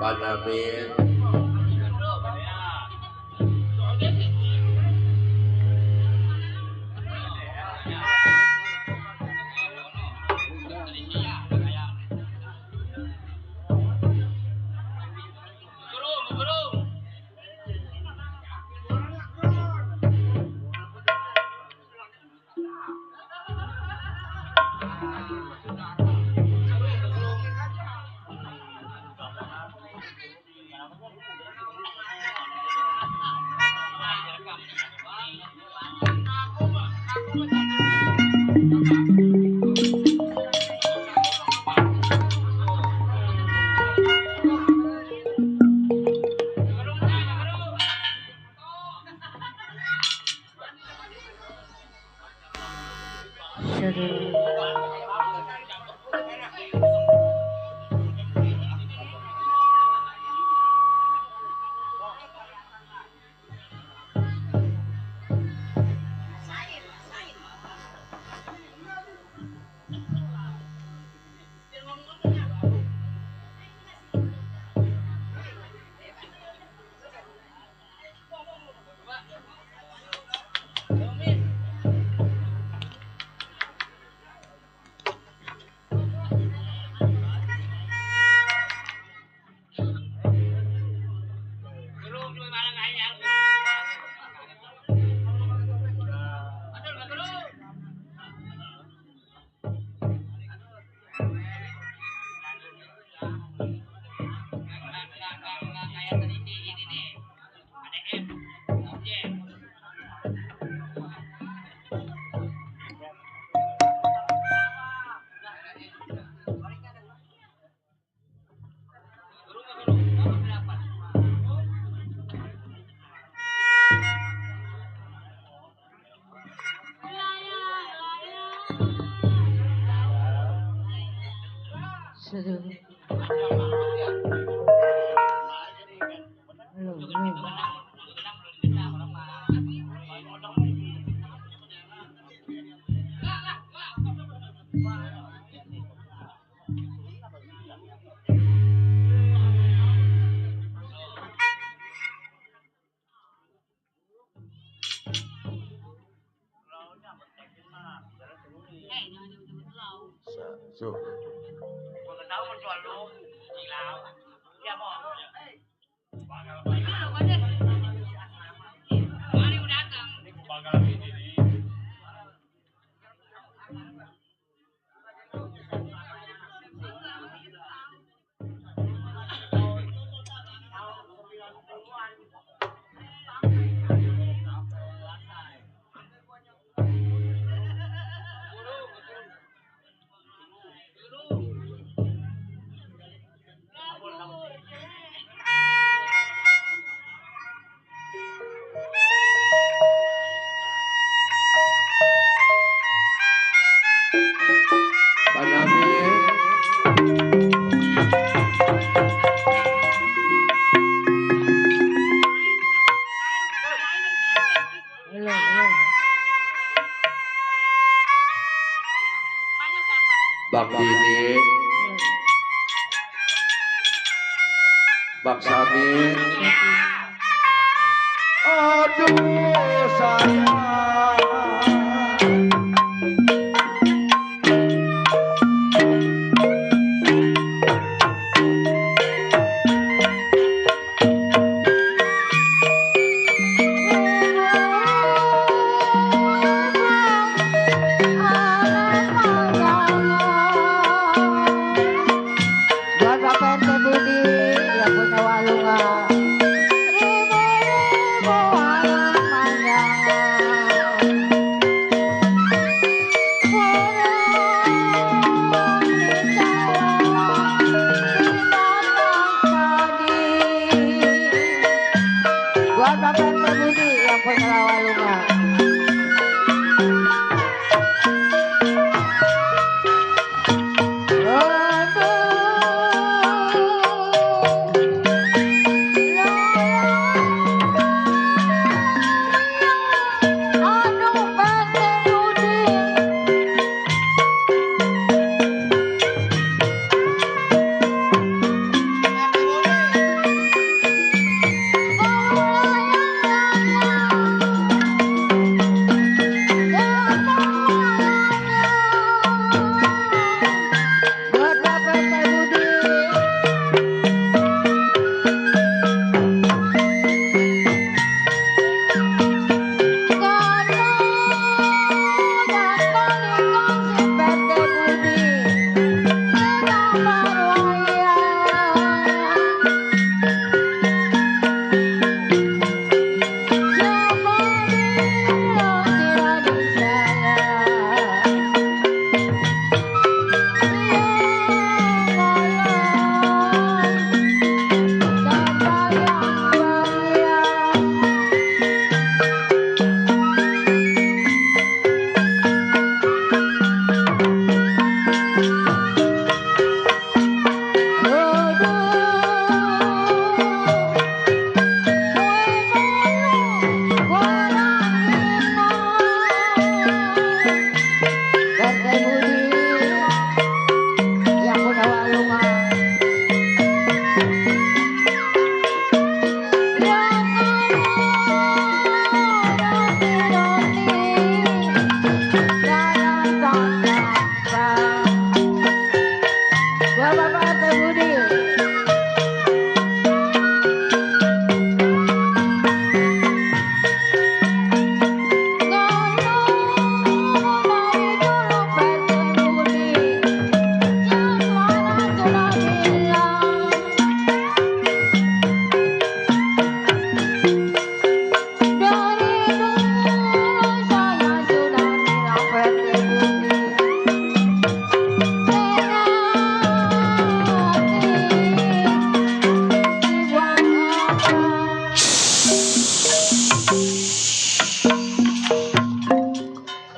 Panamin. Bang Dini, Bang Samin, aduh sayang.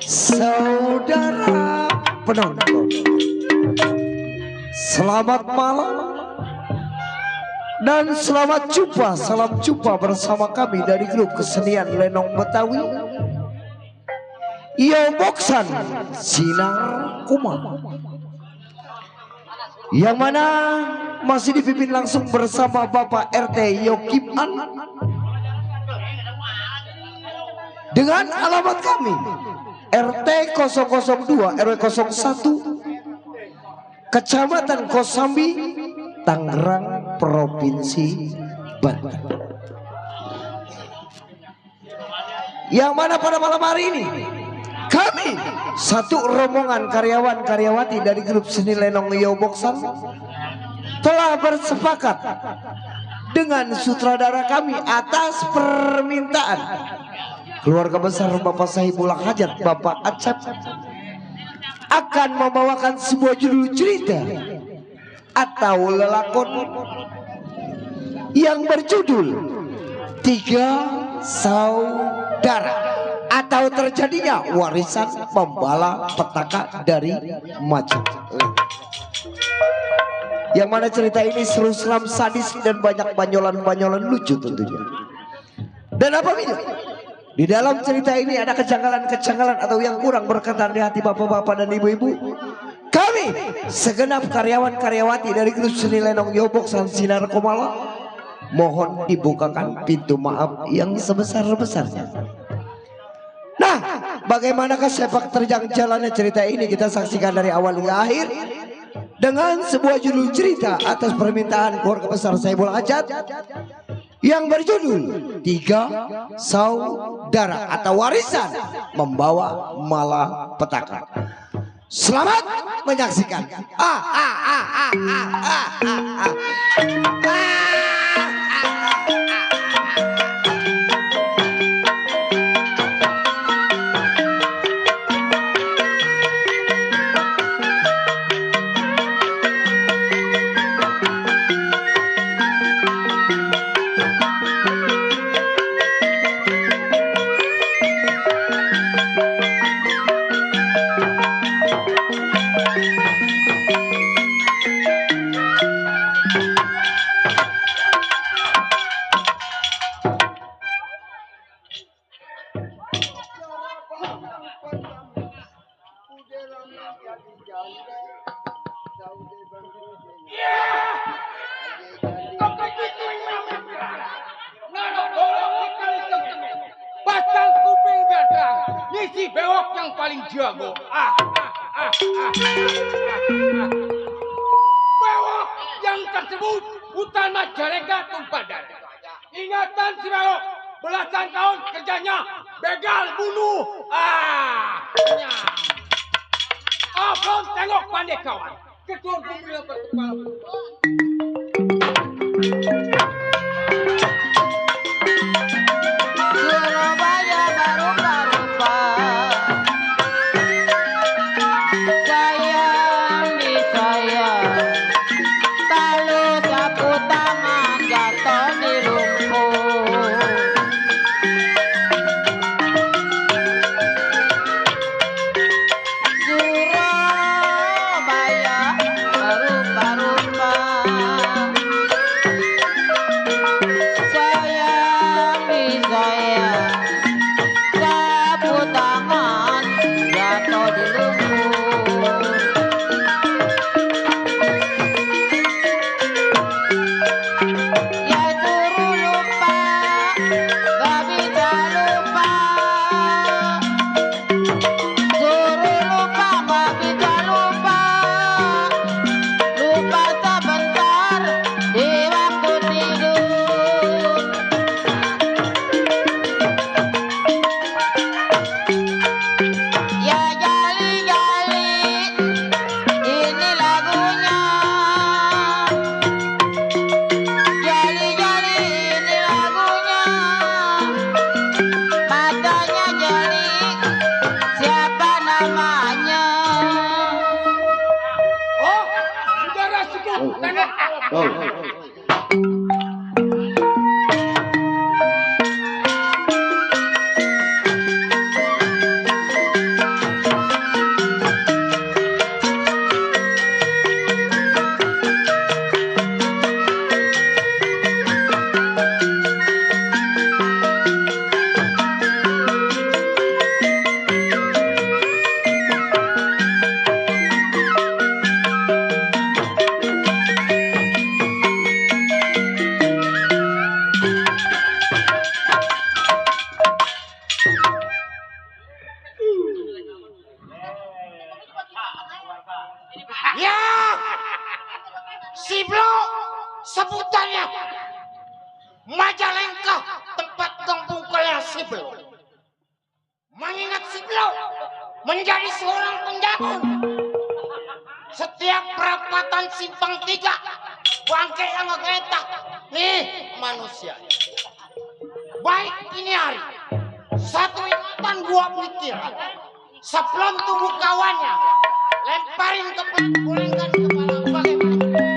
Saudara penonton, selamat malam dan selamat jumpa. Salam jumpa bersama kami dari grup kesenian Lenong Betawi Yoboksan Sinar Kuma, yang mana masih dipimpin langsung bersama Bapak RT Yokim An dengan alamat kami RT 002 RW 01 Kecamatan Kosambi, Tangerang, Provinsi Banten. Yang mana pada malam hari ini kami satu rombongan karyawan-karyawati dari grup seni Lenong Yoboksan telah bersepakat dengan sutradara kami atas permintaan keluarga besar Bapak Sahibullah Hajat, Bapak Acap, akan membawakan sebuah judul cerita atau lelakon yang berjudul Tiga Saudara, atau terjadinya warisan pembala petaka dari Majapahit. Yang mana cerita ini seru, seram, sadis, dan banyak banyolan-banyolan lucu tentunya. Dan apabila Di dalam cerita ini ada kejanggalan-kejanggalan atau yang kurang berkenan di hati bapak-bapak dan ibu-ibu. Kami segenap karyawan-karyawati dari Grup Seni Lenong Yobok San Sinar Komala mohon dibukakan pintu maaf yang sebesar-besarnya. Nah, bagaimanakah sepak terjang jalannya cerita ini kita saksikan dari awal hingga akhir dengan sebuah judul cerita atas permintaan keluarga besar Saibul Ajat yang berjudul Tiga Saudara atau Warisan Membawa Malapetaka. Selamat menyaksikan. Pasang kuping gadang, ngisi bewok yang paling jago. Bewok yang tersebut hutan Majalengka Tumpadan. Ingatan si bewok, belasan tahun kerjanya begal bunuh. Abang tengok pandai kawan. Ketua Gumil berkepala. Surabaya baru-barupa sayang di sayang talu sapu tangan jatuh di lumpur. Surabaya baru-barupa sayang di sayang sapu tangan jatuh di lumpur. Ya suruh lupa gak bisa lupa, suruh lupa gak bisa lupa, lupa sebentar di waktu tidur. Ya jali-jali ini lagunya, jali-jali ini lagunya, matanya jali siapa namanya? Oh, saudara suku, tengok. Ya, Siblo sebutannya Majalengka, tempat kampung kalian Siblo. Mengingat Siblo menjadi seorang penjago. Setiap perapatan simpang 3 bangkai yang ngegeletak. Nih manusia. Baik ini hari, satu ingatan 2 pikiran. Sebelum tubuh kawannya lemparin ke pulangkan kepala bagaimana?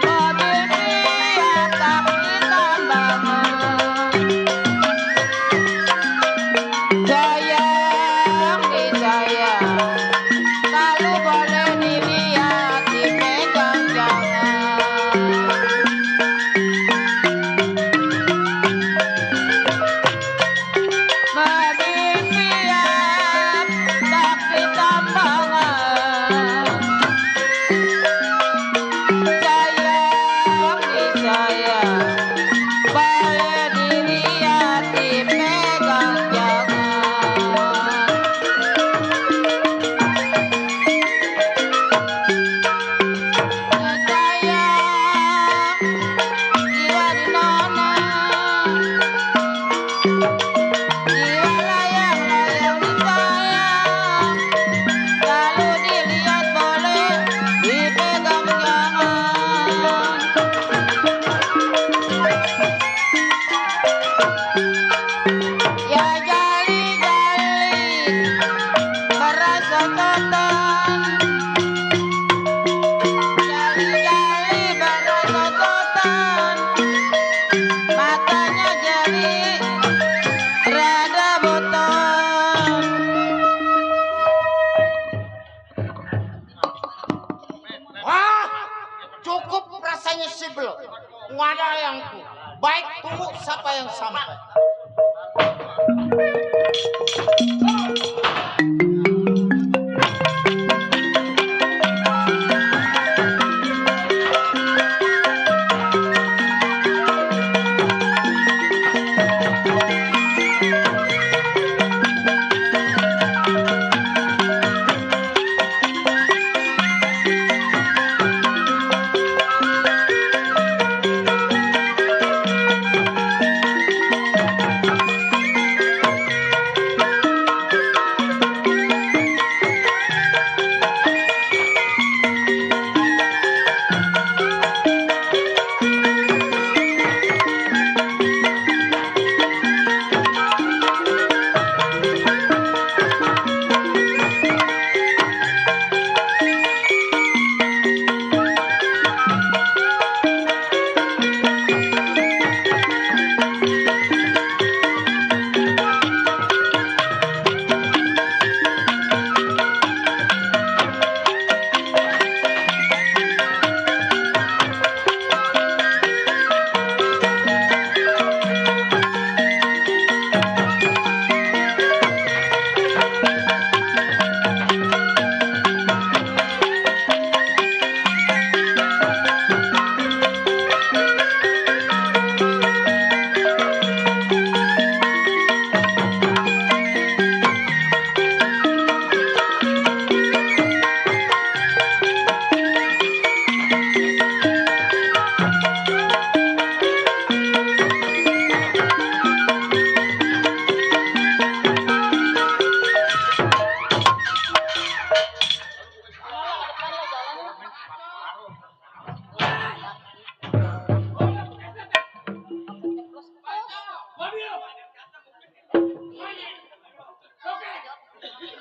Dunia tak ditambangan, sayang di sayang kalau boleh dilihat dipegang jangan. jiwa layang-layang disayang, kalau dilihat boleh dipegang jangan. Ya jali-jali berasa totan, jali-jali berasa totan, matanya jeli rada boton. Wah, cukup rasanya sibel. Ngada yang ku. Baik tunggu siapa yang sampai.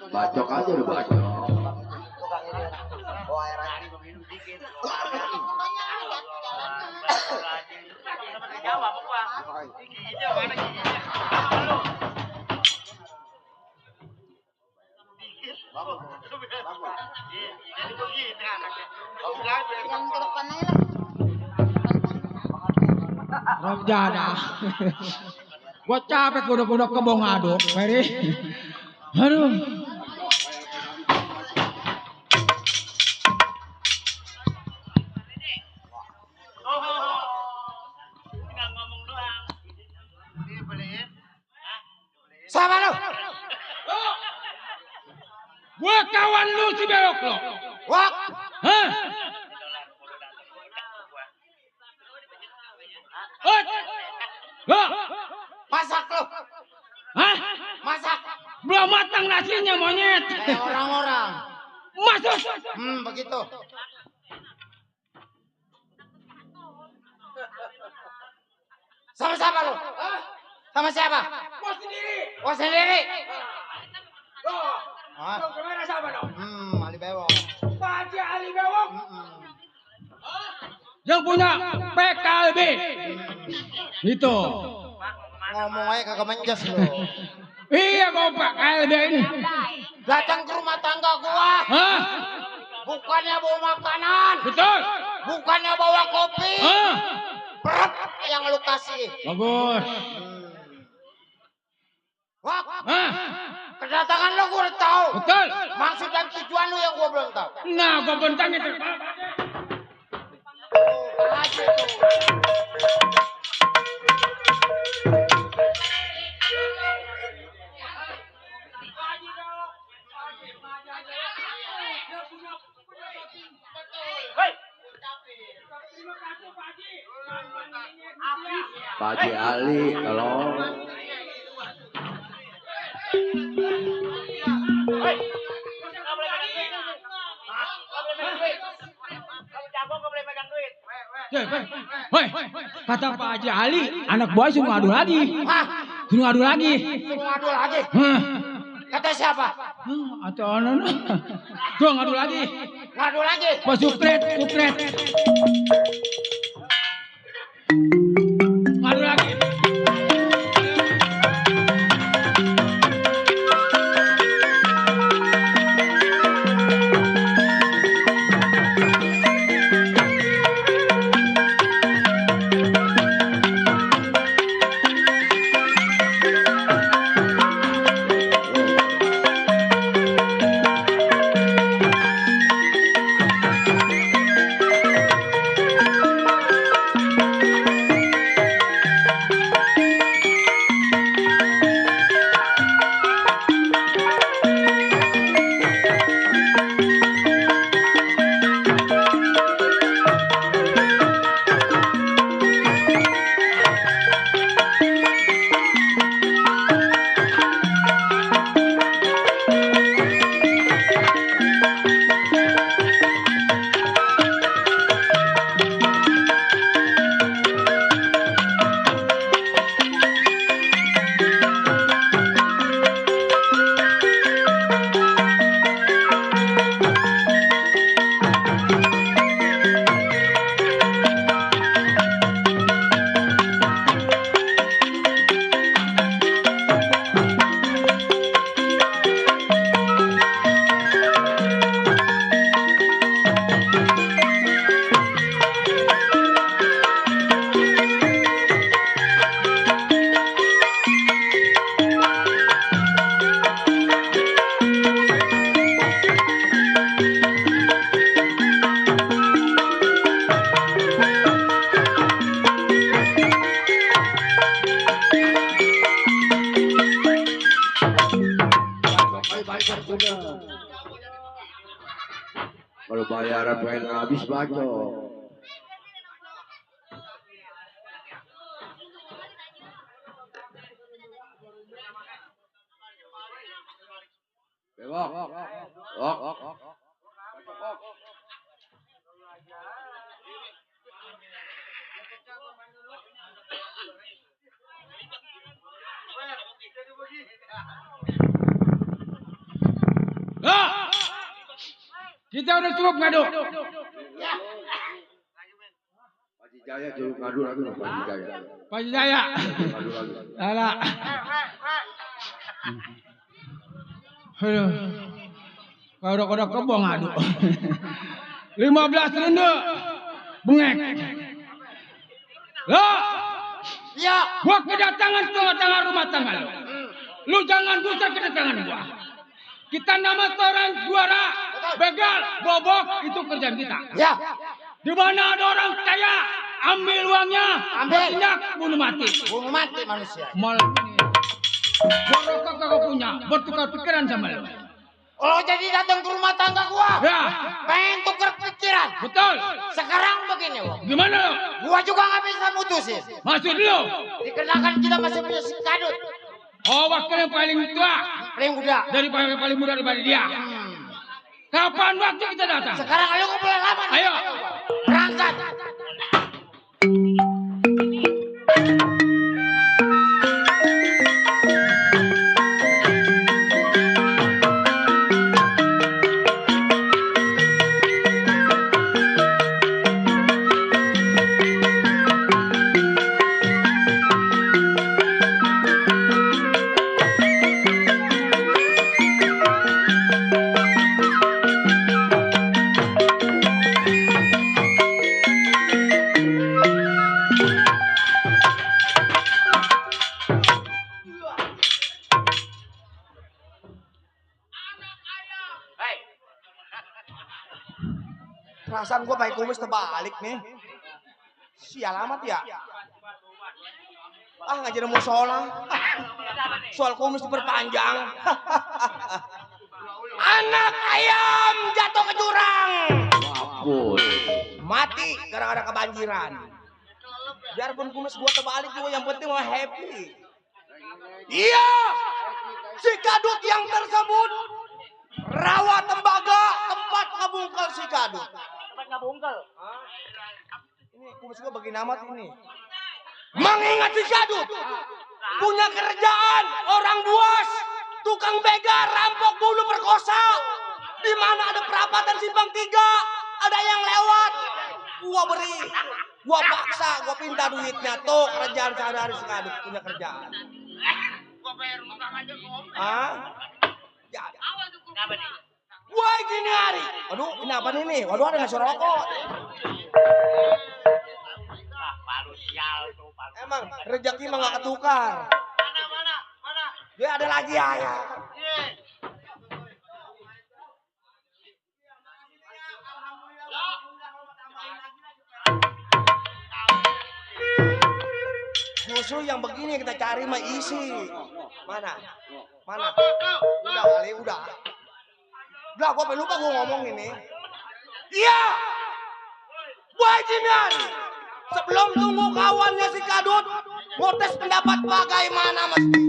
Bacok aja udah bacok. Yang ke depan aja lah. Ramjana. Gua capek udah kebong aduk, Mary. Aduh. Siapa lu? Gua kawan lu si Bewok lo. Wak. Hah? Hot. Hah? Masak lu. Hah? Masak. Belum matang nasinya monyet. Kayak orang-orang. Masuk. Begitu. Sama siapa lu? Sama siapa? Gua sendiri. Oh sendiri. Loh. Ah. Lu kemana siapa dong? Ali Bewok. Pak Haji Ali Bewok. Yang punya PKLB. Itu. Ngomong aja kagak menjas lu. Iya kok PKLB ini. Datang ke rumah tangga gua. Hah? Bukannya bawa makanan. Betul. Bukannya bawa kopi. Hah? Perut yang lu kasih. Bagus. Wah, Hah? kedatangan lu gua udah tahu. Betul. Maksud dan tujuan lu yang gua belum tahu. Nah, gua bentang itu. Aja tuh. Pak Haji Ali, tolong. Hoi, kata Pak Haji Ali, anak buah suruh ngadu lagi. Hah? Suruh ngadu lagi. Suruh ngadu lagi. Hah, Kata siapa? atau anak. Tuh ngadu lagi. Ngadu lagi. Pak Supret. Ngadu lagi. Kalau bayaran pengen habis bacot. Bewok. Ok. Lah, kita udah cukup ngadu. Haji Jaya jauh ngadu lagi loh Haji Jaya. Pak Haji Jaya. Ngadu lagi. Alah. Aduh. Kau udah kebong ngadu. 15 ronde. Bengek. Lah, Ya. gua kedatangan tengah-tengah rumah tangga lu. Lu jangan gusar kedatangan gua. Kita nama seorang juara, begal, bobok, itu kerjaan kita. Ya. Di mana ada orang kaya, ambil uangnya, Ambil. tindak bunuh mati. Bunuh mati manusia. Malam ini, gua rokok kagak punya, bertukar pikiran sama lu. Oh jadi datang ke rumah tangga gua. Ya, Pengen tuker pikiran. betul. Sekarang begini, Wong. Gimana lu? Gua juga nggak bisa mutusin. Maksud lu? Dikarenakan kita masih punya si kadut. Oh, wakil yang paling tua, Paling muda. daripada yang paling muda daripada dia. Kapan waktu kita datang? Sekarang lu nggak boleh lama. Ayo. Berangkat. Perasaan gua pakai kumis terbalik nih. Sial amat ya. Ah nggak jadi musola. Soal kumis diperpanjang. Anak ayam jatuh ke jurang. Mampus. Mati gara-gara kebanjiran. Biarpun kumis gua terbalik juga yang penting mah happy. Iya. Si Kadut yang tersebut rawa tembaga tempat ngabungkel si Kadut. Ini kumis gua bagi nama ini. Mengingat si Kadut punya kerjaan orang buas, tukang begal, rampok, bunuh, perkosa. Di mana ada perapatan simpang 3, ada yang lewat. Gua beri, gua paksa, gua pinta duitnya tuh kerjaan sehari-hari si Kadut punya kerjaan. Gua bayar utang aja kok. Ah? Ya. Gua gini hari. Aduh, ini apa nih? Waduh, ada nasi rokok. Emang rezeki mah gak ketukar. Mana? Dia ada lagi ya. Justru yang begini kita cari mah isi. Mana? Udah kali, udah. Udah, gua lupa gua ngomong ini. Iya. Wah, Jimian. Sebelum tunggu kawannya si Kadut, ngotes pendapat bagaimana mesti.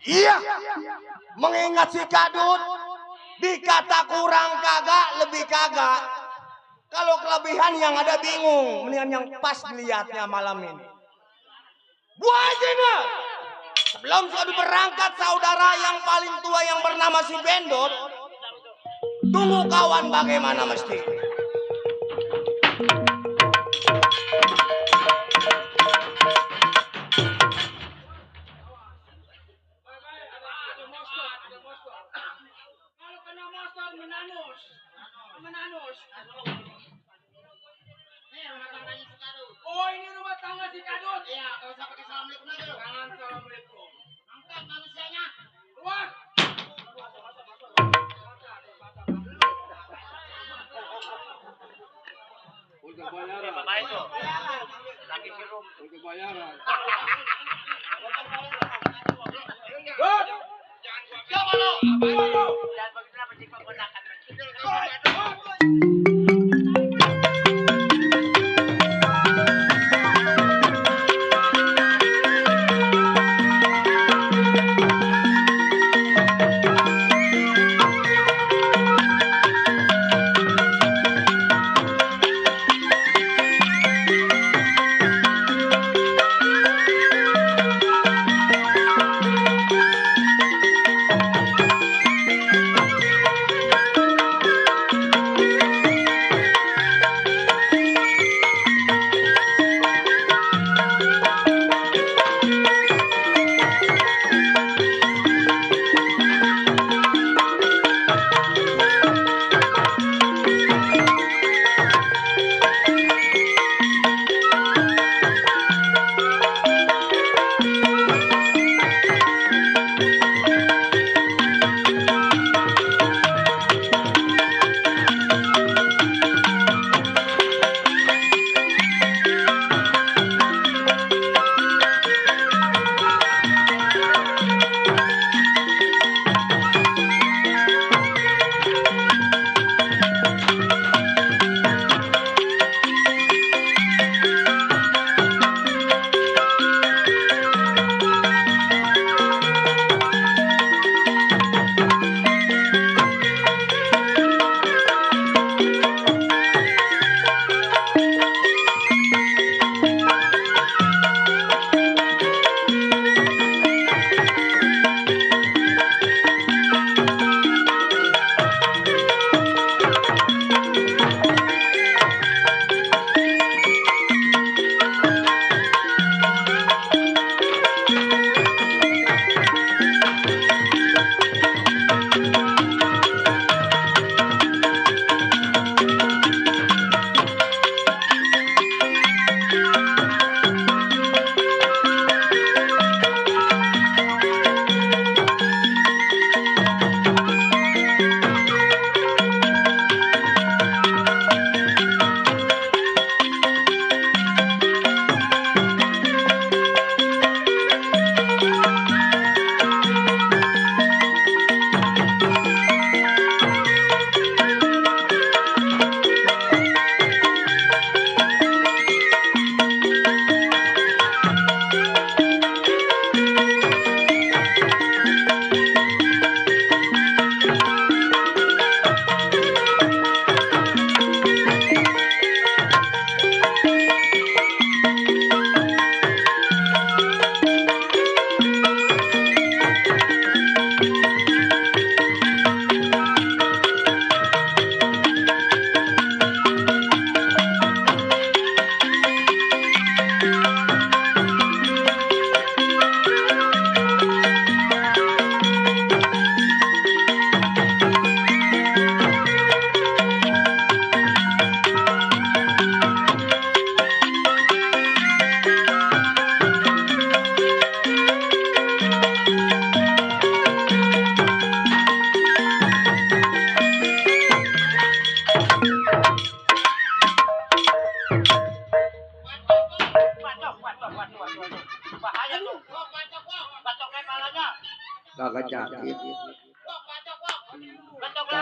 Iya, mengingat si Kadut dikata kurang kagak, lebih kagak. Kalau kelebihan yang ada bingung, mendingan yang pas dilihatnya malam ini. Buah Jina, sebelum suatu berangkat saudara yang paling tua yang bernama si Bendot, tunggu kawan bagaimana mesti. Kalau kena monster menanus. Oh, ini rumah tangga si Kadut. Iya, kalau usah pakai assalamualaikum lagi lo. Jangan assalamualaikum. Angkat manusianya. Keluar. Untuk bayaran. Apa itu? Laki sirup. Untuk bayaran. Good. Siapa lo? Jangan begitu lah berjika ponakan.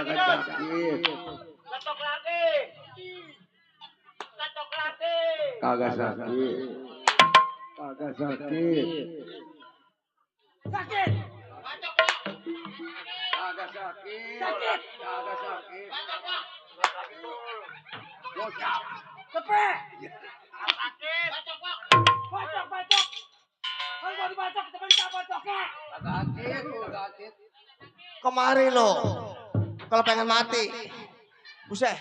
Kagak sakit. Ketok lagi. Ketok lagi. Kagak sakit. Kagak sakit. Sakit. Kagak sakit. Sakit. Kagak sakit. Tepe. Sakit. Bacok, bacok. Kalau mau dibacok, kita minta bacoknya. Sakit. Sakit. Kemari lo. Kalau pengen mati. Buset.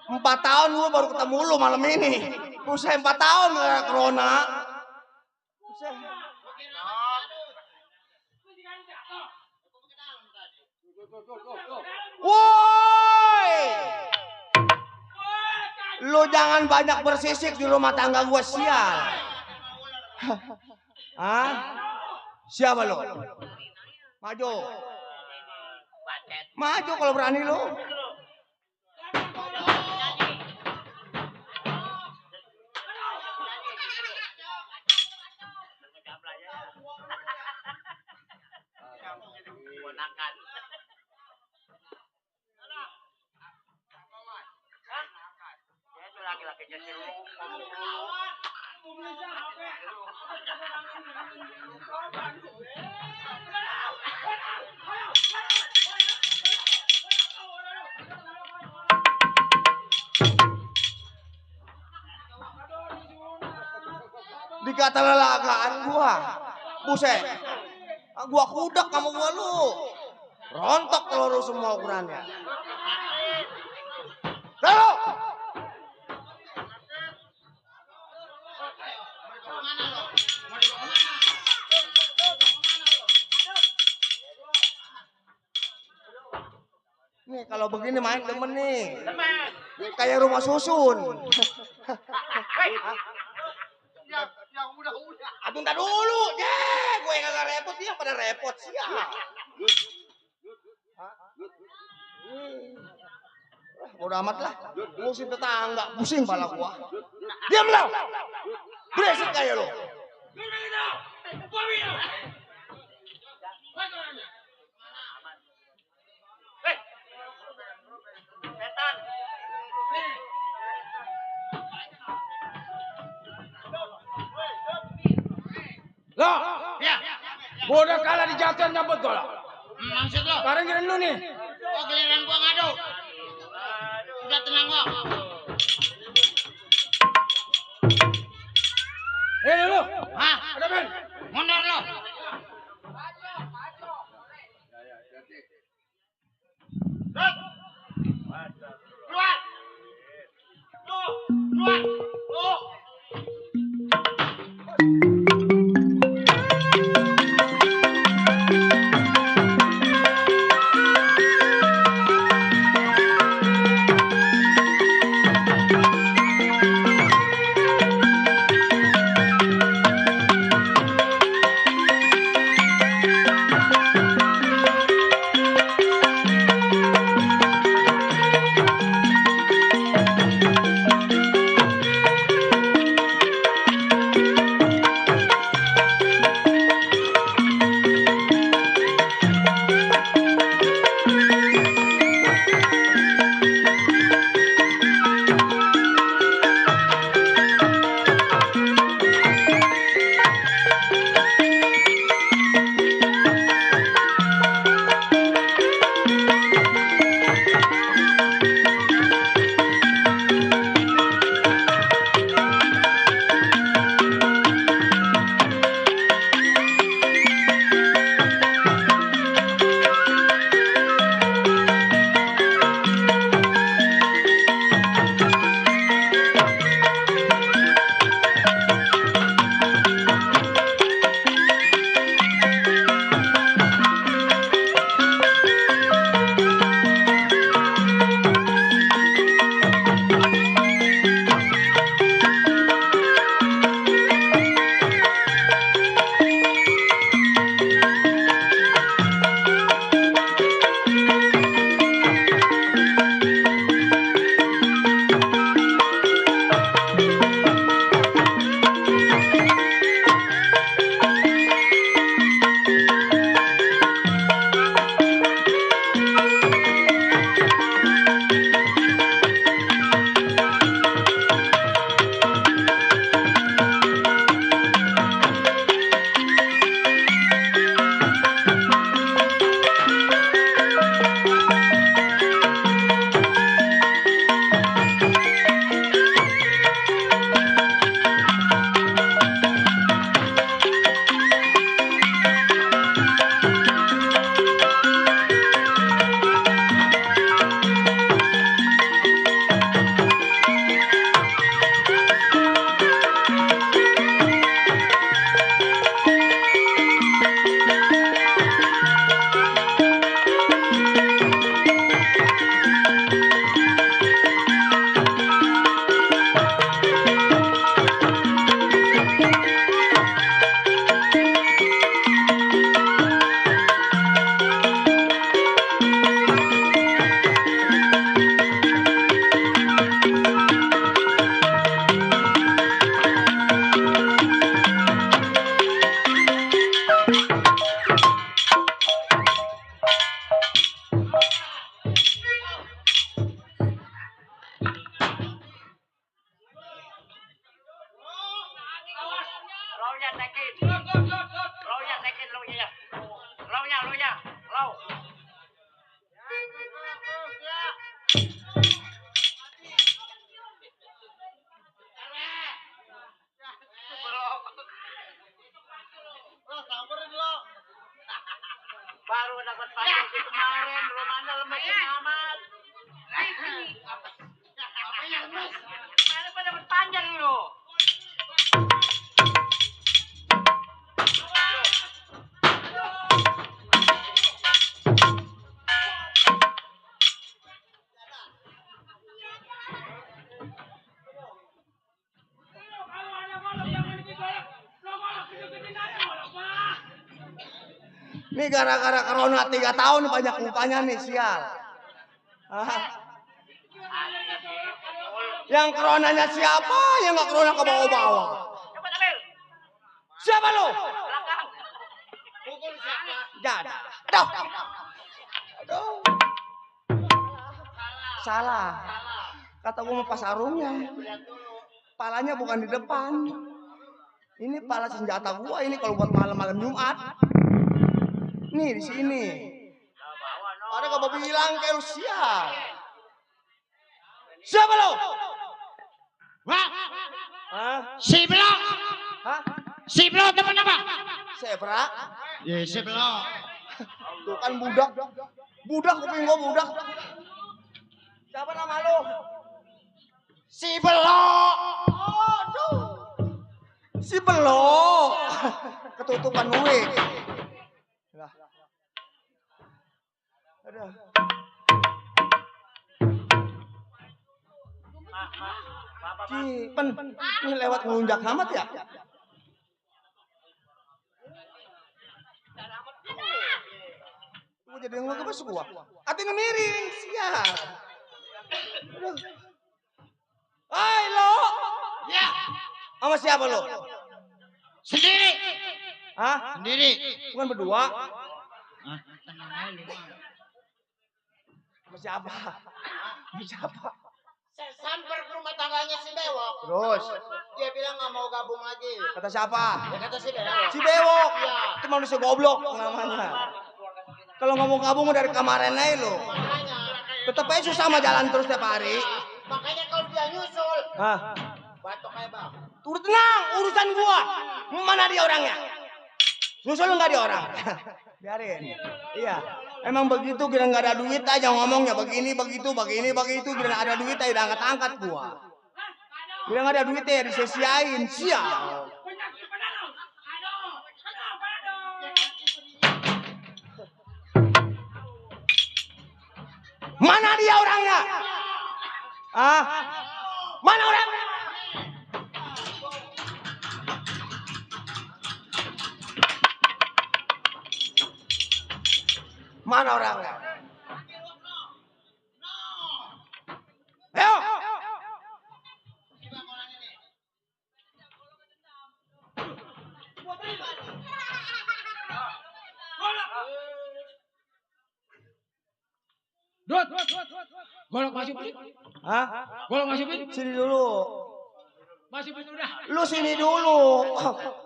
4 tahun gue baru ketemu lu malam ini. Buset 4 tahun gara corona. Buset. Woi. Lu jangan banyak bersisik di rumah tangga gua sial. Hah? Siapa lo? Maju. Maju kalau berani lu. Dikata lelagaan gua. Buset. Gua kudak sama gua lu. Rontok kalau lu semua ukurannya. Lalu. Nih kalau begini main demen nih. Kayak rumah susun. Aduh ntar dulu, gue yang agak repot dia pada repot sih ya. Udah amat lah, ngurusin tetangga, pusing pala gua. Diam lo, beresik kayak lo. Loh, ya. Bodoh kalah di jatuhan nyambut gol. Maksud lo? Sekarang giliran lu nih. Oh, giliran gua ngadu. Udah tenang kok. Lu. Hah? Ada Ben. Mundur lo. Keluar. Keluar. Lo samperin lo. Baru dapat panjang kemarin, Romana lemasin amat. Apa yang lemes? Kemarin pada dapat panjang lo. Ini gara-gara corona 3 tahun banyak lupanya nih sial. Ah. Yang coronanya siapa? Yang nggak corona ke bawah-bawah. Cepat ambil. Siapa lo? Belakang. Pukul siapa? Jadi. Aduh. Aduh. Salah. Kata gua mau pas sarungnya. Palanya bukan di depan. Ini pala senjata gua ini kalau buat malam-malam Jumat. Nih di sini. Ada gak bilang kayak lu sial. Siapa lo? Wah. Hah? Si Blok. Hah? Si Blok teman apa? Zebra? Ya si Blok. Tuh kan budak. Budak kuping gua budak. Siapa nama lo? Si Blok. Aduh. Si Belok. Ketutupan gue. Lah. Aduh. Pen, ini lewat ngelunjak amat ya? Gue jadi ngelunjak apa gua? Hatinya miring, sial. Aduh. Hai lo. Ya. Sama siapa lo? Sendiri. Hah? Sendiri. Bukan berdua? Ah, tenang aja lu. Sama siapa? Sama siapa? Saya samper ke rumah tangganya si Bewok. Terus? Dia bilang nggak mau gabung lagi. Kata siapa? Ya kata si Bewok. Si Bewok. Iya. Itu manusia goblok namanya. Kalau ngomong gabung dari kemarin aja lo. Makanya. Tetep aja susah sama jalan terus tiap hari. Makanya kalau dia nyusul. Hah? Batok kayak bang. Udah tenang, urusan gua. Mana dia orangnya? Nyusul nggak dia orang? Biarin. Iya. Emang begitu kira nggak ada duit aja ngomongnya begini begitu kira ada duit aja udah angkat gua. Kira nggak ada duit ya disesiain sial. Mana dia orangnya? Ah? Mana orangnya? Mana orangnya? Ayo. Dot. Golok masih pin. Hah? Golok masih pin. Sini dulu. Masih pin udah. Lu sini dulu.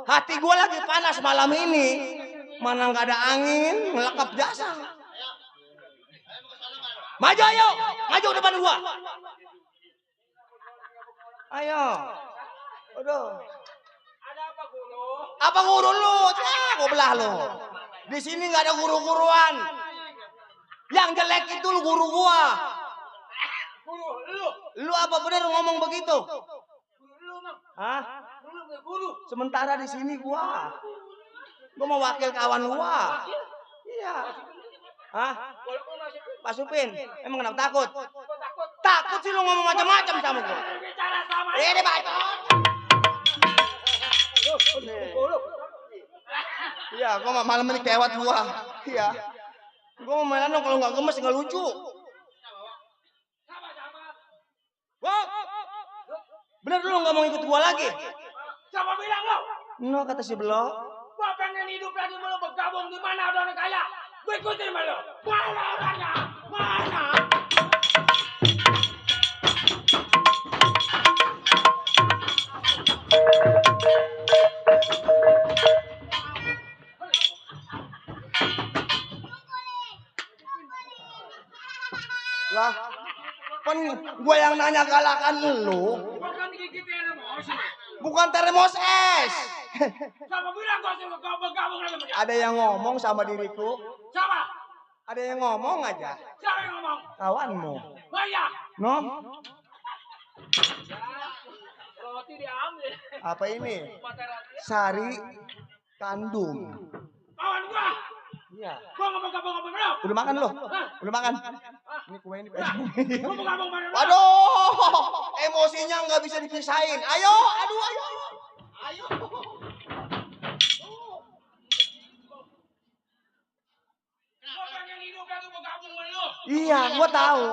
Hati gua lagi panas malam ini. Mana nggak ada angin, melekap jasa. Maju ayo, maju depan gua. Ayo. Aduh. Apa guru lu? Gua belah lu. Di sini nggak ada guru-guruan. Yang jelek itu lu guru gua. Guru, Lu apa bener ngomong begitu? lu mah, Hah? lu guru. Sementara di sini gua mau wakil kawan gua. Iya. Hah? Walaupun masih Pak Supin, emang kenapa takut? takut Takut sih lu ngomong macam-macam sama gua. bicara sama Ini bacot. Iya, gua malam ini kewat gua. Iya. Gua mau mainan dong kalau nggak gemes nggak lucu. Wah, bener lu nggak mau ikut gua lagi? Siapa bilang lo? No kata si Belok. Gua pengen hidup lagi mau bergabung di mana ada orang kaya. Gue ikutin sama lo. Mana orangnya? Mana? Lah, Kan gua yang nanya galakan lu. Bukan digigit emosi. Bukan termos es. Siapa bilang gua suruh kau bergabung lagi sama dia? Ada yang ngomong sama diriku. Siapa? Ada yang ngomong aja. Siapa yang ngomong? Kawanmu. Oh iya. No? Roti diambil. Apa ini? Sari kandung. Kawan gua. Iya. Gua nggak mau gabung sama lu. Udah makan lo? Hah? Udah makan? Ini kue ini. Gua mau gabung sama lu. Waduh, emosinya nggak bisa dipisahin. Ayo, aduh, ayo. Ayo. Gua pengen hidup lagi mau gabung sama lu. Iya, gua tahu.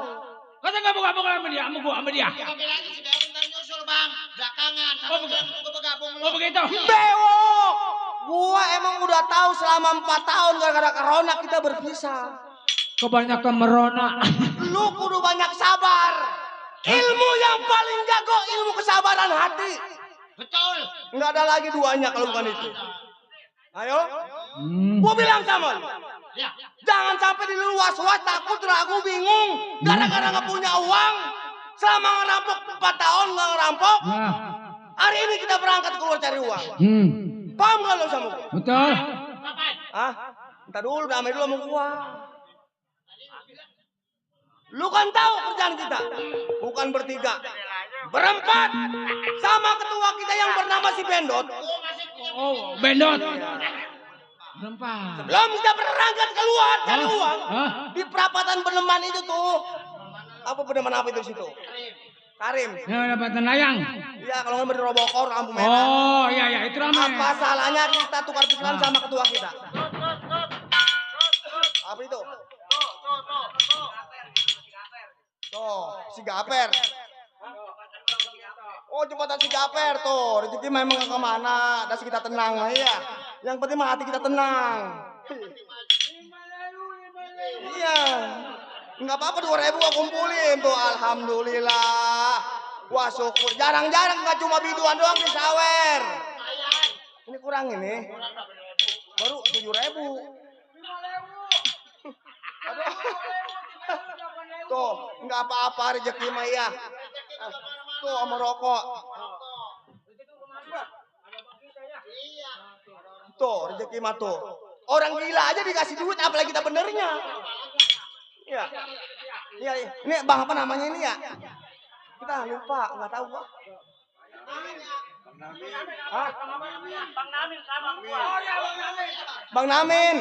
Kata nggak mau gabung sama dia, sama dia. Oke lagi si Dewi ntar nyusul bang. Belakangan. Oh, Sama bilang mau bergabung lu. Oh begitu. Bewok. Gua emang udah tahu selama 4 tahun gara-gara corona kita berpisah. Kebanyakan merona. Lu kudu banyak sabar. Ilmu yang paling jago ilmu kesabaran hati. Betul. Nggak ada lagi duanya kalau bukan itu. Ayo. Gua bilang sama lu. Ya. Jangan sampai di lu was-was, takut, ragu, bingung. Gara-gara nggak punya uang. Selama ngerampok 4 tahun nggak ngerampok. Nah, Hari ini kita berangkat keluar cari uang. Paham nggak lu sama gua? betul. Ngapain? Hah? Ntar dulu, damai dulu sama gua. Lu kan tahu kerjaan kita. Bukan bertiga. Berempat. Sama ketua kita yang bernama si Bendot. Oh, bendot. Berempat. Sebelum kita berangkat keluar cari Hah? uang. Hah? Di perapatan Peneman itu tuh. Apa Peneman apa itu situ? Karim. Ya dapat layang. Iya, kalau nggak di Robokor, lampu merah. Oh, iya iya itu ramai. Apa salahnya kita tukar pikiran sama ketua kita? Apa itu? Tuh, si Gaper. Oh, jembatan si Gaper tuh. Rezeki memang nggak kemana. Dan kita tenang lah ya. Yang penting mah hati kita tenang. Iya. Nggak apa-apa 2.000 gua kumpulin tuh. Alhamdulillah. Wah syukur. Jarang-jarang nggak cuma biduan doang di sawer. Ini kurang ini. Baru 7.000. Aduh. Tuh, nggak apa-apa rezeki mah ya. Tuh sama rokok. Tuh rezeki mah tuh. Orang gila aja dikasih duit, apalagi kita benernya. Iya. Iya, iya. Ini bang apa namanya ini ya? Kita lupa, nggak tahu gua. Hah? Bang Namin. Terima kasih Iya. Bang Namin.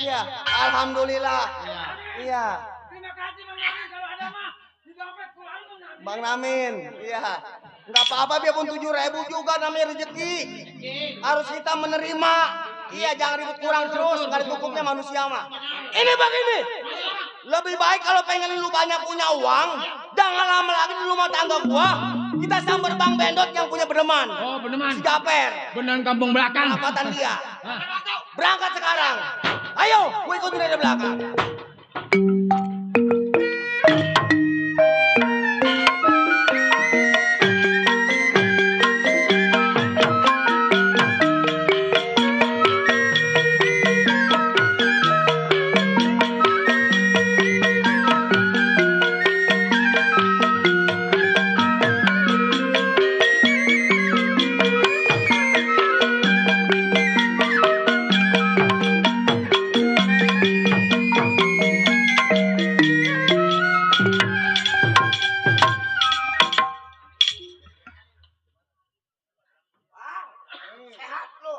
Iya, alhamdulillah. Iya. Terima kasih Bang Namin, kalau ada mah di dompet pulang Bang Namin. Bang Namin, iya. Nggak apa-apa biarpun 7.000 juga namanya rezeki. Harus kita menerima. Iya, jangan ribut kurang terus, nggak ada cukupnya manusia mah. Ini bang ini. Lebih baik kalau pengen lu banyak punya uang, jangan lama lagi di rumah tangga gua. Kita sambar Bang Bendot yang punya Beneman. Oh, beneran. Si Gaper. Beneran kampung belakang. Perapatan dia. Berangkat sekarang. Ayo, gue ikutin dari belakang. Sehat lu.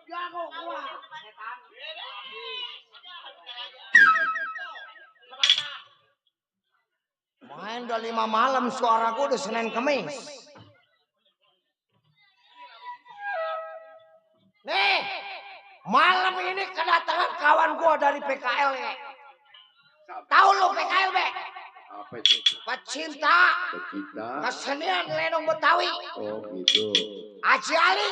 Jago gua. Main udah 5 malam, suara gua udah Senin Kemis. Nih, malam ini kedatangan kawan gua dari PKL. Tahu lu PKL, Be? Apa itu? Pecinta Pecinta. kesenian lenong Betawi. Oh gitu. Aji Ali.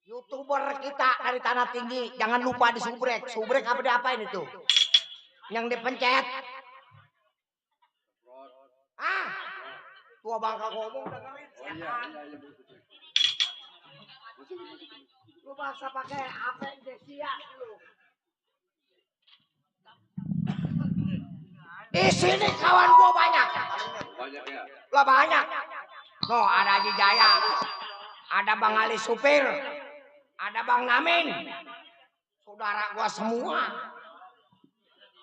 YouTuber kita dari Tanah Tinggi. Jangan lupa di subrek. Subrek apa diapain itu? Yang dipencet. Ah, tua bangka ngomong dengerin. Oh iya, iya, iya. Masuk. Lu bangsa pakai apa Indonesia lu? Di sini kawan gua banyak. Banyak ya. Lah banyak. No, ada Haji Jaya. Ada Bang Ali Supir. Ada Bang Namin. Saudara gua semua.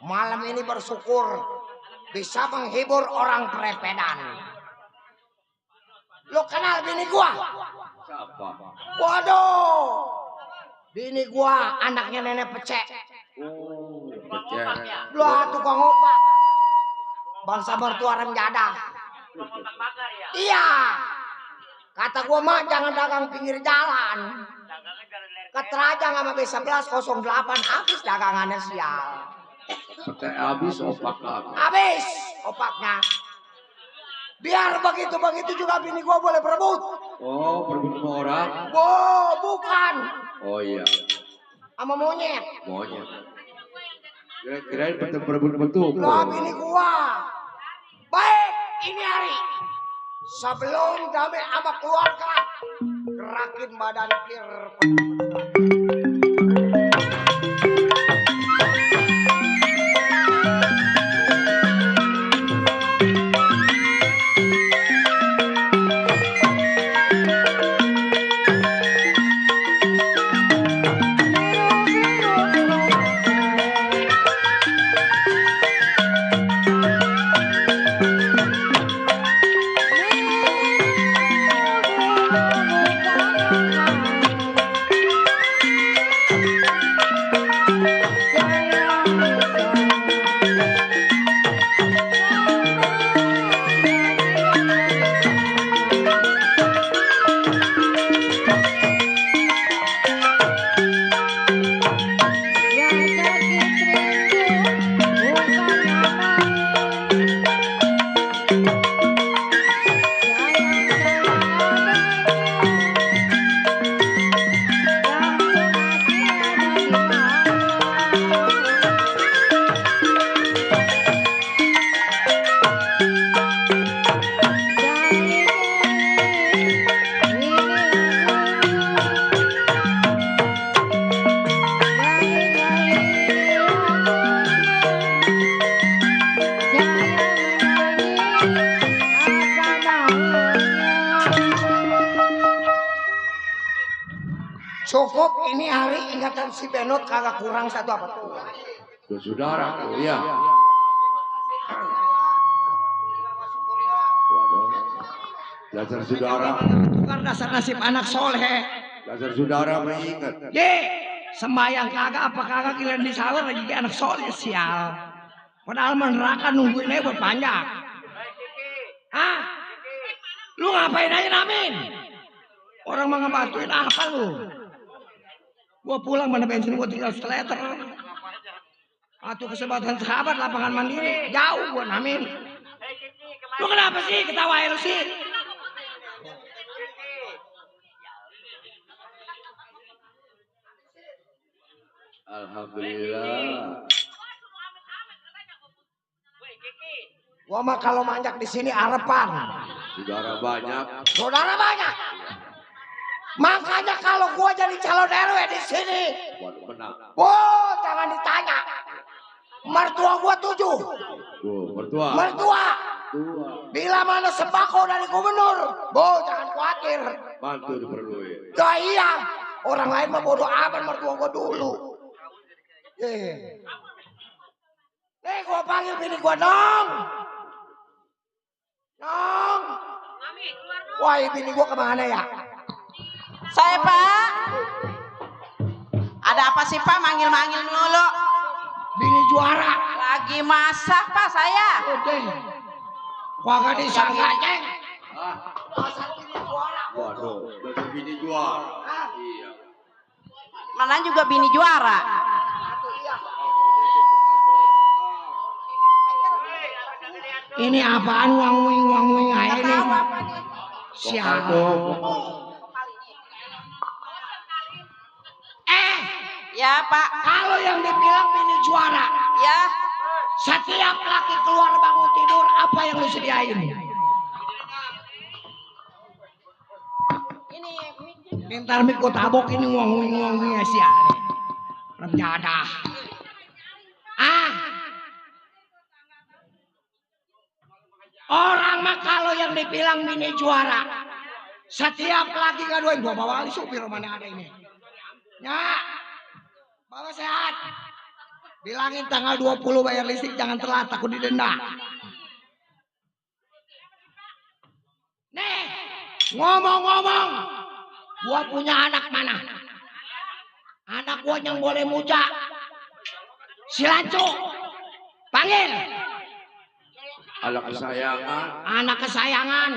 Malam ini bersyukur bisa menghibur orang perepedan. Lo kenal bini gua? Siapa? Waduh. Bini gua anaknya nenek pecek. Oh, pecah. Lah tukang opak. Bangsa mertua rem jadah. Iya. Kata gua mah jangan dagang pinggir jalan. Keterajang sama B1108 habis dagangannya sial. Pecah habis opak habis. Habis opaknya. Biar begitu juga bini gua boleh berebut. Oh, berebut sama orang. Bukan. Oh iya, Sama monyet. monyet. Kirain berebut betul. Lah bini gua. Baik, ini hari. Sebelum damai sama keluarga, gerakin badan kir. Cukup ini hari ingatan si Benot kagak kurang satu apa tuh. Saudara, oh iya. Waduh. Dasar saudara. Tukar dasar nasib anak soleh. Dasar saudara mengingat. Ye, sembayang kagak apa kagak kalian disawer lagi kayak anak soleh sial. Padahal neraka nungguin aja buat panjang. Hah? Lu ngapain aja Namin? Orang mau ngebantuin apa lu? Gua pulang mana bensin gua tinggal seleter. Atau kesempatan sahabat lapangan mandiri jauh gua Namin. Lu kenapa sih ketawain lu sih? Alhamdulillah. Gua mah kalau manjak di sini arepan. Saudara banyak. Saudara banyak. Makanya kalau gua jadi calon RW di sini, Waduh, menang. jangan ditanya. Mertua gua 7. Mertua. Mertua. Tua. Bila mana sembako dari gubernur, jangan khawatir. Bantu diperluin. Ya iya, orang lain mah bodo amat mertua gua dulu. Nih gua panggil bini gua Nong. Nong. Wah, bini gua kemana ya? Saya Pak. Ada apa sih Pak manggil-manggil dulu? Bini juara. Lagi masak Pak saya. Oke. Kagak disangka ceng. Ah, Dasar bini juara. waduh, dasar bini juara. Iya. Mana juga bini juara. Ini apaan wang-wing aja nih? Siapa? Ya Pak. Kalau yang dibilang bini juara, Ya. setiap laki keluar bangun tidur, apa yang lu sediain? Ini Entar mi ko tabok ini ngong siya. Remjada. Orang mah kalau yang dibilang bini juara, setiap lagi ngaduin gua bawa wali supir mana ada ini. Ya, bawa sehat. Bilangin tanggal 20 bayar listrik jangan telat takut didenda. Nih, ngomong-ngomong, gua punya anak mana? Anak gua yang boleh muja. Si Lancu, panggil. Anak kesayangan. Anak kesayangan.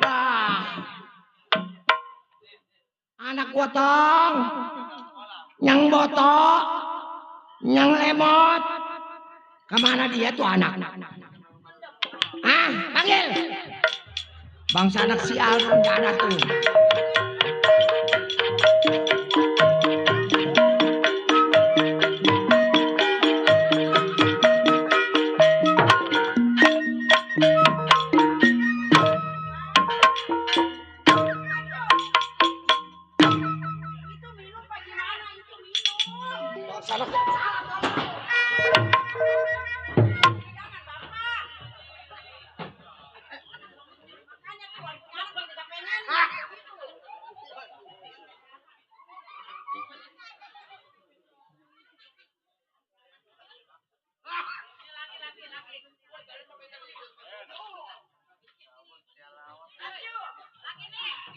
Wah. Anak gua tong. Yang botok. Yang lemot. Kemana dia tuh anak? Panggil. Bangsa anak sial gak ada tuh.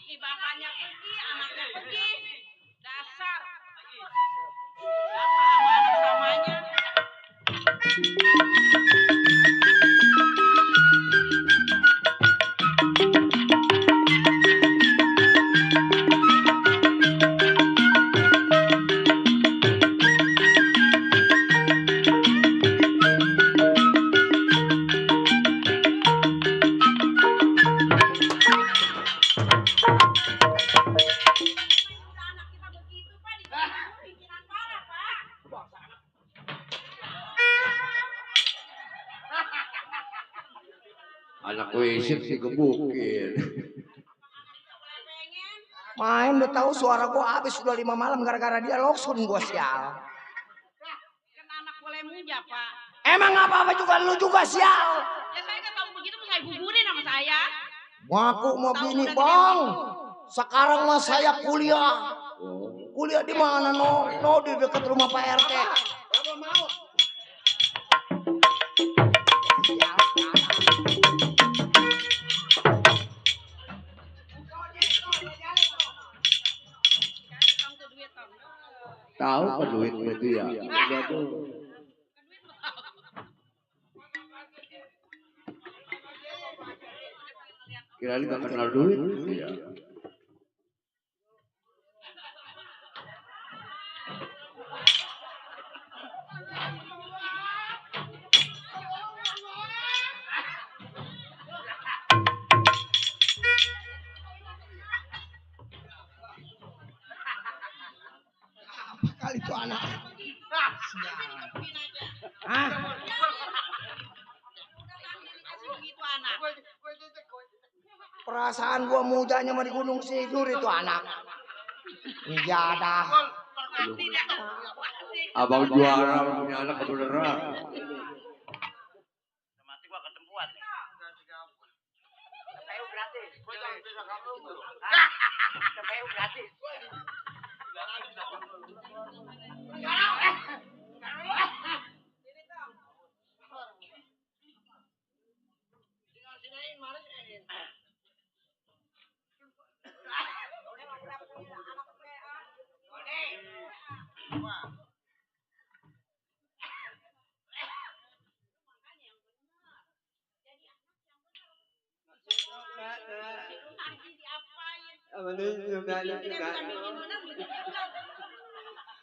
Si bapaknya pergi, anaknya pergi. Dasar. Bapak sama anak samanya. Anak wisik digebukin. Main udah tahu suara gua habis sudah 5 malam gara-gara dia loksun gua sial. Kan anak boleh muja, Pak. Emang apa-apa juga lu juga sial. Ya saya nggak tahu begitu, saya gugurin sama saya. Ngaku mau bini bang. Sekarang mah saya kuliah. Kuliah di mana no? No di dekat rumah Pak RT. Tahu kan duit itu ya. Kira gak kenal duit gitu ya. Kali itu anak. Perasaan gua mudanya mah di Gunung Sindur itu anak. Jadah. Abang juara punya anak kebeneran. Mati gua ketempuan. Kepeu gratis. Kepeu gratis.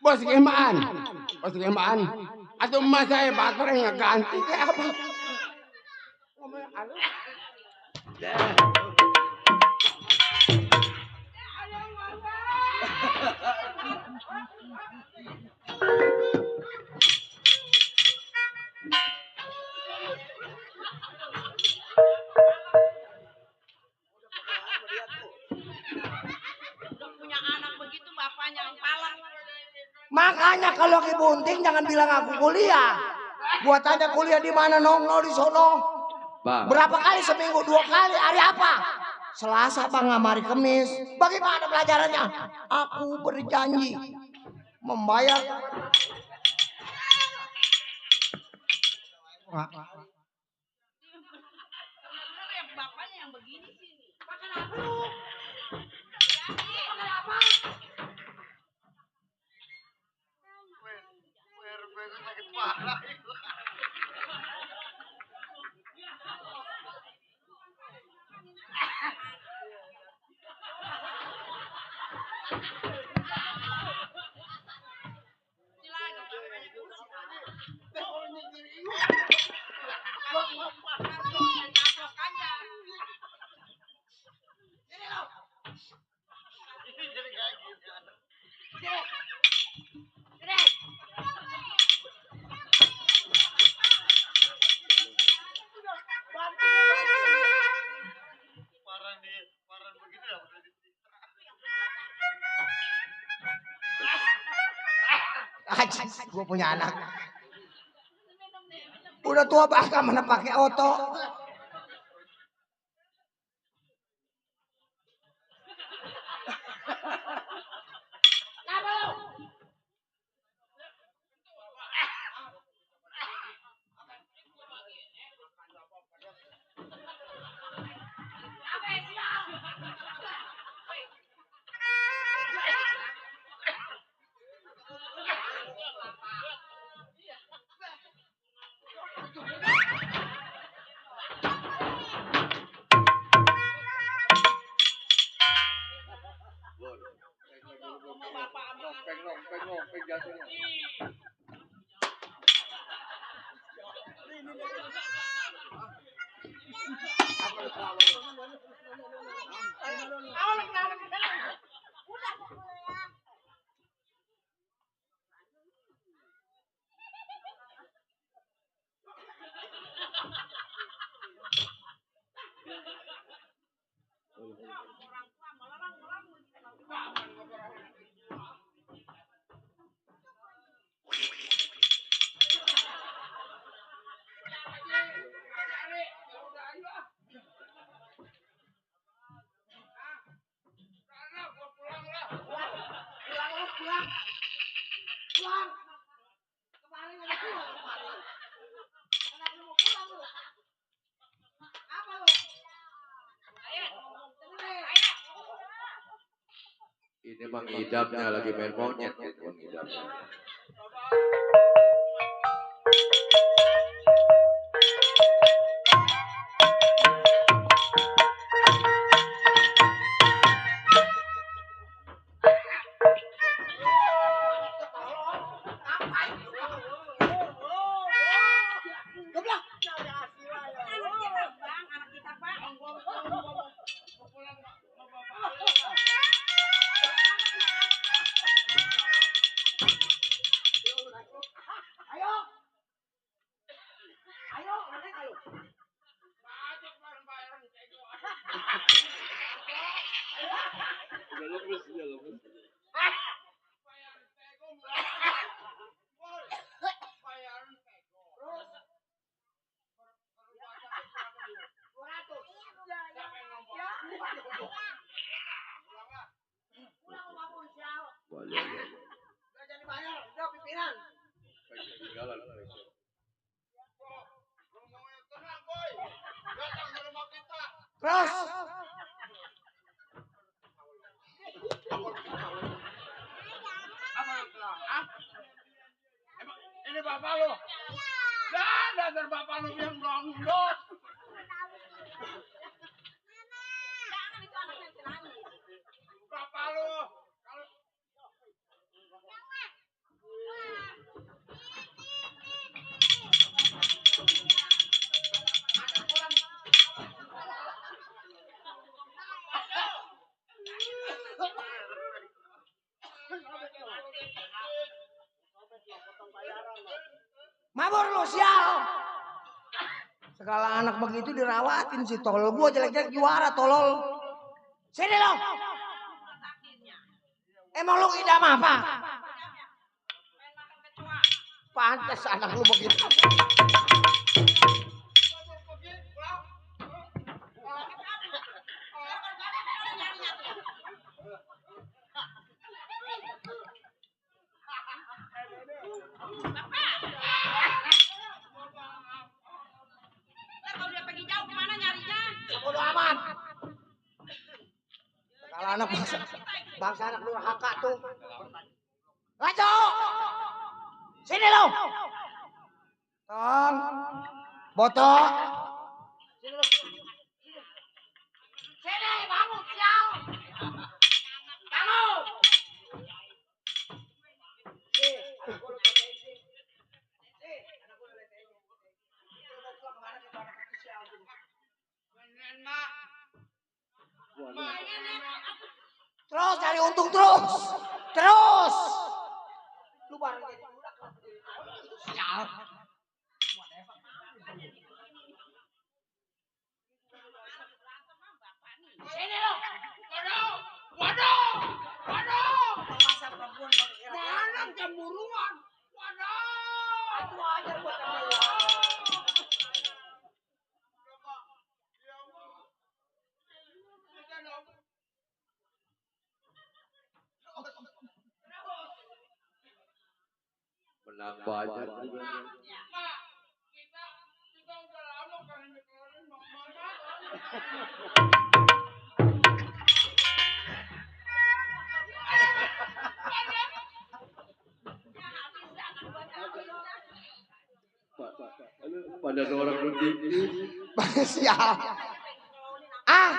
Bos kemaan. Bos kemaan. Atau emas saya baterainya ganti kayak apa? Makanya kalau Ki Bunting jangan bilang aku kuliah. Gua tanya kuliah di mana, nongol di sono. Bang. Berapa kali seminggu, 2 kali, hari apa? Selasa Bang, sama hari Kamis. Bagaimana pelajarannya? Aku berjanji membayar. Bener ya bapaknya yang begini sih. Makan apa lu? Makan apa? Sakit parah. Parah begini lah. Ajis, gue punya anak. Udah tua bahkan mana pakai oto. Ini Bang Idamnya lagi main monyet gitu Bang Idamnya. Terus Ini bapak lo. Dasar bapak lo yang dongdot. Bapak lo. mabur lu sial. Segala anak begitu dirawatin si tolol. Gua jelek-jelek juara tolol. Sini lo. Emang lu idam apa? Pantes anak lu begitu. Kalau dia pergi jauh kemana nyarinya? Bodo amat. Kalau anak bangsa anak durhaka tuh. Ngaco. Sini lo. Tong. Boto. Sini lo. Sini bangun sial. Bangun. Terus cari untung terus. Terus. Lu bareng jadi budak. Sial. Sini lo. Waduh, waduh, waduh. Mana cemburuan? Waduh. Aku ajar buat kamu. Menang banyak. Mak, kita udah lama kan dikeluarin mana? Pada orang begini. Sial. Ah,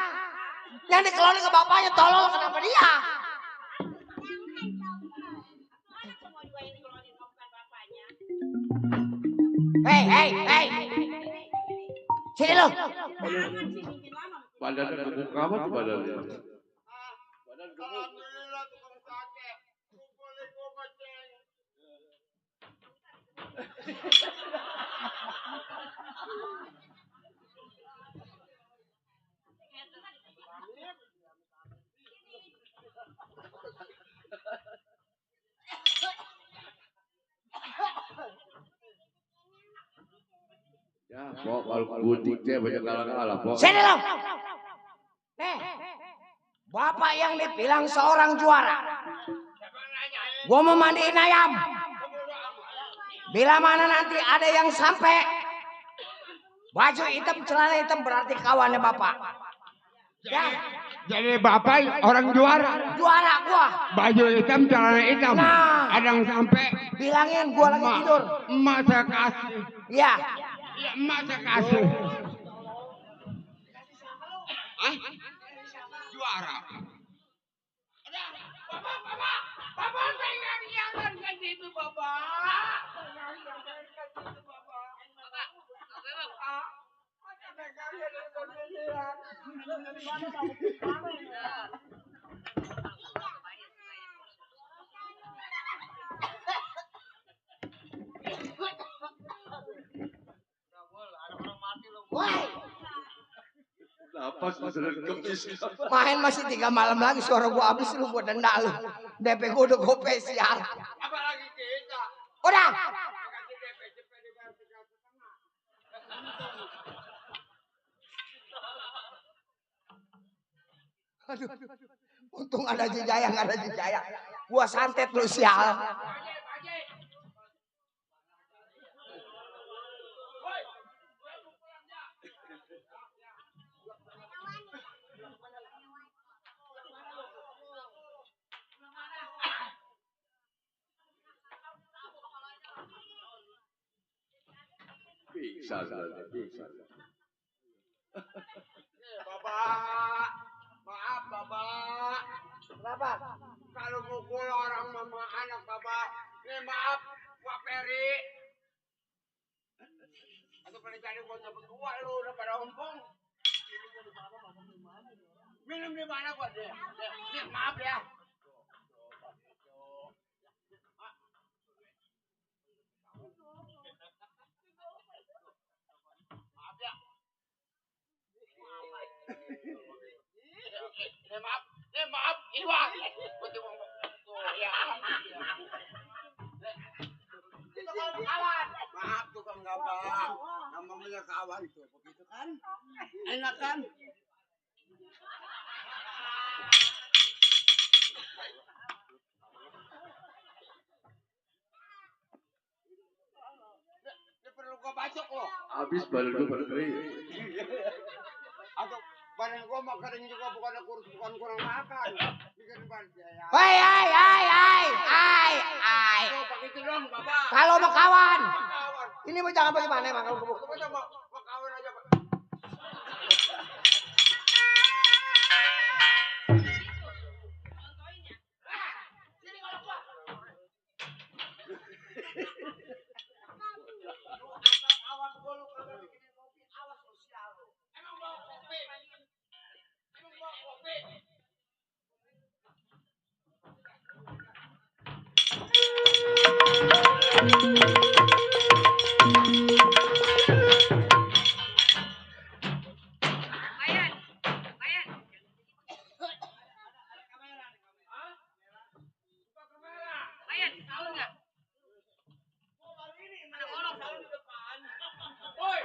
yang dikelonin ke bapaknya tolol kenapa dia? Semua juga yang dikeluarin bukan bapaknya. Hei. Sini lo. Pada gemuk amat pada lihat. Alhamdulillah tukang sate. Boleh gua maceng. Ya, pok kalau butik dia banyak kalah pok. Sini lo. Nih. Bapak yang dibilang seorang juara. Gua mau mandiin ayam. Bila mana nanti ada yang sampai baju hitam, celana hitam berarti kawannya bapak. Ya, Jadi bapak orang juara. juara gua. Baju hitam, celana hitam. Nah. Ada yang sampai. Bilangin gua lagi tidur. Emak saya kasih. Ya. Ya, emak saya kasih. Hah? Juara. Bapak pengen jangan kayak gitu, Bapak. Woi, Napas sudah kepis. main masih 3 malam lagi suara gua habis lu gua denda lu. DP gua udah gope sial. Apalagi kita. Udah. Kasih DP cepet dibayar 3,5. Aduh. Untung ada Jijaya, nggak ada Jijaya. Gua santet lu sial. Pingsan. Bapak, maaf Bapak. Kenapa? Kalau mukul orang mama anak Bapak, nih maaf Pak Peri. Atau pada cari gua berdua lu udah pada ompong. Minum di mana gua deh? Nih maaf ya. Maaf ya. Maaf, Iwan. Tuh ya. Kita kalau punya kawan tuh begitu kan. Enak kan? Dia perlu gua bacok loh. Habis badan gue pada kering. Atau badan gua mah kering juga bukan kurang makan. Bikin badan ya. Hai. Oh, begitu dong, Bapak. Kalau mau kawan, Kawan. ini mau jangan bagaimana emang kalau gebuk. Coba mau kawan aja, Pak. Bayan, tahu nggak? Mana kolong? Woi,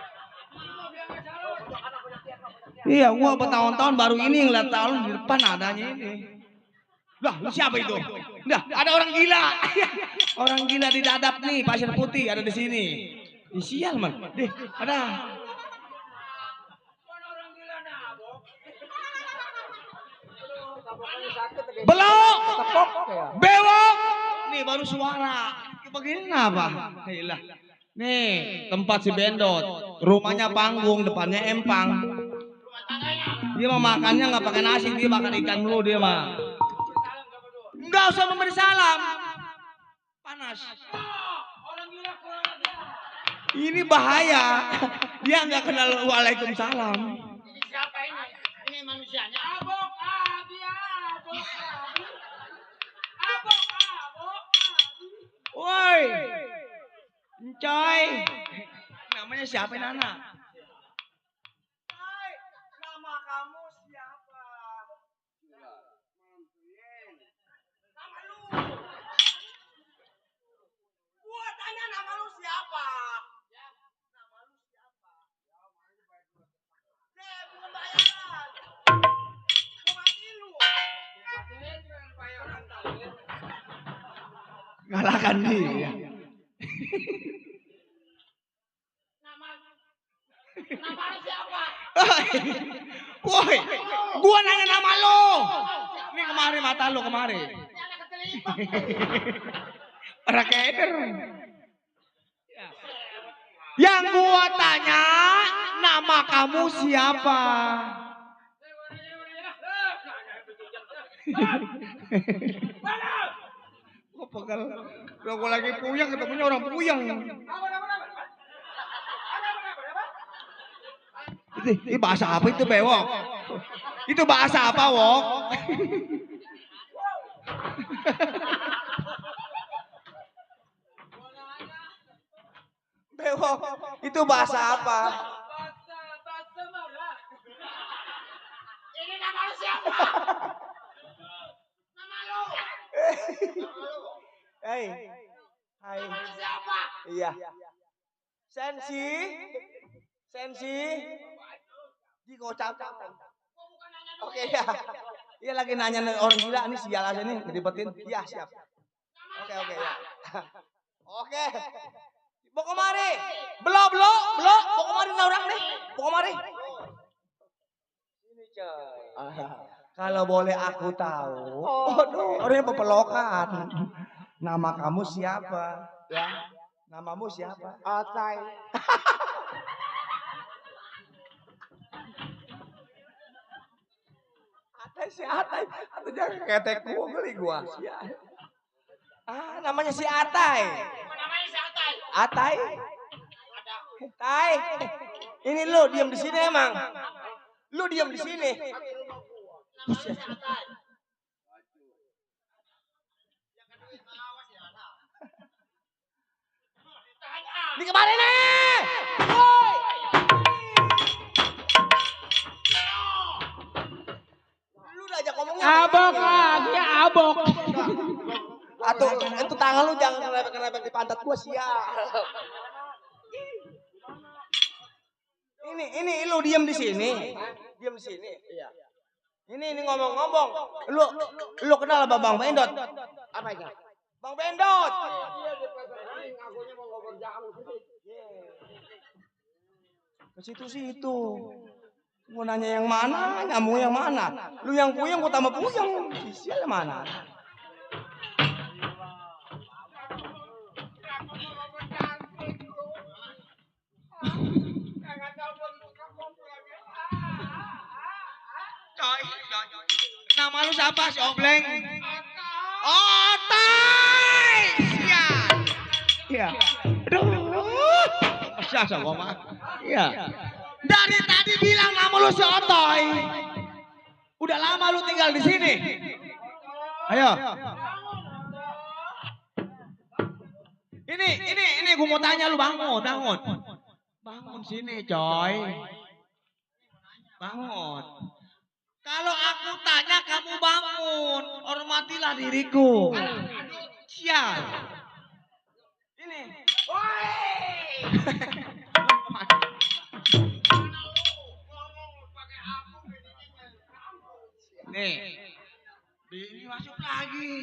mau bilang nggak calon. Iya, gua bertahun-tahun baru ini ngeliat talun di depan adanya ini. Lah, lu siapa itu? Nah, ada orang gila. Orang gila di dadap nih, pasir putih ada di sini. Ih, sial man. Deh, ada. Orang gila nabok. Belok. Bewok. Nih baru suara. Begini apa? Hilah. Nih, tempat si Bendot. Rumahnya panggung, depannya empang. Dia mah makannya nggak pakai nasi, dia makan ikan dulu dia mah. Nggak usah memberi salam. Panas. Orang gila kurang ajar. Ini bahaya. Dia nggak kenal waalaikumsalam. Ini siapa ini? Ini manusianya. Abok, abi, abok, abi. Abok, abok, abi. Woi, Encoy. Namanya siapa ini anak? Nama kamu siapa? Nama lu. Gua tanya nama lu siapa? Nama lu siapa? Bukan bayaran. Gua mati lu. Ngalahkan dia. Nama lu siapa? Woi, gua nanya nama lo. Ini kemari mata lo kemari. Ini anak ketelimpang. Orang keder. Yang gua tanya, nama kamu siapa? Gua pegal. Udah gua lagi puyeng, ketemunya orang puyeng. Ini bahasa apa itu, Bewok? Itu bahasa apa, Wok? Bewok. Itu bahasa apa? Bahasa marah. Ini nama lu siapa? Nama lu. Hai. Hai. Nama lu siapa? Iya. Sensi. Sensi. Di kocak. Oke ya. Iya lagi nanya orang gila ini sial aja nih ngeribetin. Iya siap. Oke ya. Oke. Bawa kemari. Belok. Bawa kemari nih orang nih. Bawa kemari. Ini coy. Kalau boleh aku tahu. Orang yang pepelokan. Nama kamu siapa? Ya. Namamu siapa? Atai. Atai si Atai. Atau jangan ketek gua beli gua. Namanya si Atai. Namanya si Atai. Atai. Tai. Ini lu diam di sini emang. Lu diam di sini. Namanya si Atai. Di kemana nih? Woi. Lu udah ajak ngomongnya. Abok lagi, abok. Atau itu tangan lu jangan ngerepek di pantat gua sial. Ini lu diem di sini. Diem di sini. Iya. Ini ngomong-ngomong. Lu kenal sama Bang Bendot? Apa itu? Bang Bendot. Dia di pasar ini ngakunya mau ngobrol jamu sih. Ke situ. Mau nanya yang mana, nyambung yang mana. Lu yang puyeng, gua tambah puyeng. Sial mana? Coy. Nama lu siapa si Obleng? Otai! Iya. Aduh. Masa gua mah. Iya. Dari tadi bilang nama lu si Otoy. Udah lama lu tinggal di sini. Ayo. Ini gua mau tanya lu bangun. Bangun sini, coy. Bangun. Kalau aku tanya kamu bangun, hormatilah diriku. Siap. Ini. Nih. Ini masuk lagi.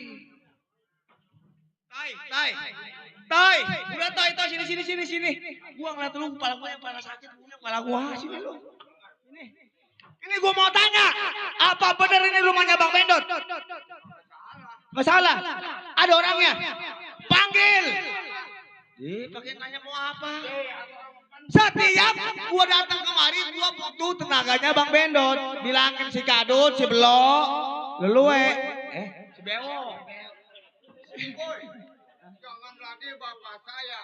Tai. Udah Tai sini. Gua ngeliat lu kepala gua yang kepala sakit, kepala gua sini lu. Ini gua mau tanya, apa bener ini rumahnya Bang Bendot? Nggak salah. Ada orangnya. Panggil. Pakai nanya mau apa? Setiap gua datang kemari, gua butuh tenaganya Bang Bendot. Bilangin si Kadut, si Belok, Lelue, si Bewo. Jangan lagi bapak saya.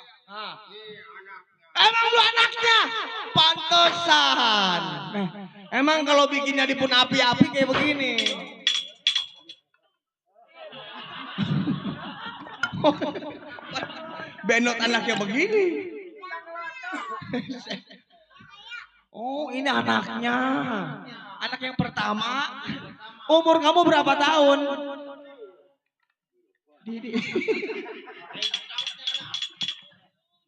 Nih anaknya. Emang lu anaknya? Pantesan. Emang kalau bikinnya di pun api-api kayak begini. Bendot anaknya begini. Oh, ini anaknya. Anak yang pertama. Umur kamu berapa tahun? Didi.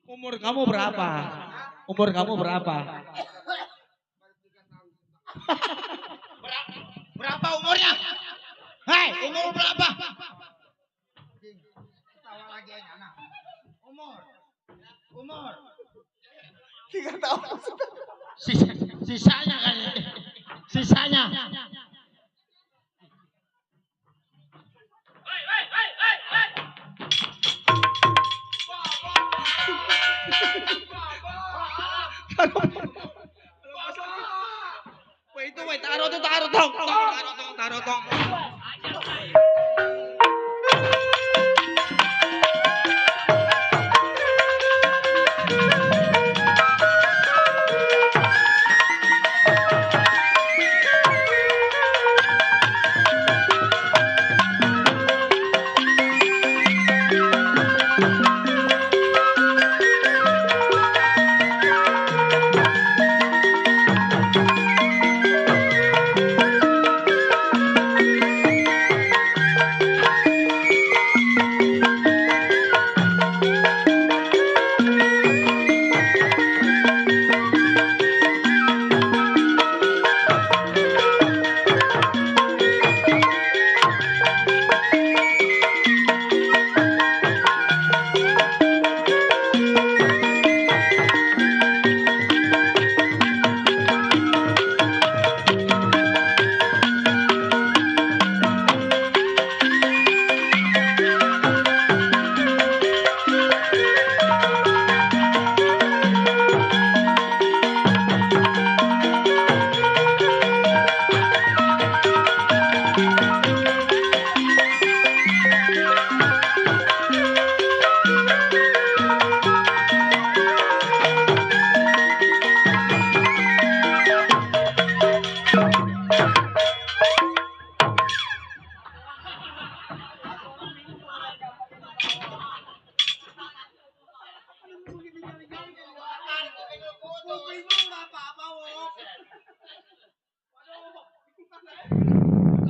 Umur kamu berapa? Berapa umurnya? Hei, umur berapa? Tawa lagi anak. Umur. 3 tahun. Sisanya kan. Sisanya. Wait, taruh tong.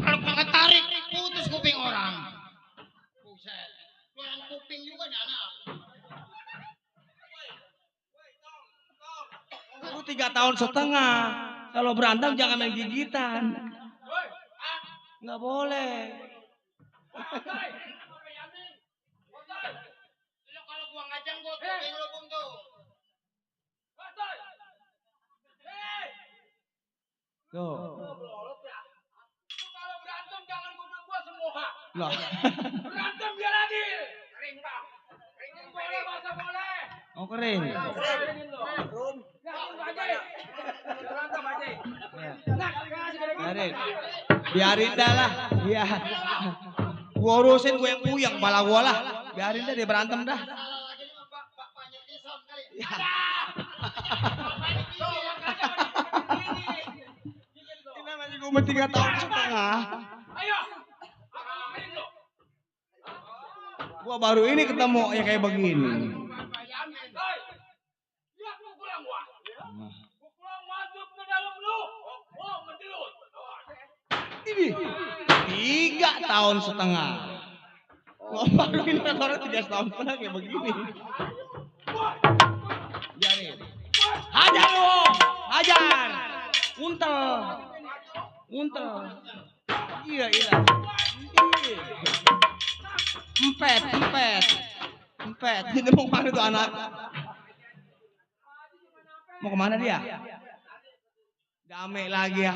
Kalau pakai tarik putus kuping orang. Buset. Lu yang kuping juga nyala. 3 tahun setengah. Kalau berantem jangan main gigitan. Nggak boleh. Kalau gua ngajang gua tuh lo bung tuh. Tuh. Kalau berantem jangan gua semua. Loh. Berantem biar adil. Kering bang. Kering boleh bahasa boleh. Oh kering. Keringin lo. Yakin aja. Berantem aja. Biarin. Biarin dah lah. Iya. Gua urusin gue yang puyeng kepala gua lah. Biarin dah dia berantem dah. Ini masih umur 3 tahun setengah. Ayo. Gua baru ini ketemu ya kayak begini. Lihat pukulan gua. Pukulan masuk ke dalam lu. Oh, mendelut. Ini 3 tahun setengah. Gua baru ini orang 3 tahun setengah kayak begini. Biarin. Hajar lu, hajar. Untel. Iya. Empet. Ini mau kemana tuh anak? Mau kemana dia? Damai lagi ya.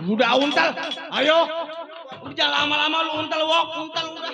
Udah untal, ayo. Udah lama-lama lu untal udah.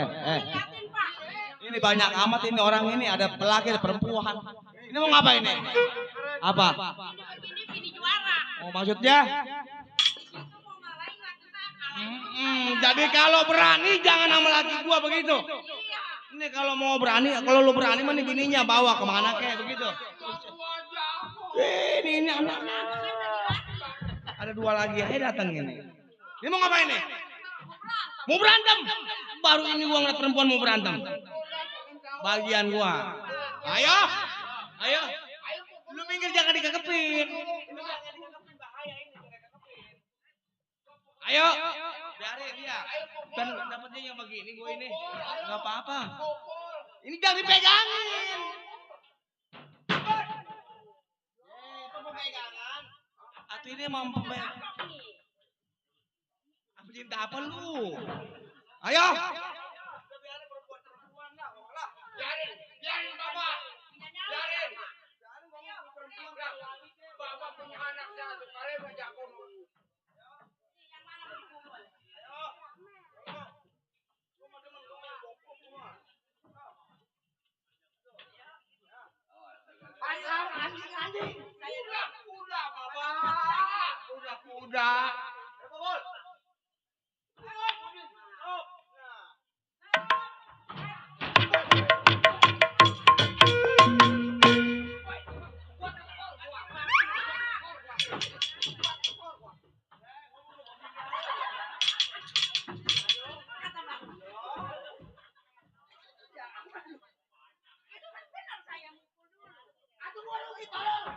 Liatin, Pak. Ini banyak amat ini orang ini, ada laki ada perempuan. Ini mau ngapain nih? Apa? Ini bini juara. Oh maksudnya? Itu mau ngalahin laki saya kalah. Jadi kalau berani jangan sama laki gua begitu. Iya. Ini kalau mau berani, kalau lu berani mah nih bininya bawa kemana kayak begitu. Ini anak-anak. Ada 2 lagi aja datang ini. Ini mau ngapain nih? Mau berantem. Baru ini gua ngeliat perempuan mau berantem. Bagian gua. Ayo. Ayo. Lu minggir jangan dikekepin. Ayo. Biarin dia. Dan dapetnya yang begini gua ini. Enggak apa-apa. Ini jangan dipegangin. Itu pegangan. Atau ini mau pegang. Apa cinta apa lu? Ayo. Biarin Bapak. Biarin. Bapak punya anak satu kali banyak ngomong. Pasar anjing. Udah Bapak. Udah kuda. Itu kan benar saya mukul dulu. Aduh lu gitu loh.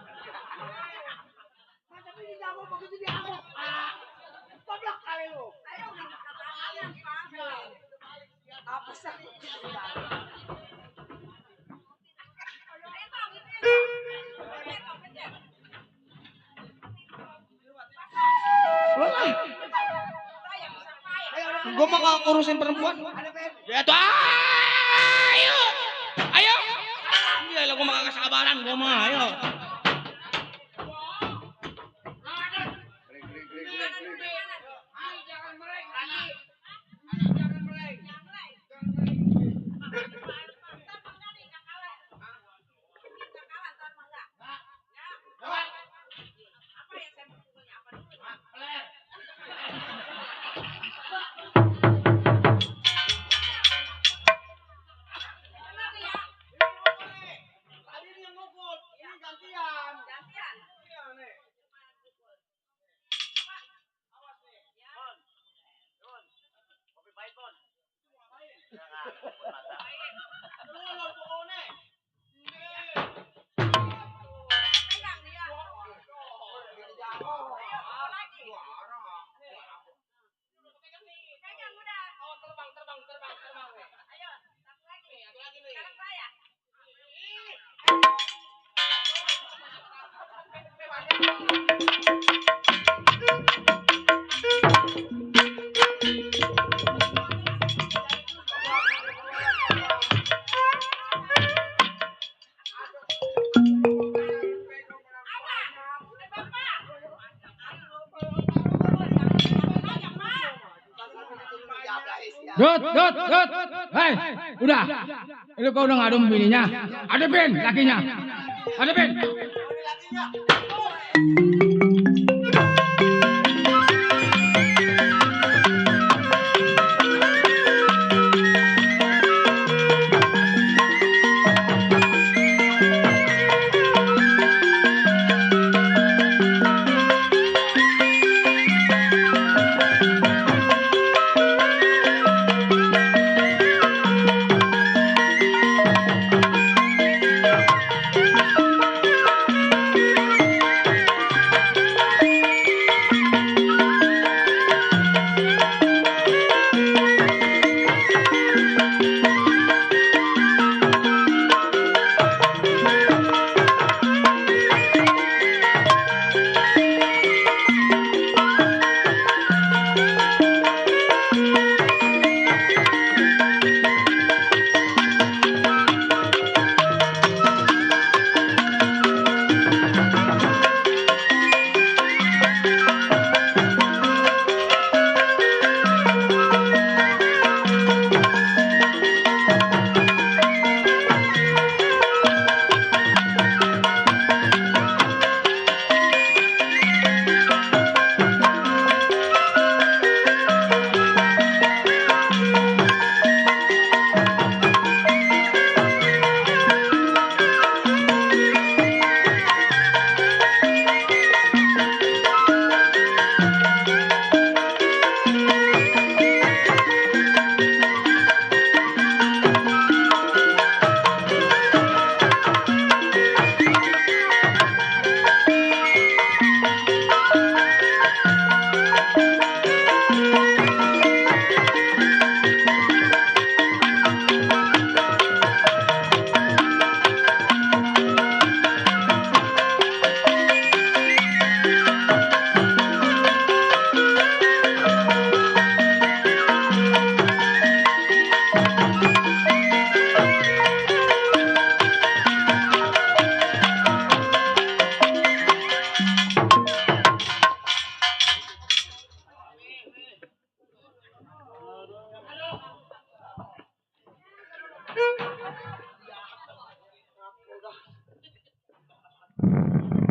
Masa ini jago begitu diamuk. Goblok kali lu. Saya udah nggak ketahuan, Pak. Apa sih? Gua mah nggak ngurusin perempuan. Ya tuh, ayo, ayo. Iya, gua mah kagak sabaran, gua mah, ayo. Jangan meleng. Apa yang saya mukulnya apa dulu? Benar ya? Tadi ini yang ngukul, ini gantian. Gantian. Iya nih. Pegang dia. Ayo, apa lagi? Pegang udah. Terbang. Ayo, satu lagi. Sekarang saya. Dot. Hei, udah. Lu kau udah ngadum bininya. Adepin lakinya. Adepin.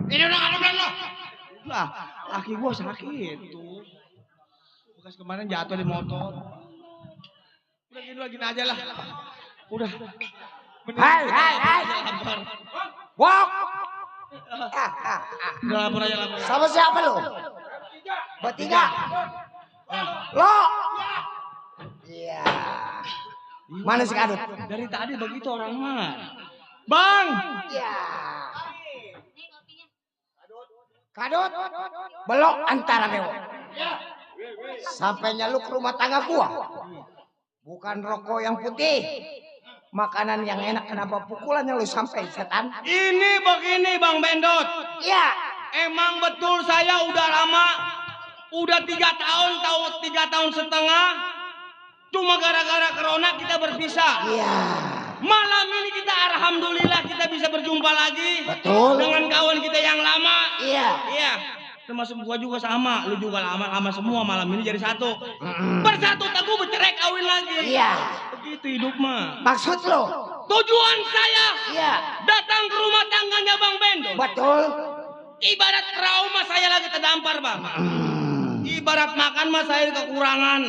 Ini udah ngadem belum lo? Lah, kaki gua sakit tuh. Bekas kemarin jatuh di motor. Udah gini aja lah. Udah. Hai. Wok. Udah lapor aja. Sama siapa lu? Bertiga. Lo. Iya. Mana si Kadut? Dari tadi begitu orang mah. Bang. Iya. Kadut. Belok antara mewah. Sampainya lu ke rumah tangga gua. Bukan rokok yang putih. Makanan yang enak, kenapa pukulannya lu sampai setan? Ini begini Bang Bendot. Iya. Emang betul saya udah lama. Udah 3 tahun setengah. Cuma gara-gara corona kita berpisah. Iya. Malam ini kita alhamdulillah kita bisa berjumpa lagi. Betul. Dengan kawan kita yang lama. Iya. Iya. Termasuk gua juga sama, lu juga lama semua malam ini jadi satu. Bersatu teguh bercerai kawin lagi. Iya. Begitu hidup mah. Maksud lo? Tujuan saya Iya. datang ke rumah tangganya Bang Bendo. Betul. Ibarat trauma saya lagi terdampar Bang. Ibarat makan mah saya kekurangan.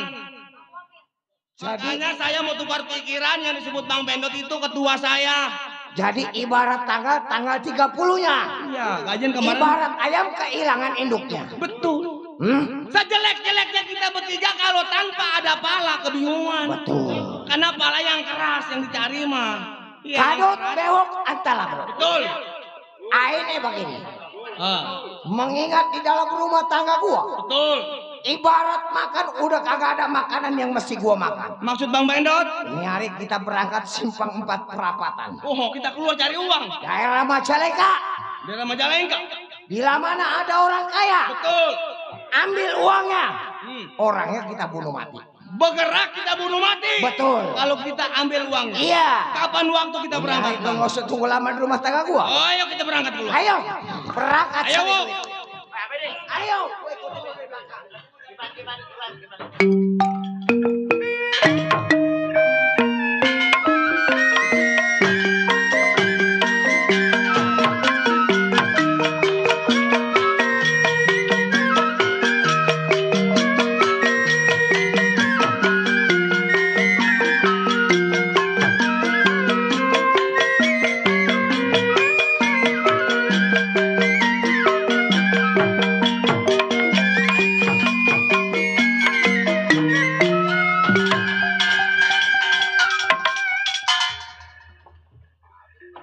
Makanya saya mau tukar pikiran yang disebut Bang Bendot itu ketua saya. Jadi ibarat tanggal 30-nya. Iya, gajian kemarin. Ibarat ayam kehilangan induknya. Betul. Sejelek-jeleknya kita bertiga kalau tanpa ada pala kebingungan. Betul. Karena pala yang keras yang dicari mah. Iya, Kadut yang keras. bewok antara bro. Betul. Ini begini. Ah, Mengingat di dalam rumah tangga gua. betul. Ibarat makan udah kagak ada makanan yang mesti gua makan. Maksud Bang Bendot? Ini hari kita berangkat simpang 4 perapatan. Oh, kita keluar cari uang. Daerah Majalengka. Daerah Majalengka. Bila mana ada orang kaya. Betul. Ambil uangnya. Hmm. Orangnya kita bunuh mati. Bergerak kita bunuh mati. Betul. Kalau kita ambil uangnya. Iya. Kapan waktu kita berangkat? Ini nggak usah tunggu lama di rumah tangga gua. Oh, ayo kita berangkat dulu. Ayo. Berangkat. Ayo, sana. Wok. Ayo.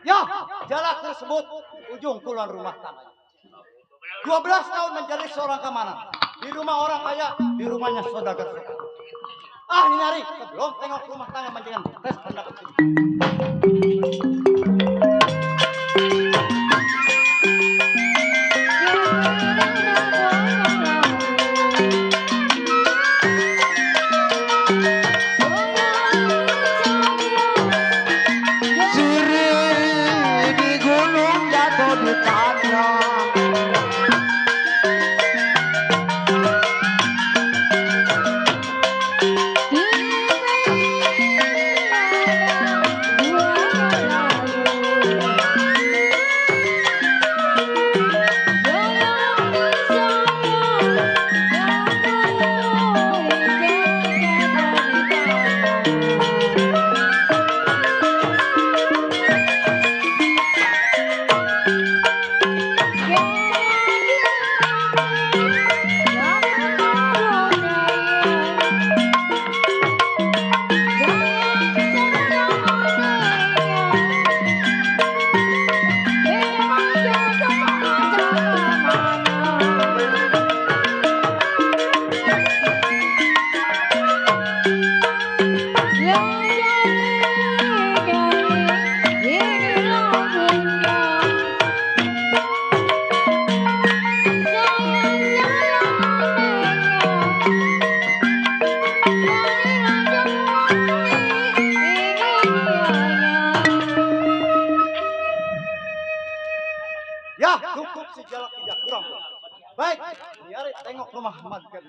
Ya, jalan tersebut ujung kulon rumah tangga. 12 tahun menjadi seorang keamanan. Di rumah orang kaya, di rumahnya saudagar. Ah, ini nyari. Sebelum tengok rumah tangga manjangan tes pendapat sini. Sirih di gunung jatuh di tanah. Ya, cukup si jalak tidak kurang. Baik, nyari tengok rumah majikan.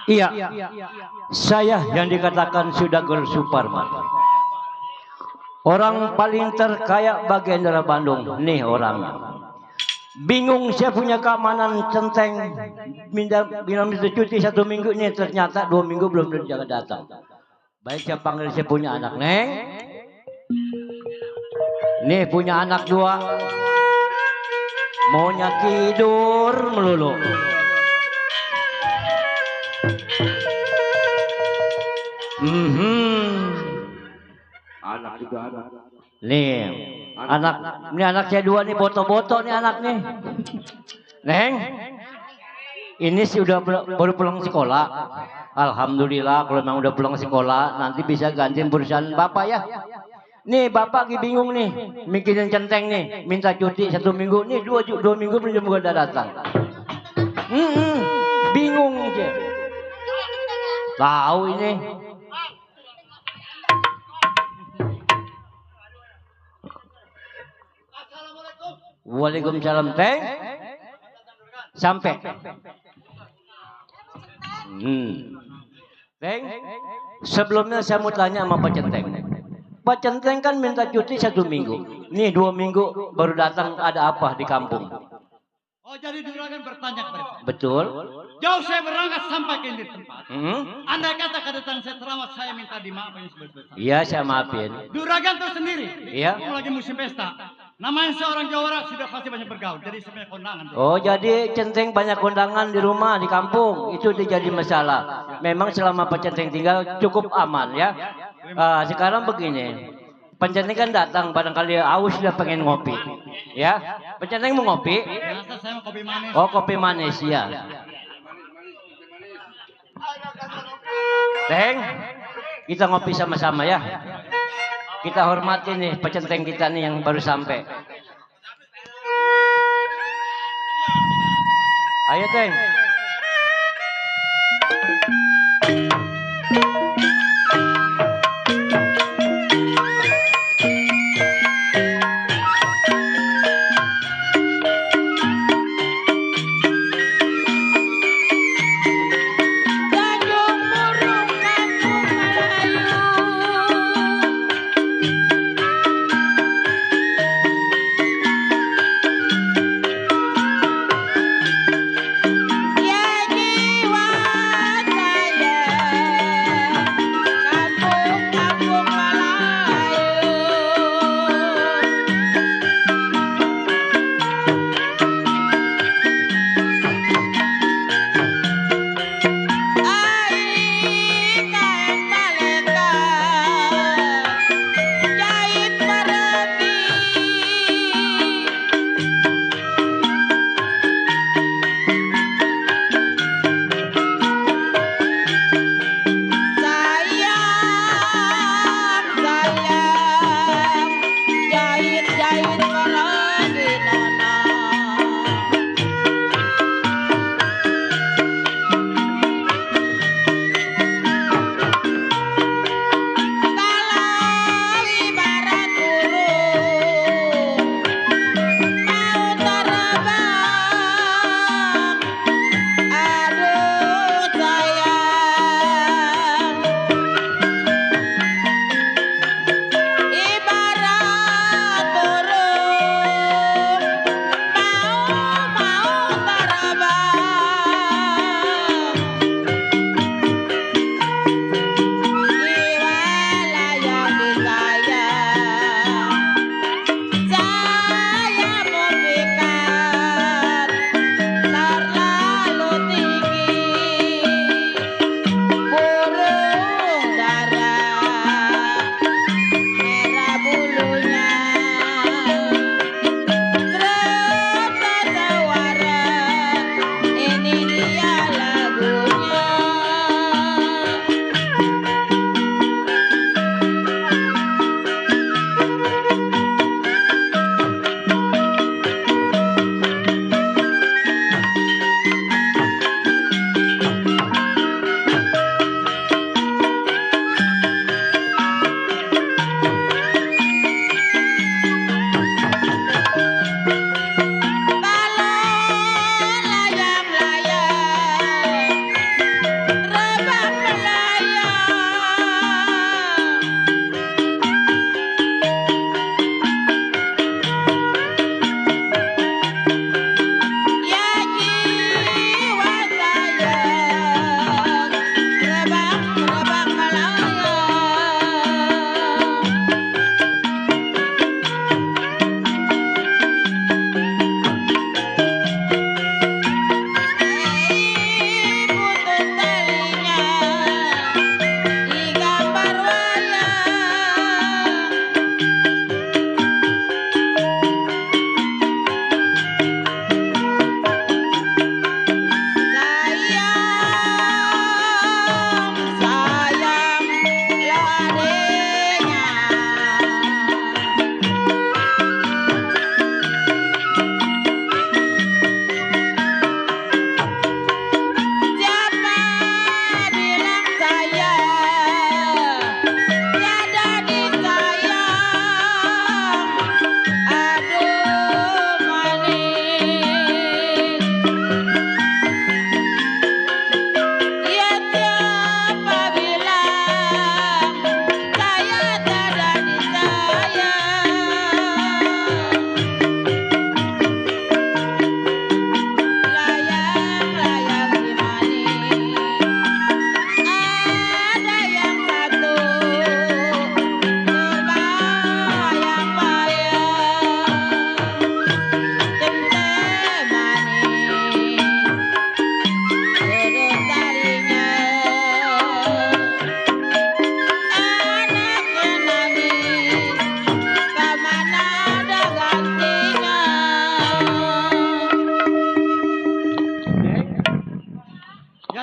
Iya, saya yang dikatakan Sudagar Suparman. Orang paling terkaya bagian daerah Bandung. Nih orangnya. Bingung saya punya keamanan centeng. Bilang itu cuti 1 minggu nih. Ternyata 2 minggu belum datang. Baik saya panggil saya punya anak. Neng. Nih punya anak 2. Maunya tidur melulu. Anak juga anak. Nih, ini anak saya 2 nih, boto-boto nih anak nih. Neng, ini sih udah baru pulang sekolah. Alhamdulillah kalau memang udah pulang sekolah, nanti bisa gantiin perusahaan bapak ya. Nih bapak lagi bingung nih, mikirin centeng nih, minta cuti 1 minggu, nih 2 minggu belum juga datang. Bingung dia. Tahu ini. Waalaikumsalam teng. Sampai. Teng. Sebelumnya saya mau tanya sama Pak Centeng. Pak Centeng kan minta cuti 1 minggu. Nih 2 minggu baru datang, ada apa di kampung? Oh jadi juragan bertanya kepada saya. Betul. Jauh saya berangkat sampai ke ini tempat. Andai kata kedatangan saya terlambat, saya minta dimaafin sebesar-besar. Iya saya maafin. Juragan tuh sendiri. Iya. Mau lagi musim pesta. Namanya seorang jawara sudah pasti banyak bergaul. Jadi sebenarnya kondangan. Oh jadi Centeng banyak kondangan di rumah, di kampung. Itu jadi masalah. Memang selama Pak Centeng tinggal cukup aman ya. Sekarang begini. Pak Centeng kan datang, barangkali aus dia pengen ngopi. Ya, Pak Centeng mau ngopi? Biasa saya mau kopi manis. Oh kopi manis ya. Teng, kita ngopi sama-sama ya. Kita hormati nih Pak Centeng kita nih yang baru sampai. Ayo Teng. Ya jiwa saya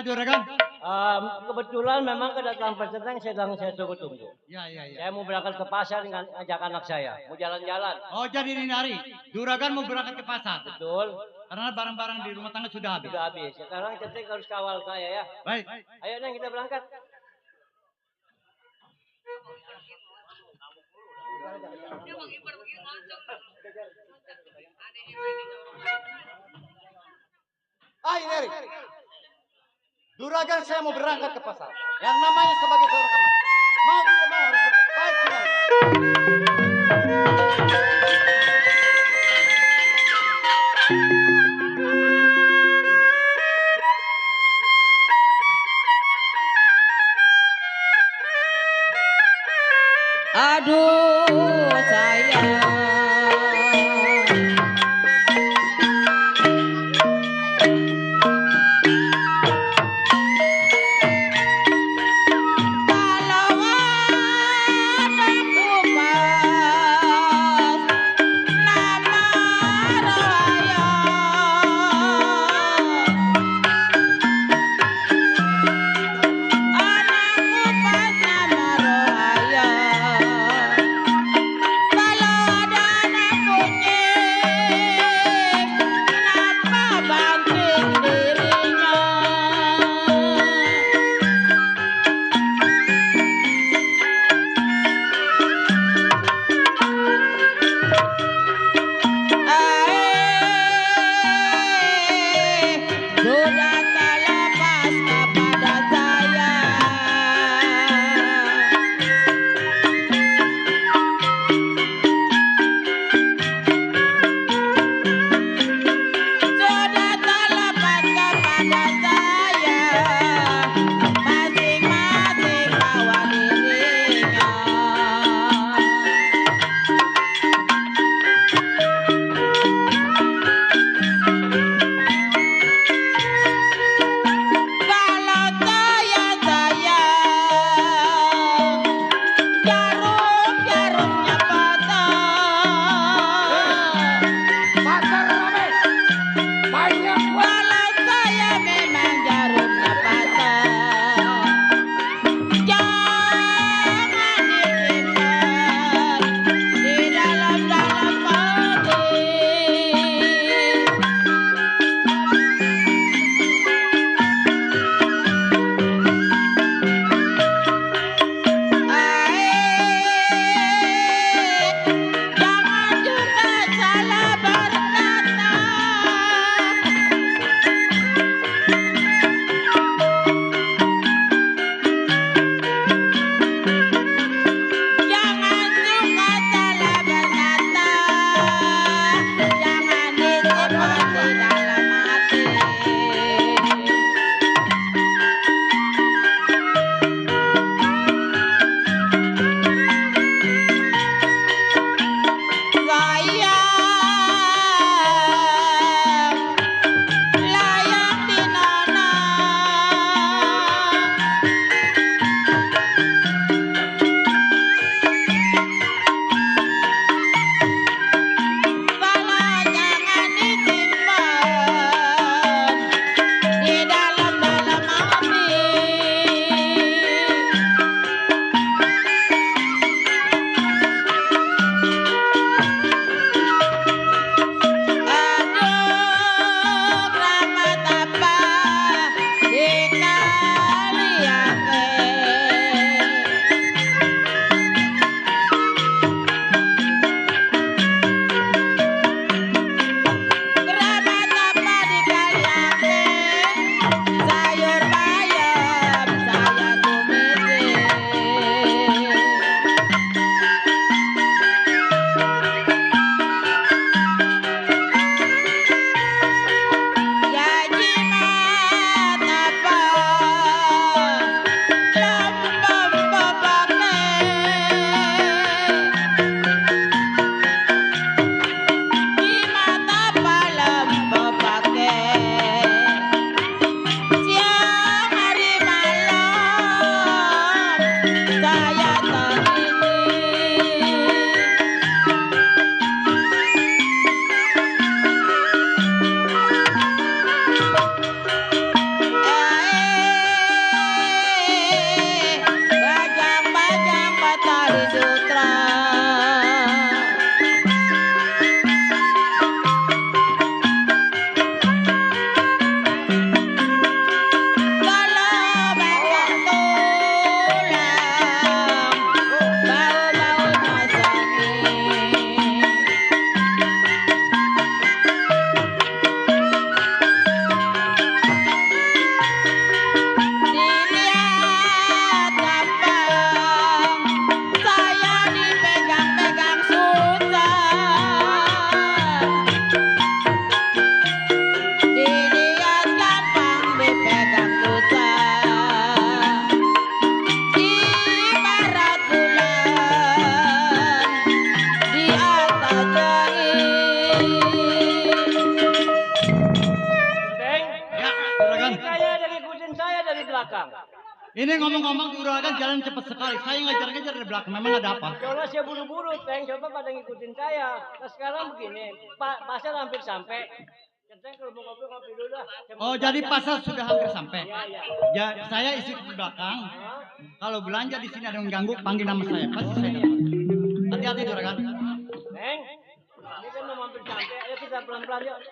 Juragan? Kebetulan memang kedatangan Pak Centeng sedang saya tunggu-tunggu. Ya, ya, ya. Saya mau berangkat ke pasar dengan ajak anak saya. Mau jalan-jalan. Oh, jadi ini hari. Juragan mau berangkat ke pasar. Betul. Karena barang-barang di rumah tangga sudah habis. Sudah habis. Sekarang Centeng harus kawal saya ya. Baik. Ayo Neng kita berangkat. Ini hari. Juragan saya mau berangkat ke pasar. Yang namanya sebagai seorang kamar. Mau tidak mau harus berangkat. Baik, Juragan. Aduh sayang. Kalau aku pas belakang. Ini ngomong-ngomong juragan jalan cepat sekali. Saya ngejar-ngejar dari belakang. Memang ada apa? Soalnya saya buru-buru, Teng. Coba pada ngikutin saya. Nah sekarang begini, pasar hampir sampai. Centeng kalau mau ngopi dulu dah. Oh, jadi pasar sudah hampir sampai. Iya, iya. Ya, saya isi di belakang. Kalau belanja di sini ada yang ganggu, panggil nama saya. Pasti saya datang. Hati-hati juragan. Teng, ini kan mau hampir sampai. Ayo kita pelan-pelan yuk.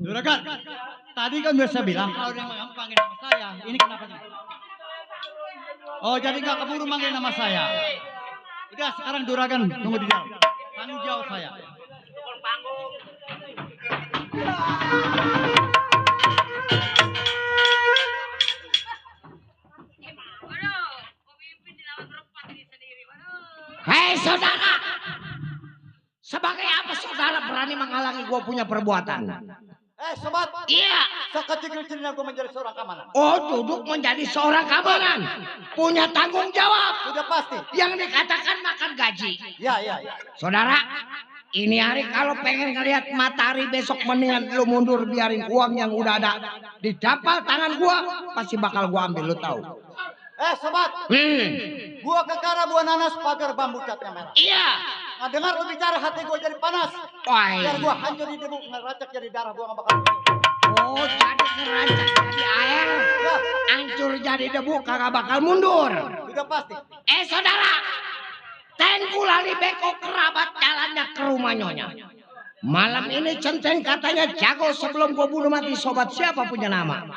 Juragan, tadi kan udah saya bilang kalau ada yang panggil nama saya. Ini kenapa sih? Oh, jadi nggak keburu manggil nama saya. Udah, sekarang juragan tunggu di dalam. Tanggung jawab saya. Hei saudara, sebagai apa saudara berani menghalangi gua punya perbuatan? Sobat. Iya. Sekecil-kecilnya gue menjadi seorang keamanan. Oh, duduk menjadi seorang keamanan, punya tanggung jawab. Sudah pasti. Yang dikatakan makan gaji. Ya. Saudara, ini hari kalau pengen ngelihat matahari besok mendingan lu mundur biarin uang yang udah ada di dapal tangan gua pasti bakal gua ambil, lu tahu. Sobat. Gua kekara buah nanas pagar bambu catnya merah. Iya. Nah, dengar lu bicara hati gua jadi panas. Wah. Biar gua hancur di debu, ngeracak jadi darah gua gak bakal. Oh, jadi ngerancak jadi air, hancur jadi debu, kagak bakal mundur. Sudah pasti. Saudara, Tengku Lali Beko kerabat jalannya ke rumah Nyonya. Malam ini Centeng katanya jago sebelum gua bunuh mati sobat siapa punya nama.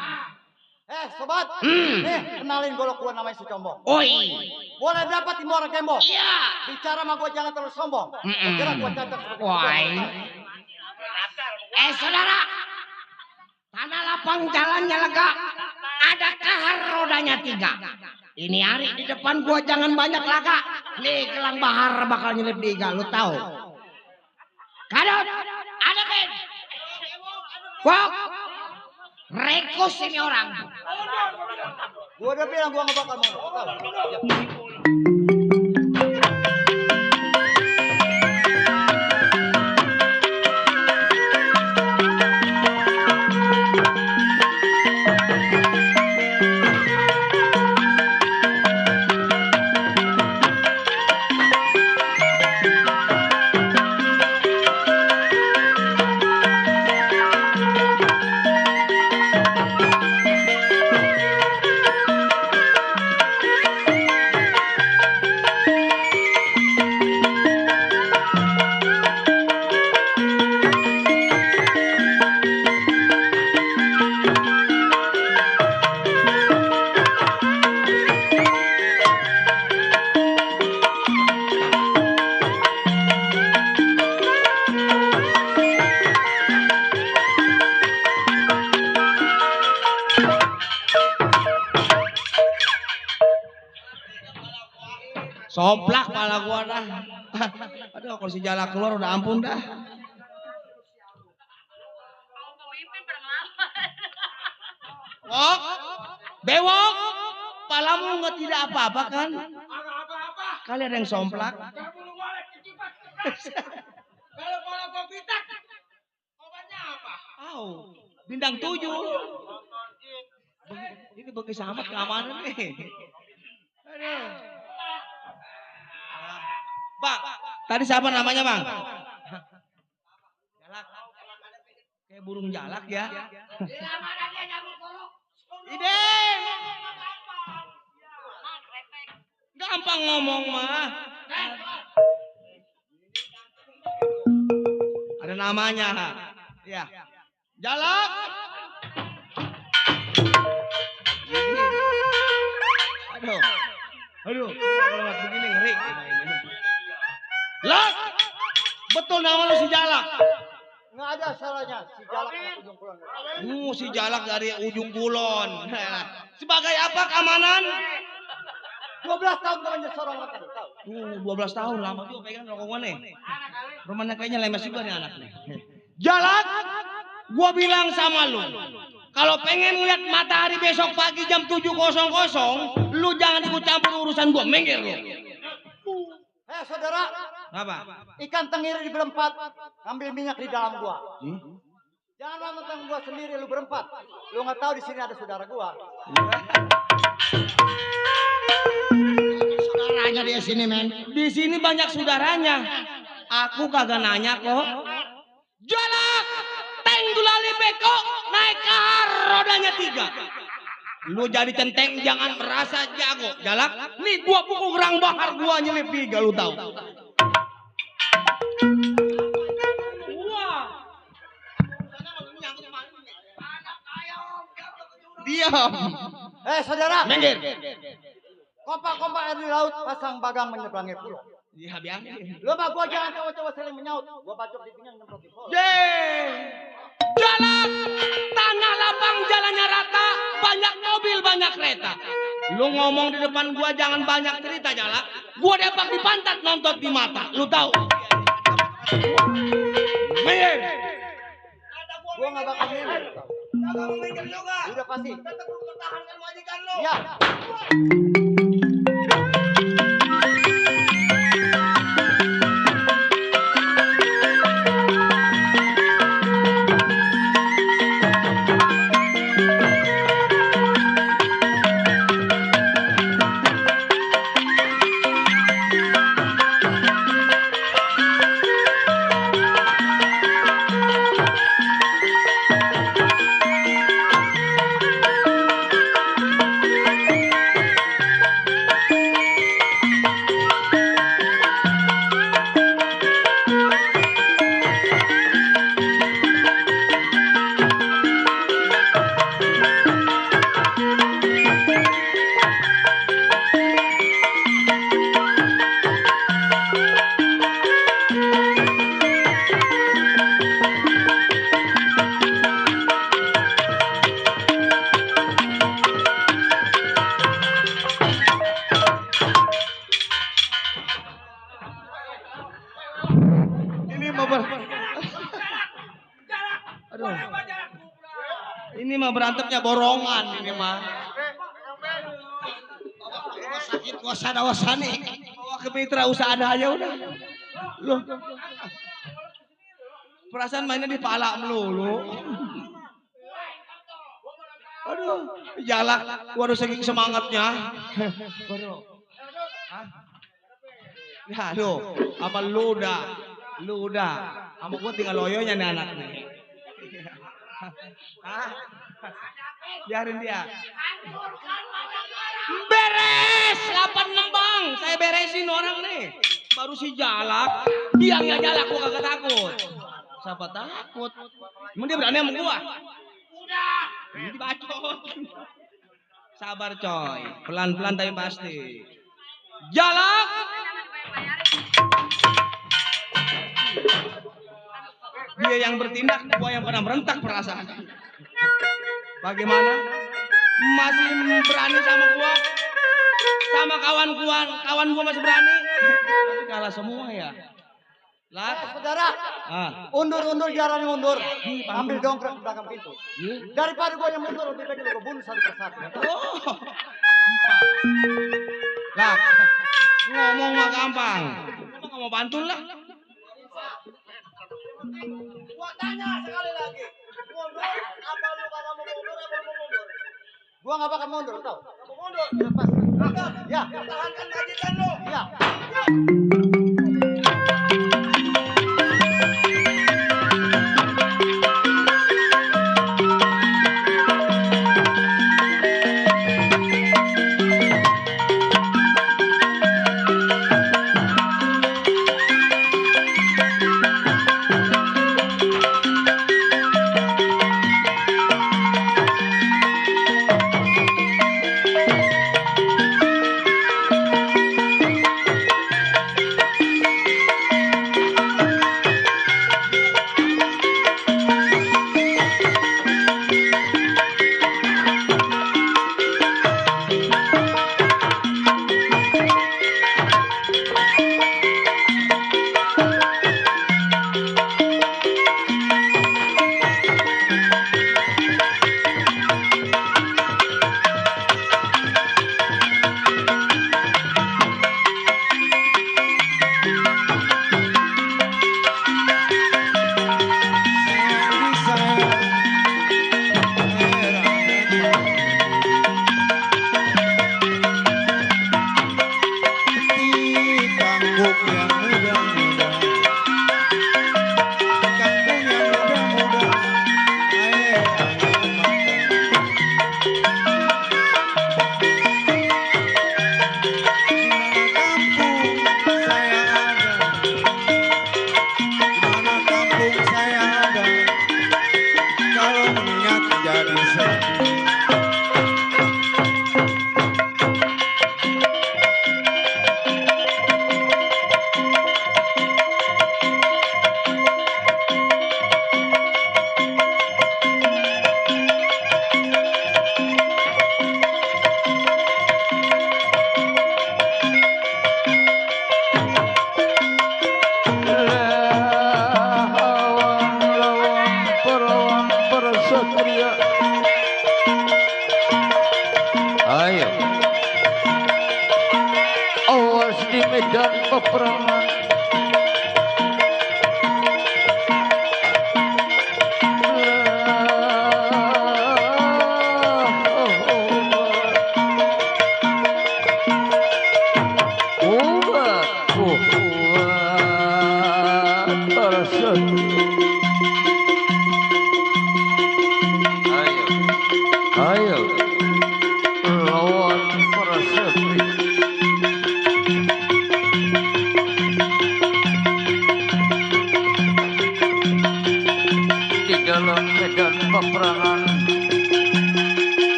Sobat. Nih, kenalin golok gua namanya si Combong. Oi. Boleh dapat di Muara Gembong. Iya. Bicara sama gua jangan terlalu sombong. Kira gua cacat. Woi. Saudara, tanah lapang jalannya lega, ada kahar rodanya 3. Ini hari di depan gua jangan banyak laga. Nih gelang bahar bakal nyelip di iga, lu tahu. Kadot, ada Ben. Wok, rekus ini orang. Gua udah bilang gua gak bakal mau. Soplak pala gua dah. Aduh kalau si Jala keluar udah ampun dah. Mau pemimpin berlama. Wok, bewok, palamu nggak tidak apa-apa kan? Apa-apa. Kali ada yang somplak. Gak perlu ngolek kecipat. Kalau bola gua pitak, obatnya apa? Au, bintang 7. Ini bagi sahabat keamanan nih. Aduh. Bang, tadi siapa namanya bang? Jalak. Kayak burung jalak ya. Ide. Gampang ngomong mah. Ada namanya. Ya. Jalak. Aduh. Aduh. Kalau nggak begini ngeri. Lak. Betul nama lu si Jalak. Nggak ada salahnya si Jalak anak ujung kulon. Si Jalak dari ujung kulon. Sebagai apa keamanan? 12 tahun kau menjadi seorang laki. 12 tahun lama juga pegang rokok gua nih. Rumahnya kayaknya lemes juga nih anak nih. Jalak, gua bilang sama lu. Kalau pengen ngeliat matahari besok pagi jam 7.00, lu jangan ikut campur urusan gua, minggir lu. Saudara, Apa? ikan tenggiri di berempat, ambil minyak di dalam gua. Jangan nonton gua sendiri, lu berempat. Lu nggak tahu di sini ada saudara gua. Saudaranya dia sini men. Di sini banyak saudaranya. Aku kagak nanya kok. Jalak, tank gulali beko naik kahar rodanya 3. Lu jadi centeng jangan merasa jago. Jalak, nih gua pukul gerang bahar gua nyelip 3 lu tahu. Diam. Saudara, Minggir. kompak-kompak air di laut, pasang bagang menyeberangi pulau. Iya, biarin. Lu mah gua jangan coba-coba saling menyaut. Gua bacok di pinggang nyemprot di kol. Jalak, tanah lapang jalannya rata, banyak mobil, banyak kereta. Lu ngomong di depan gua jangan banyak cerita, Jalak. Gua depak di pantat, nontot di mata. Lu tahu? Minggir. Gua nggak bakal minggir. Kamu minggir juga. Udah pasti. Tetap lu pertahankan majikan lu. Iya. Ini mah berantemnya borongan ini mah. Sakit wasada-wasani. Bawa ke mitra usaha aja udah. Loh. Perasaan mainnya di pala melulu. Aduh, Jalak, waduh saking semangatnya. Ya, aduh, apa lu udah. Sama gua tinggal loyonya nih anak nih. Biarin dia. Beres 86 bang, saya beresin orang nih. Baru si Jalak, dia nggak Jalak, gua kagak takut. Siapa takut? Emang dia berani sama gua? Udah. Ini dibacot. Sabar coy, pelan-pelan tapi pasti. Jalak. Dia yang bertindak, gua yang pernah berentak perasaan. Bagaimana? Masih berani sama gua? Sama kawan gua masih berani? Tapi kalah semua ya. Lah, Saudara, Undur jarang undur. Ambil dongkrak di belakang pintu. Daripada gua yang mundur lebih baik gua bunuh satu persatu. Oh. Lah, ngomong mah gampang. Emang mau pantun lah. Gua tanya sekali lagi. Mundur apa lu kata mau mundur apa mau mundur? Gua nggak bakal mundur, tau? Mau mundur. Lepas. Ya, pertahankan majikan lu. Ya.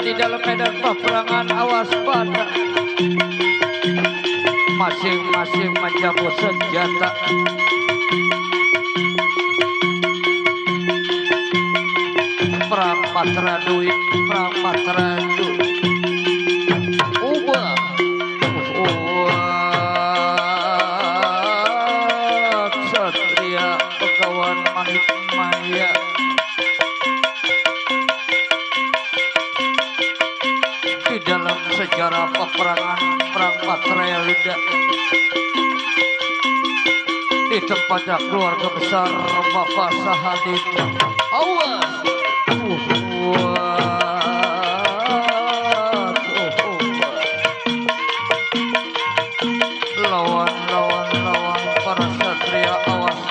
Di dalam medan peperangan, awas pada masing-masing mencabut senjata. Perang patra duit, perang patra duit. Ubah satria pegawan mahit maya. Matrelida di tempatnya keluarga besar Bapak Sahadin. Awas. Lawan para satria, awas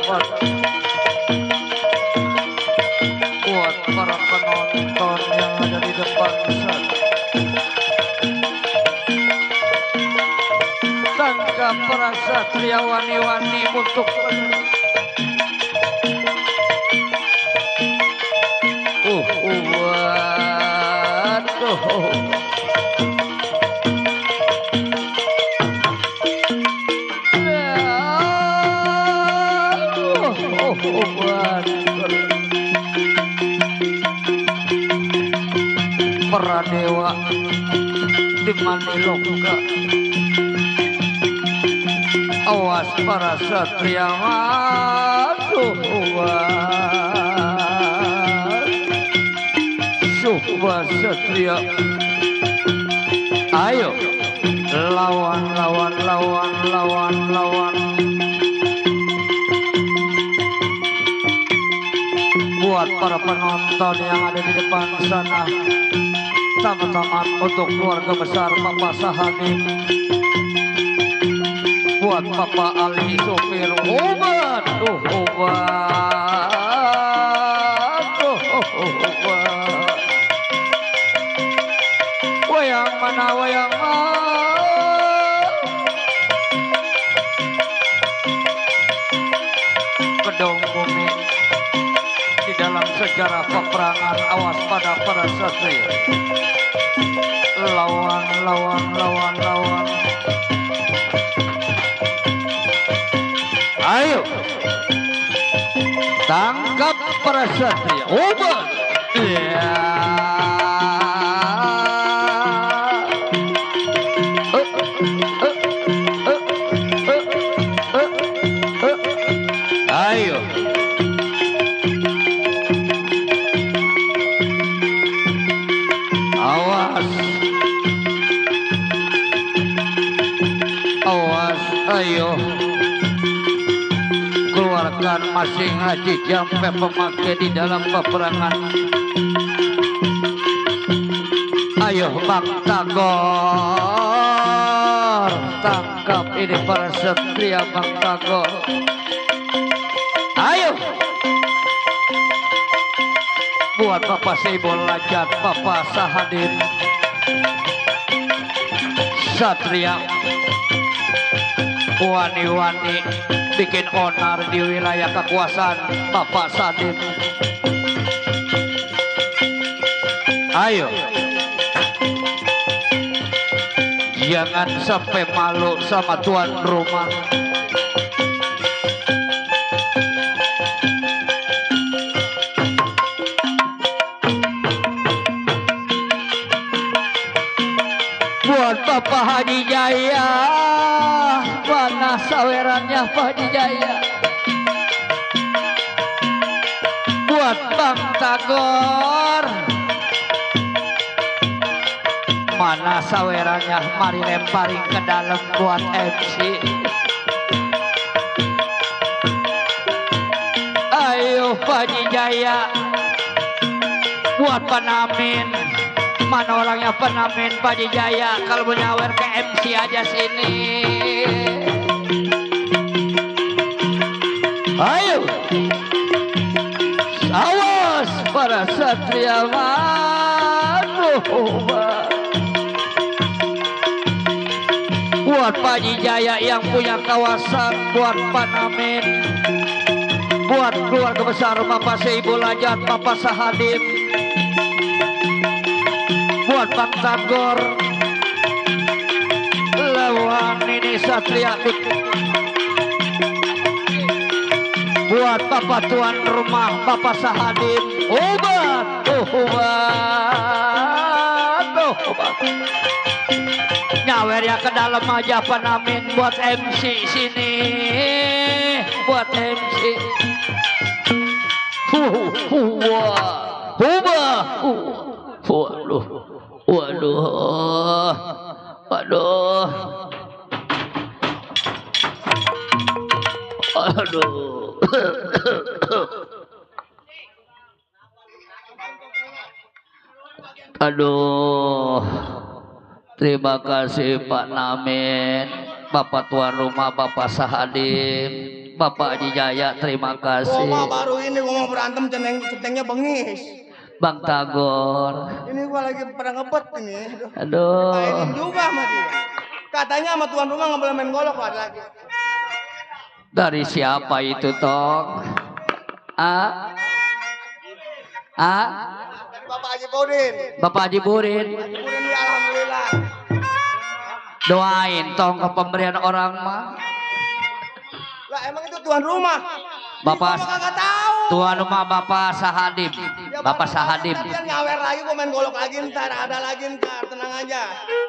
buat para penonton yang ada di depan sana. Tangkap para satria wani-wani untuk waduh. Para dewa di Maniloka, awas para satria masuk satria. Ayo lawan. Buat para penonton yang ada di depan sana, sama-sama untuk keluarga besar Bapak Sahadin, buat Bapak Ali sopir obat, wayang mana kedong bumi di dalam sejarah peperangan. Awas pada para satria. Lawan. Ayo tangkap para satria. Obat. Ayo. Ayo keluarkan masing haji jampe pemakai di dalam peperangan. Ayo Bang Tagor, tangkap ini para satria Bang Tagor. Ayo buat Bapak Seibol Lajat, Bapak Sahadin, satria wani-wani bikin onar di wilayah kekuasaan Bapak Sadin. Ayo jangan sampai malu sama tuan rumah. Buat Bapak Hadi Jaya, mana sawerannya Pak Hadi Jaya? Buat Bang Tagor, mana sawerannya? Mari lemparin ke dalam buat MC. Ayo Pak Hadi Jaya, buat Panamin. Mana orangnya Penamin Pak Hadi Jaya? Kalau mau nyawer ke MC aja sini. Ayo awas para satria manuh. Buat Pak Hadi Jaya yang punya kawasan, buat Panamin, buat keluarga besar Bapak Seibol Lajat, Bapak Sahadin, buat Bang Tagor, lawan ini satria. Buat Bapak tuan rumah Bapak Sahadin, obat. Nyawer ya ke dalam aja Panamin buat MC sini, buat MC. Waduh. Aduh. Aduh. Terima kasih Pak Namin, Bapak tuan rumah, Bapak Sahadim, Bapak Haji Jaya, terima kasih. Gua baru ini gua mau berantem centengnya bengis. Bang Tagor. Ini gua lagi pada ngebet ini. Aduh. Mainin juga sama dia. Katanya sama tuan rumah nggak boleh main golok ada lagi. Dari siapa itu, Tong? Ah? Ah? Dari Bapak Haji Bodin. Bapak Haji Burin. Haji Bodin ya alhamdulillah. Doain Tong ke pemberian orang mah. Lah emang itu tuan rumah. Bapak Gua kagak tahu. tuan rumah Bapak Sahadim. Ya, Bapak Pak, Sahadim. Ntar nyawer lagi gua main golok lagi ntar ada lagi ntar tenang aja.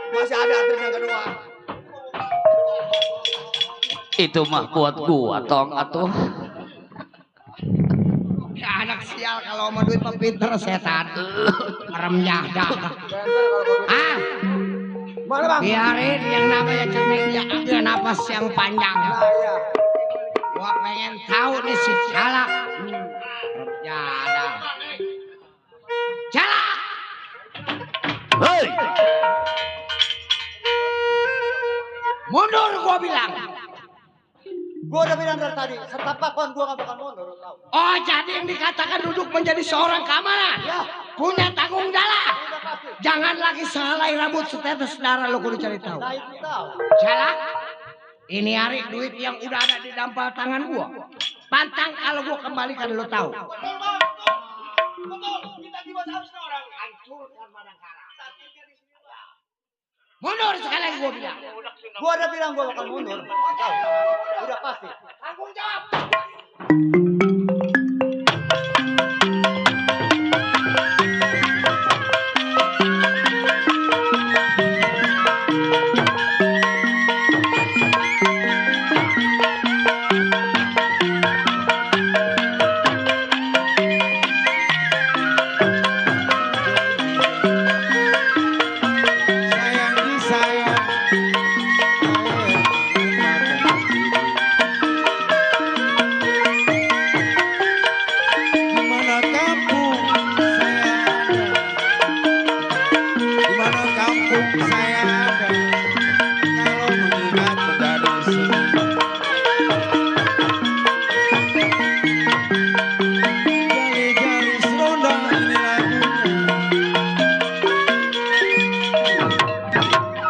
Masih ada trip yang kedua. Itu mah buat gua Tong atuh. Ya anak sial kalau mau duit mah pinter setan. Meremnya dah. Ah, Mana bang? biarin yang namanya cermin dia ambil napas yang panjang. Gua pengen tahu nih si Jalak. Ya ada. Jalak. Hei. Mundur gua bilang. Gua udah bilang dari tadi, setapakan gua gak bakal mundur. Tahu. Oh jadi yang dikatakan duduk menjadi seorang keamanan. Ya. Punya tanggung jawab. Udah pasti. Jangan lagi sehelai rambut setetes darah lo kudu cari tahu. Nah itu tahu. Jalak. Ini hari duit yang udah ada di dampal tangan gua. Pantang kalau gua kembalikan lo tahu. Mundur sekali lagi gua bilang. Gua udah bilang gua bakal mundur. Tahu. Udah pasti. Tanggung jawab.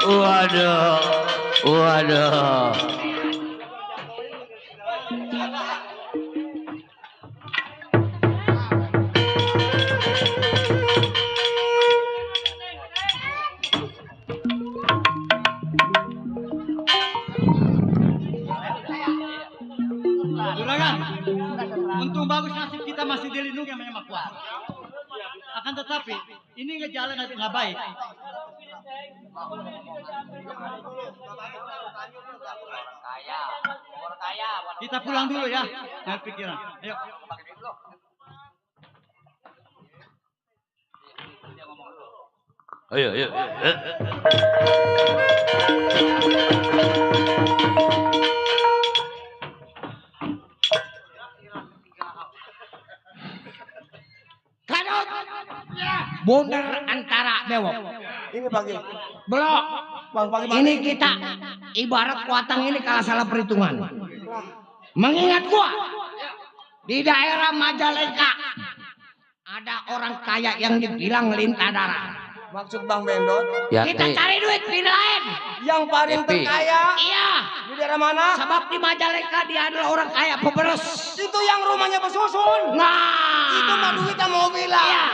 Waduh. Waduh. Juragan, untung bagus nasib kita masih dilindungi sama Yang Maha Kuasa. Akan tetapi, ini jalan nggak baik. Kita pulang dulu ya, jangan pikiran. Ayo. Ayo, ayo. Kadut. Bener antara bewok. Ini pagi. Belok. Bang pagi. Ini kita ibarat kuatang ini kalah salah perhitungan. Mengingat gua di daerah Majalengka ada orang kaya yang dibilang lintah darah. Maksud Bang Bendot Ya, Kita cari duit di lain. yang paling Epi. terkaya Iya. di daerah mana? Sebab di Majalengka dia adalah orang kaya peberes. Itu yang rumahnya bersusun. Nah. Itu mah duitnya mobilan. Iya.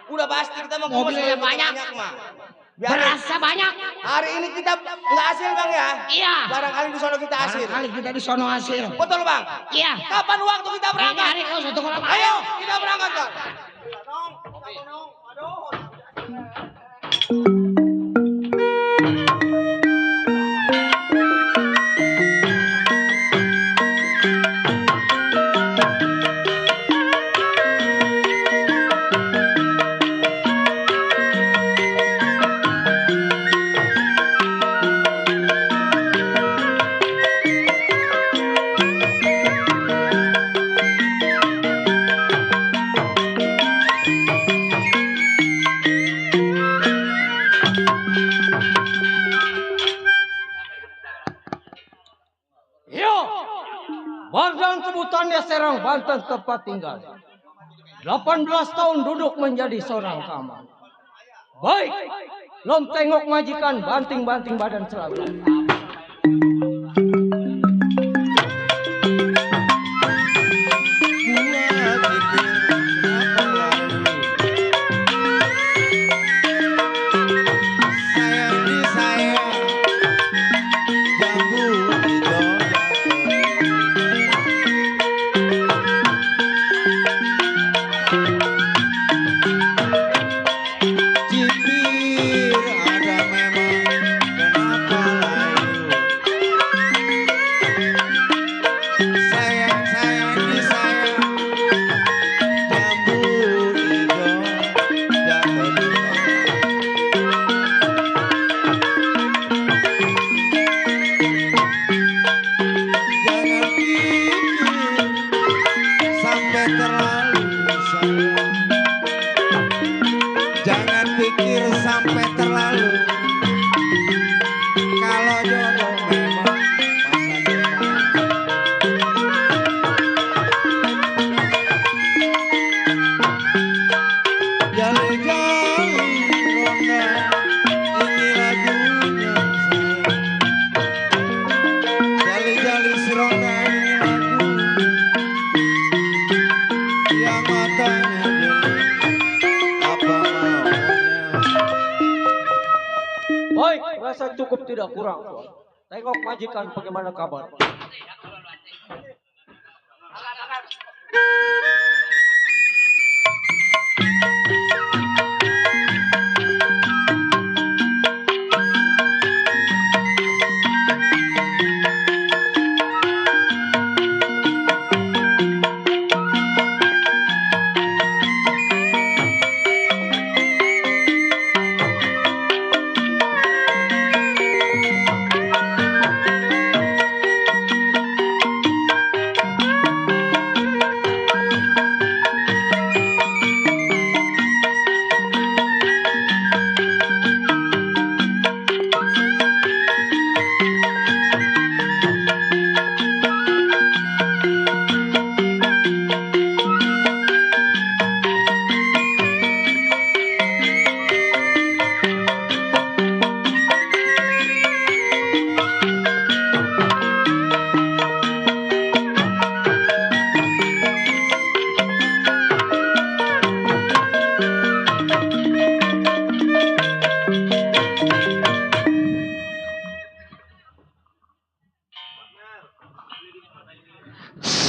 Udah pasti kita mau Mobilnya banyak. mah. Biar Berasnya banyak. hari ini kita nggak hasil Bang ya. Iya. Barangkali di sono kita hasil. Barangkali kita di sono hasil. Betul Bang. Iya. Kapan waktu kita Ini berangkat? hari kau satu kolam. Ayo kita berangkat Bang. Serang, Banten tempat tinggal. 18 tahun duduk menjadi seorang kamar. Baik, lom tengok majikan banting-banting badan selalu. Baik, rasa cukup tidak kurang. Tengok majikan bagaimana kabar.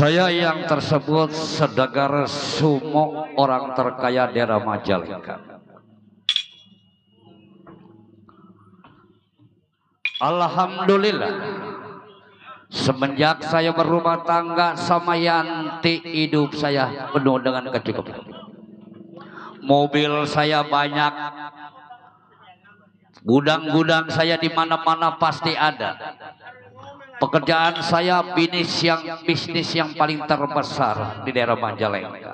Saya yang tersebut Sedagar Sumo, orang terkaya daerah Majalengka. Alhamdulillah, semenjak saya berumah tangga sama Yanti, hidup saya penuh dengan kecukupan. Mobil saya banyak, gudang-gudang saya di mana-mana pasti ada. Pekerjaan saya bisnis yang paling terbesar di daerah Majalengka.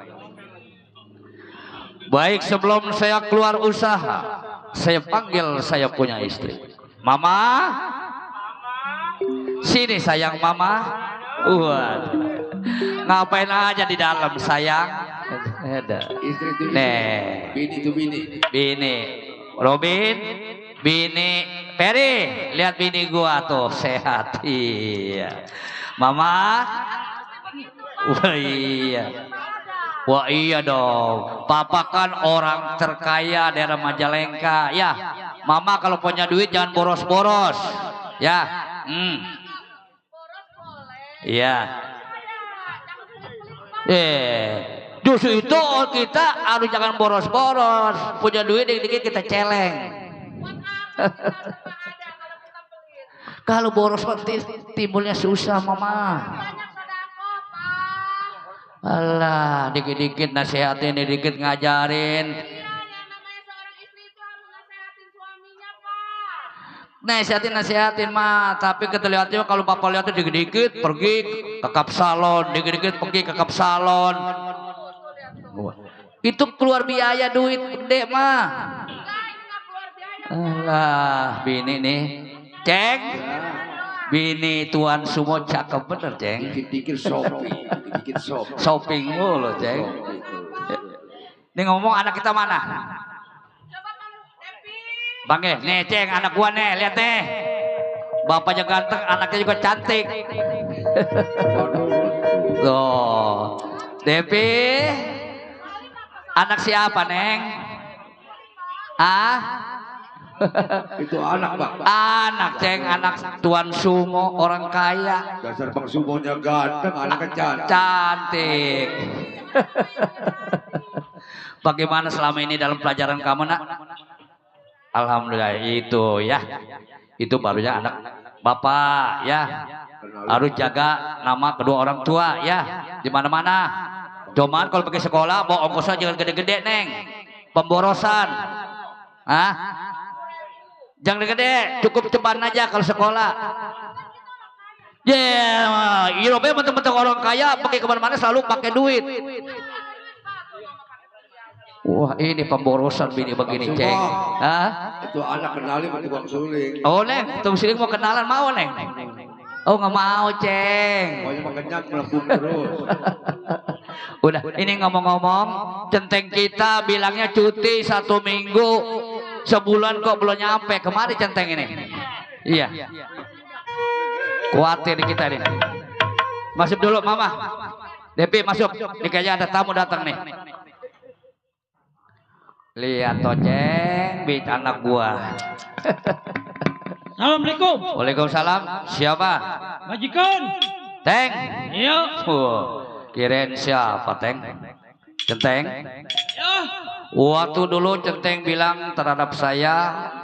Baik, sebelum saya keluar usaha, saya panggil saya punya istri. Mama, sini sayang mama. Ngapain aja di dalam sayang? Ada. Istri itu Nih. bini itu bini. Bini, Robin, bini, Peri, lihat bini gua tuh sehat. Iya. Mama. Wah iya. Wah iya dong. Papa kan orang terkaya daerah Majalengka. Ya. Mama kalau punya duit jangan boros-boros. Ya. Iya. Justru itu kita harus jangan boros-boros. Punya duit dikit-dikit kita celeng. Kalau boros timbulnya susah mama. Alah, dikit-dikit nasihatin, dikit ngajarin. Nasihatin mah, tapi kita lihatnya kalau bapak lihatnya dikit-dikit pergi ke kap salon, dikit-dikit pergi ke kap salon. Itu keluar biaya duit gede mah. Alah, bini nih, ceng. Bini Tuan Sumo cakep bener, Ceng. Dikit-dikit shopping, dikit-dikit shopping. Shopping mulu, Ceng. Ini ngomong anak kita mana? Bang nih Ceng, anak gua nih, lihat nih. Bapaknya ganteng, anaknya juga cantik. Tuh. Depi. Anak siapa, Neng? Ah? Itu anak, Bang. Anak, Ceng, anak Tuan Sumo, orang kaya. Dasar Bang Sumonya ganteng, anaknya cantik. Cantik. Bagaimana selama ini dalam pelajaran kamu, Nak? Alhamdulillah, itu ya. Itu barunya anak Bapak ya. Harus jaga nama kedua orang tua ya. Di mana-mana. Cuman kalau pergi sekolah bawa ongkosnya jangan gede-gede, Neng. Pemborosan. Hah? Jangan gede, cukup ceban aja kalau sekolah. Eropa teman-teman orang kaya pakai kemana-mana selalu pakai duit. Wah, ini pemborosan bini begini, Ceng. Hah? Itu anak kenalin sama tukang suling. Oh, Neng, tukang suling mau kenalan mau, Neng? Oh, nggak mau, Ceng. Pokoknya mengenyak melempung terus. Udah, ini ngomong-ngomong, centeng kita bilangnya cuti 1 minggu, sebulan kok belum nyampe. Kemari centeng ini? Iya. Khawatir kita nih. Masuk dulu, Mama. Depi masuk. Ini kayaknya ada tamu datang nih. Lihat toh, Ceng, bit anak gua. Assalamualaikum. Waalaikumsalam. Siapa? Majikan. Teng. Iya. Kirain siapa, Teng? Centeng. Ya. Waktu dulu Centeng bilang terhadap saya,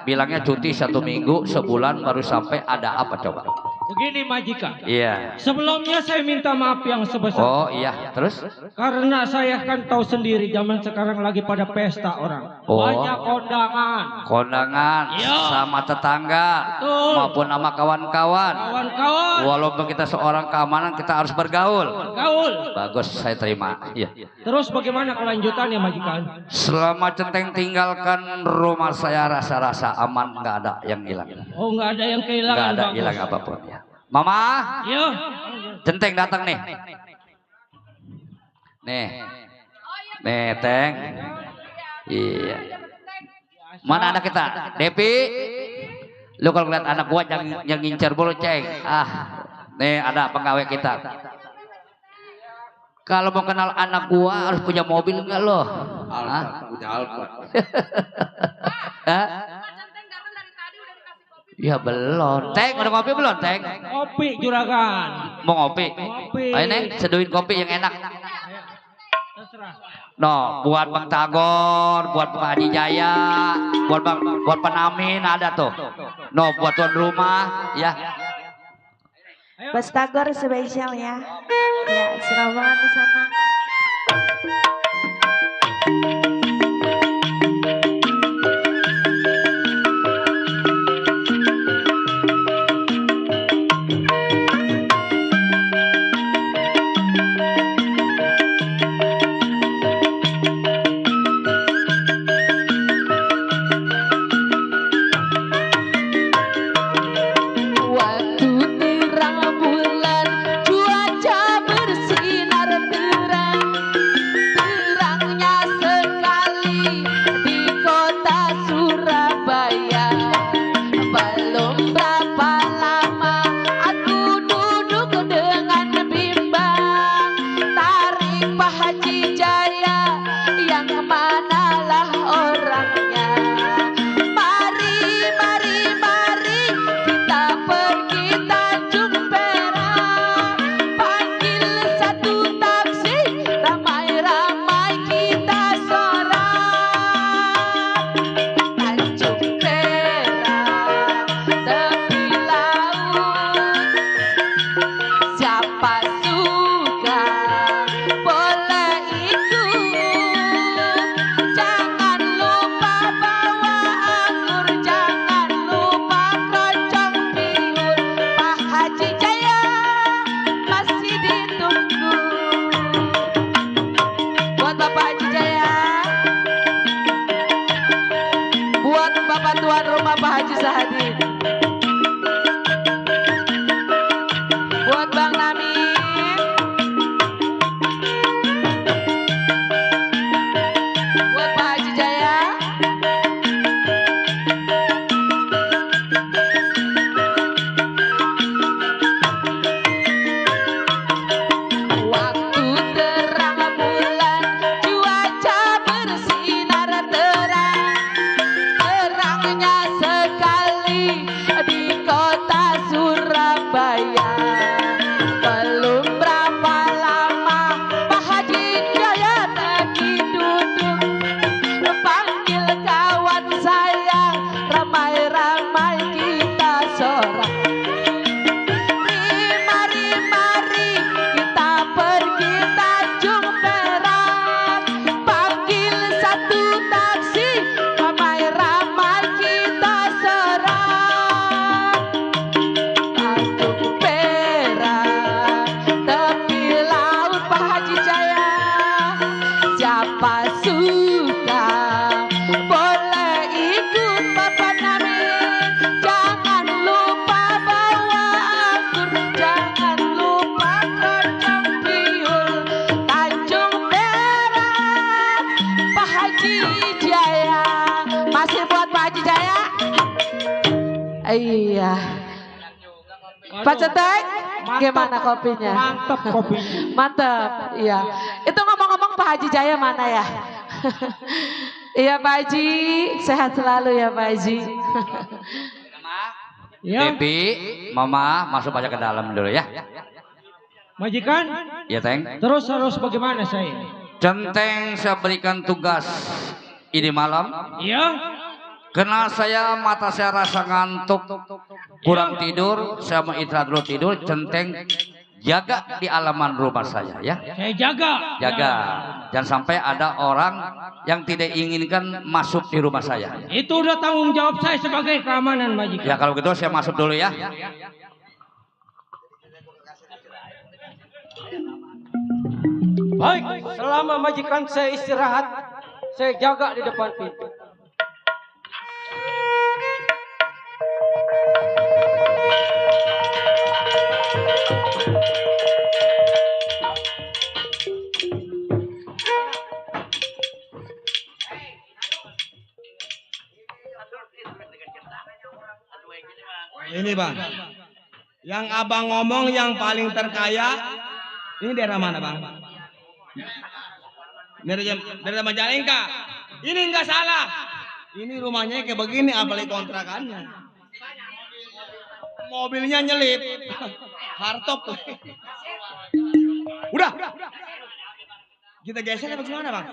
bilangnya cuti 1 minggu, sebulan baru sampai. Ada apa coba? Begini majikan. Iya. Sebelumnya saya minta maaf yang sebesar. Oh iya, terus? Karena saya kan tahu sendiri zaman sekarang lagi pada pesta orang. Oh. Banyak kondangan. Kondangan Iya. sama tetangga. Betul. Maupun sama kawan-kawan. Kawan-kawan. Walaupun kita seorang keamanan, kita harus bergaul. Gaul. Bagus, saya terima. Iya. Terus bagaimana kelanjutannya majikan? Selama Centeng tinggalkan rumah saya, rasa-rasa aman, nggak ada yang hilang. Oh, nggak ada yang kehilangan. Nggak ada bagus. hilang apapun ya. Mama, Iya. Centeng datang nih. Nih, Teng. Iya. Mana anak kita? Depi. Lu kalau ngeliat anak gua yang ngincer bulu, Ceng. Nih ada pegawai kita. Kalau mau kenal anak gua harus punya mobil enggak lo? Alphard, punya Alphard. Hah? Ya belum. Teng, udah ngopi belum, Teng? Kopi juragan. Mau ngopi? Kopi. Ayo, Neng, seduhin kopi yang enak. Terserah. No, buat Bang Tagor, buat Pak Haji Jaya, buat Penamin ada tuh. No, buat tuan rumah, ya. Bos Tagor spesial ya. Ya, serah banget di sana. Waktu terang bulan, cuaca bersinar terang, terangnya sekali di kota Surabaya. Belum berapa lama aku duduk dengan bimbang, tarik Pak Haji Jaya, yang manalah orangnya. Mari, mari, mari kita pergi Tanjung Perak, panggil satu taksi, ramai-ramai kita sorak. Tanjung Perak, tepi laut, siapa suka boleh ikut. Jangan lupa bawa anggur, jangan lupa kocong bihun. Pak Haji Jaya masih ditunggu. Buat Bapak Haji Jaya, buat Bapak tuan rumah Pak Haji Sahadi. Iya. Pak Centeng, gimana kopinya? Mantap kopinya. Mantap, iya. Itu ngomong-ngomong Pak Haji Jaya mana ya? Iya Pak Haji, sehat selalu ya Pak Haji. Ya, Devi, Mama masuk aja ke dalam dulu ya. majikan. Ya, Teng. Terus harus bagaimana saya? Centeng saya berikan tugas ini malam. Iya. Karena mata saya rasa ngantuk, kurang tidur, saya mau istirahat dulu tidur. Centeng jaga di halaman rumah saya ya. Saya jaga. Jaga, jangan sampai ada orang yang tidak inginkan masuk di rumah saya. Itu udah tanggung jawab saya sebagai keamanan majikan. Ya kalau gitu saya masuk dulu ya. Baik, selama majikan saya istirahat, saya jaga di depan pintu. Ini bang, yang abang ngomong yang paling terkaya, ini daerah mana bang? Daerah Majalengka. Ini nggak salah. Ini rumahnya kayak begini, apalagi kontrakannya. Mobilnya nyelip, hardtop tuh. Udah. Kita geser apa gimana bang?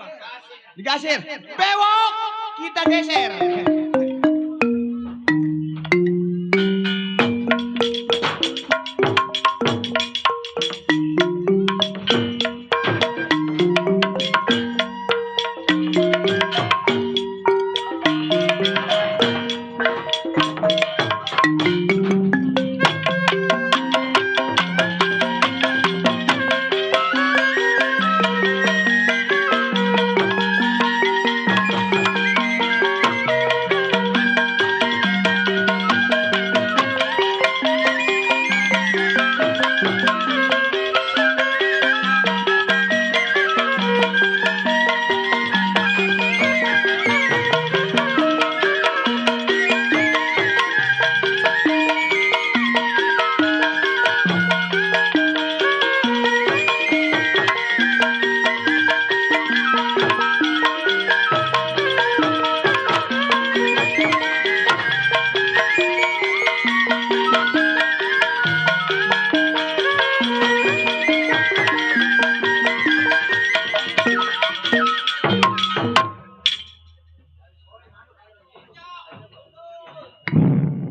Digeser. Bewok, kita geser.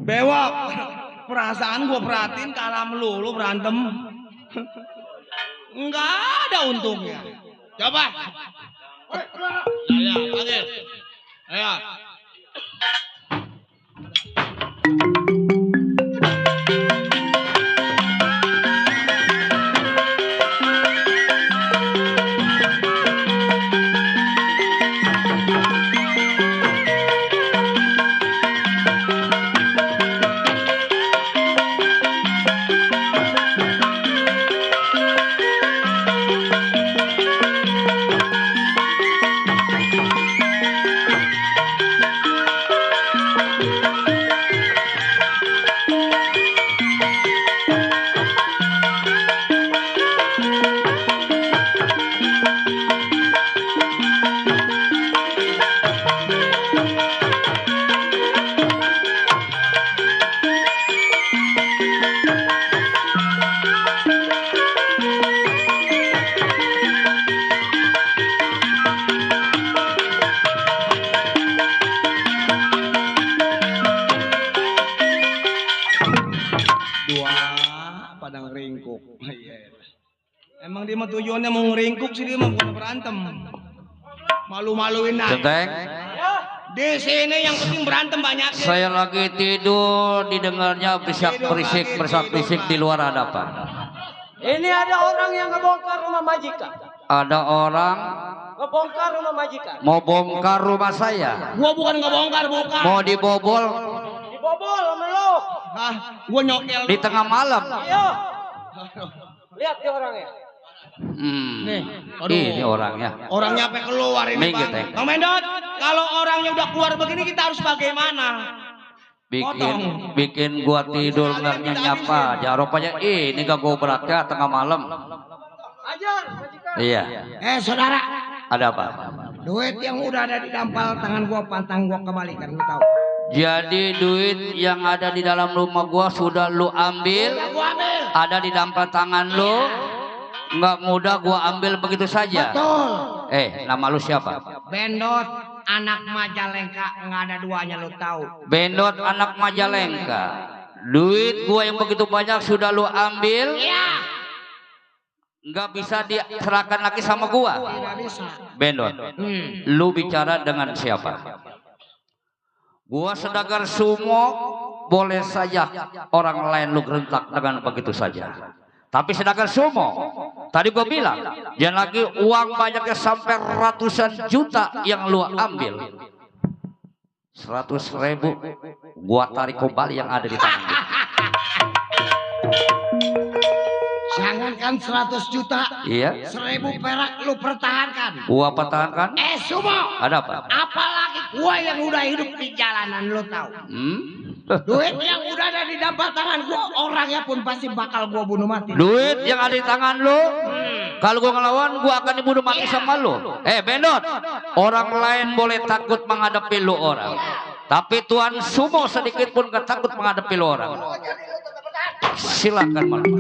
Bewok, perasaan gue perhatiin kalah melulu berantem. Enggak ada untungnya. Coba. Ya, panggil. Ayo. Padang ringkuk. Emang dia mah tujuannya mau ngeringkuk sih, dia mah bukan berantem. Malu-maluin aja. Centeng, Di sini yang penting berantem banyak. saya lagi tidur didengarnya berisik di luar ada apa? Ini ada orang yang ngebongkar rumah majikan. Ada orang Ngebongkar rumah majikan. mau bongkar rumah saya. Gua bukan ngebongkar, bukan. Mau dibobol Dibobol sama lo. Hah, gua nyokel. di tengah malam. Ayo. Lihat dia orangnya. Nih, Ini orangnya. orangnya apa keluar ini, Minggir, Bang? Teng. Bang Mendot, kalau orangnya udah keluar begini kita harus bagaimana? bikin gua tidur nggak nyenyak aja. Rupanya ini gak gua beratnya tengah malam. Iya. Saudara, Ada apa? duit yang udah ada di dampal tangan gua pantang gua kembalikan, lu tahu. Jadi duit yang ada di dalam rumah gua sudah lu ambil, ada di dampal tangan lu, nggak mudah gua ambil begitu saja. Betul. Nama lu siapa? Bendot anak Majalengka, nggak ada duanya, lu tahu. Bendot anak Majalengka. Duit gua yang begitu banyak sudah lu ambil, nggak bisa diserahkan lagi sama gua. Tidak bisa. Bendot, lu bicara dengan siapa? Gua Sedagar Sumo, boleh saja orang lain lu gerentak dengan begitu saja. Tapi Sedagar Sumo, tadi gua bilang, jangan lagi uang banyaknya sampai ratusan juta yang lu ambil. 100.000 gua tarik kembali yang ada di tangan. Jangankan 100 juta, Iya. 1000 perak lu pertahankan. Gua pertahankan. Sumo, Ada apa? apalagi gua yang udah hidup di jalanan, lu tahu. Duit yang udah ada di dampal tangan gua, orangnya pun pasti bakal gua bunuh mati. Duit yang ada di tangan lu, kalau gua ngelawan, gua akan dibunuh mati sama lu. Bendot, orang lain boleh takut menghadapi lu orang, tapi Tuan Sumo sedikit pun gak takut menghadapi lu orang. Silakan malam.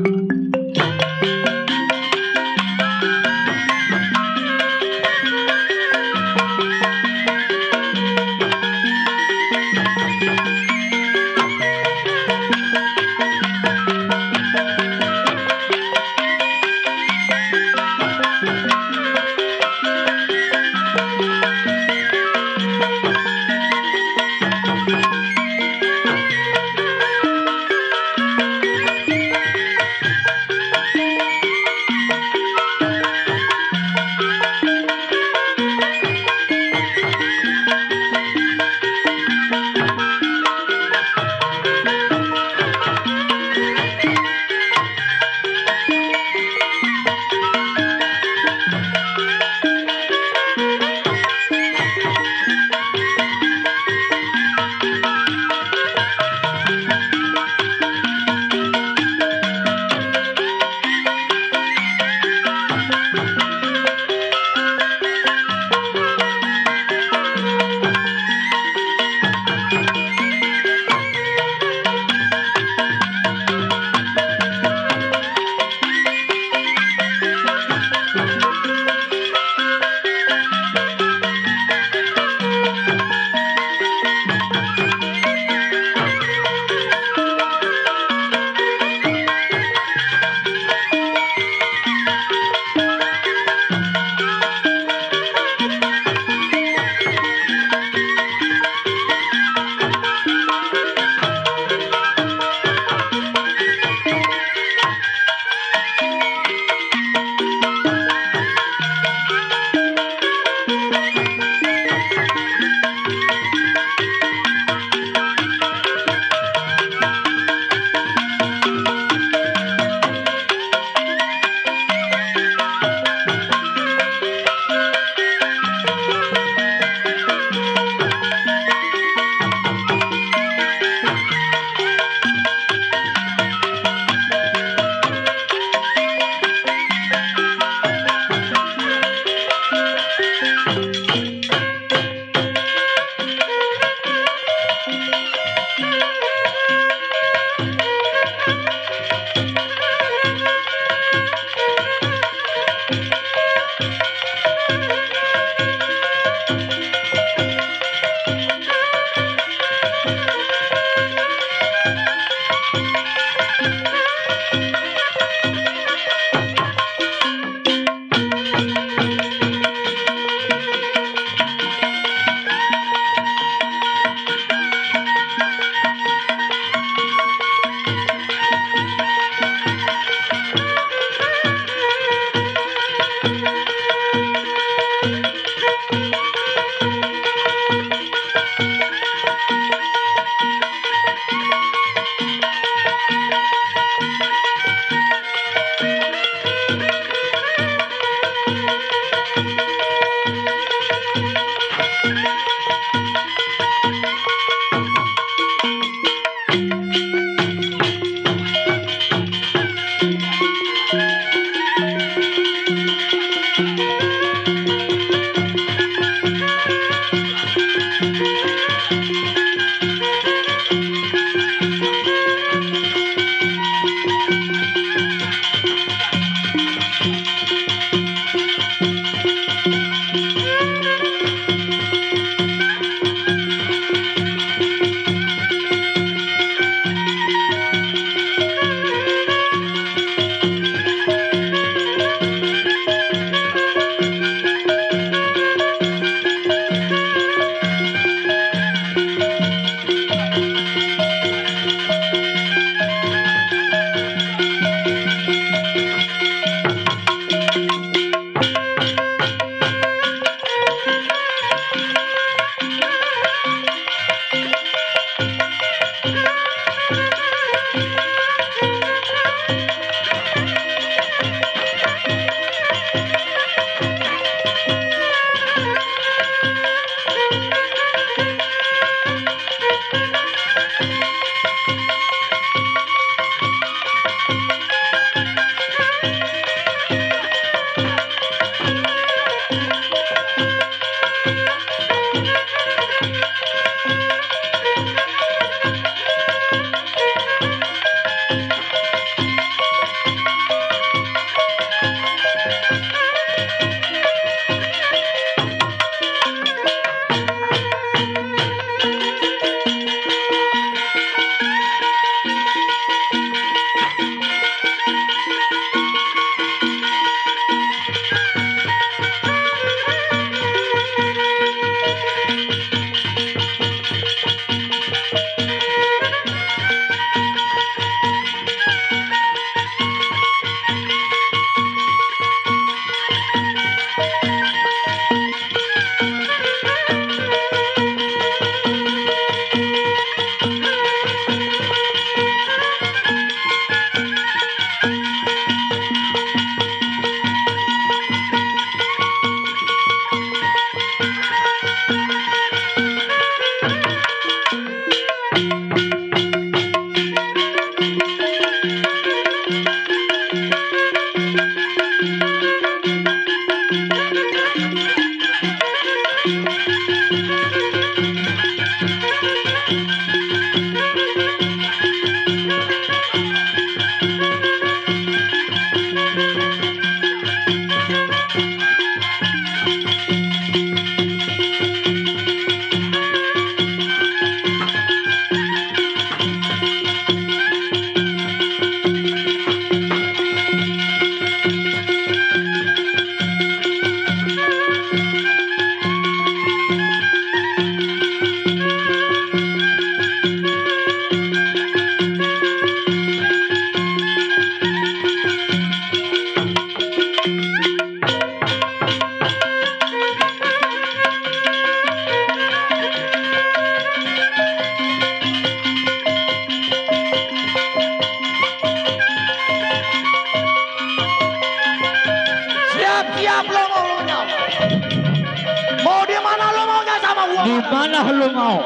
Di mana lu mau?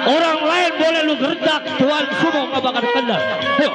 Orang lain boleh lu gerdak, Tuan Sumo nggak bakal kendal. Yuk.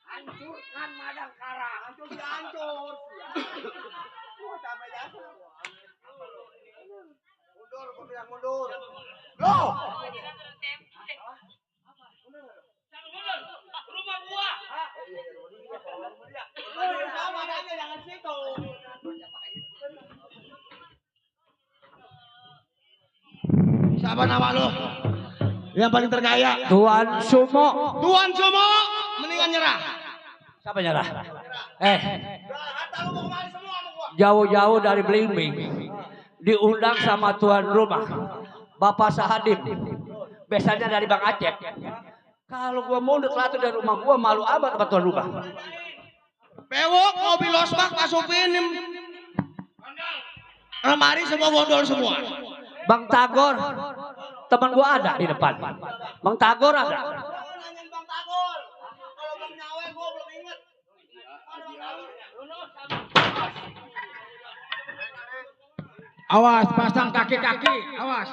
Hancurkan Madangkara, hancur dihancur. Mundur, gue bilang mundur. Loh! Rumah gua. Sama aja jangan situ. Siapa nama lu? Yang paling terkaya. Tuan Sumo. Tuan Sumo, mendingan nyerah. Siapa nyerah? Jauh-jauh dari Blimbing diundang sama tuan rumah Bapak Sahadim. Biasanya dari Bang Aceh. Kalau gua mau deklarasi dari rumah gua malu amat sama tuan rumah. Pewok, mobil losbak masukin lemari semua gondol semua. Bang Tagor, teman gua ada di depan. Bang Tagor ada. Awas, pasang kaki-kaki, awas.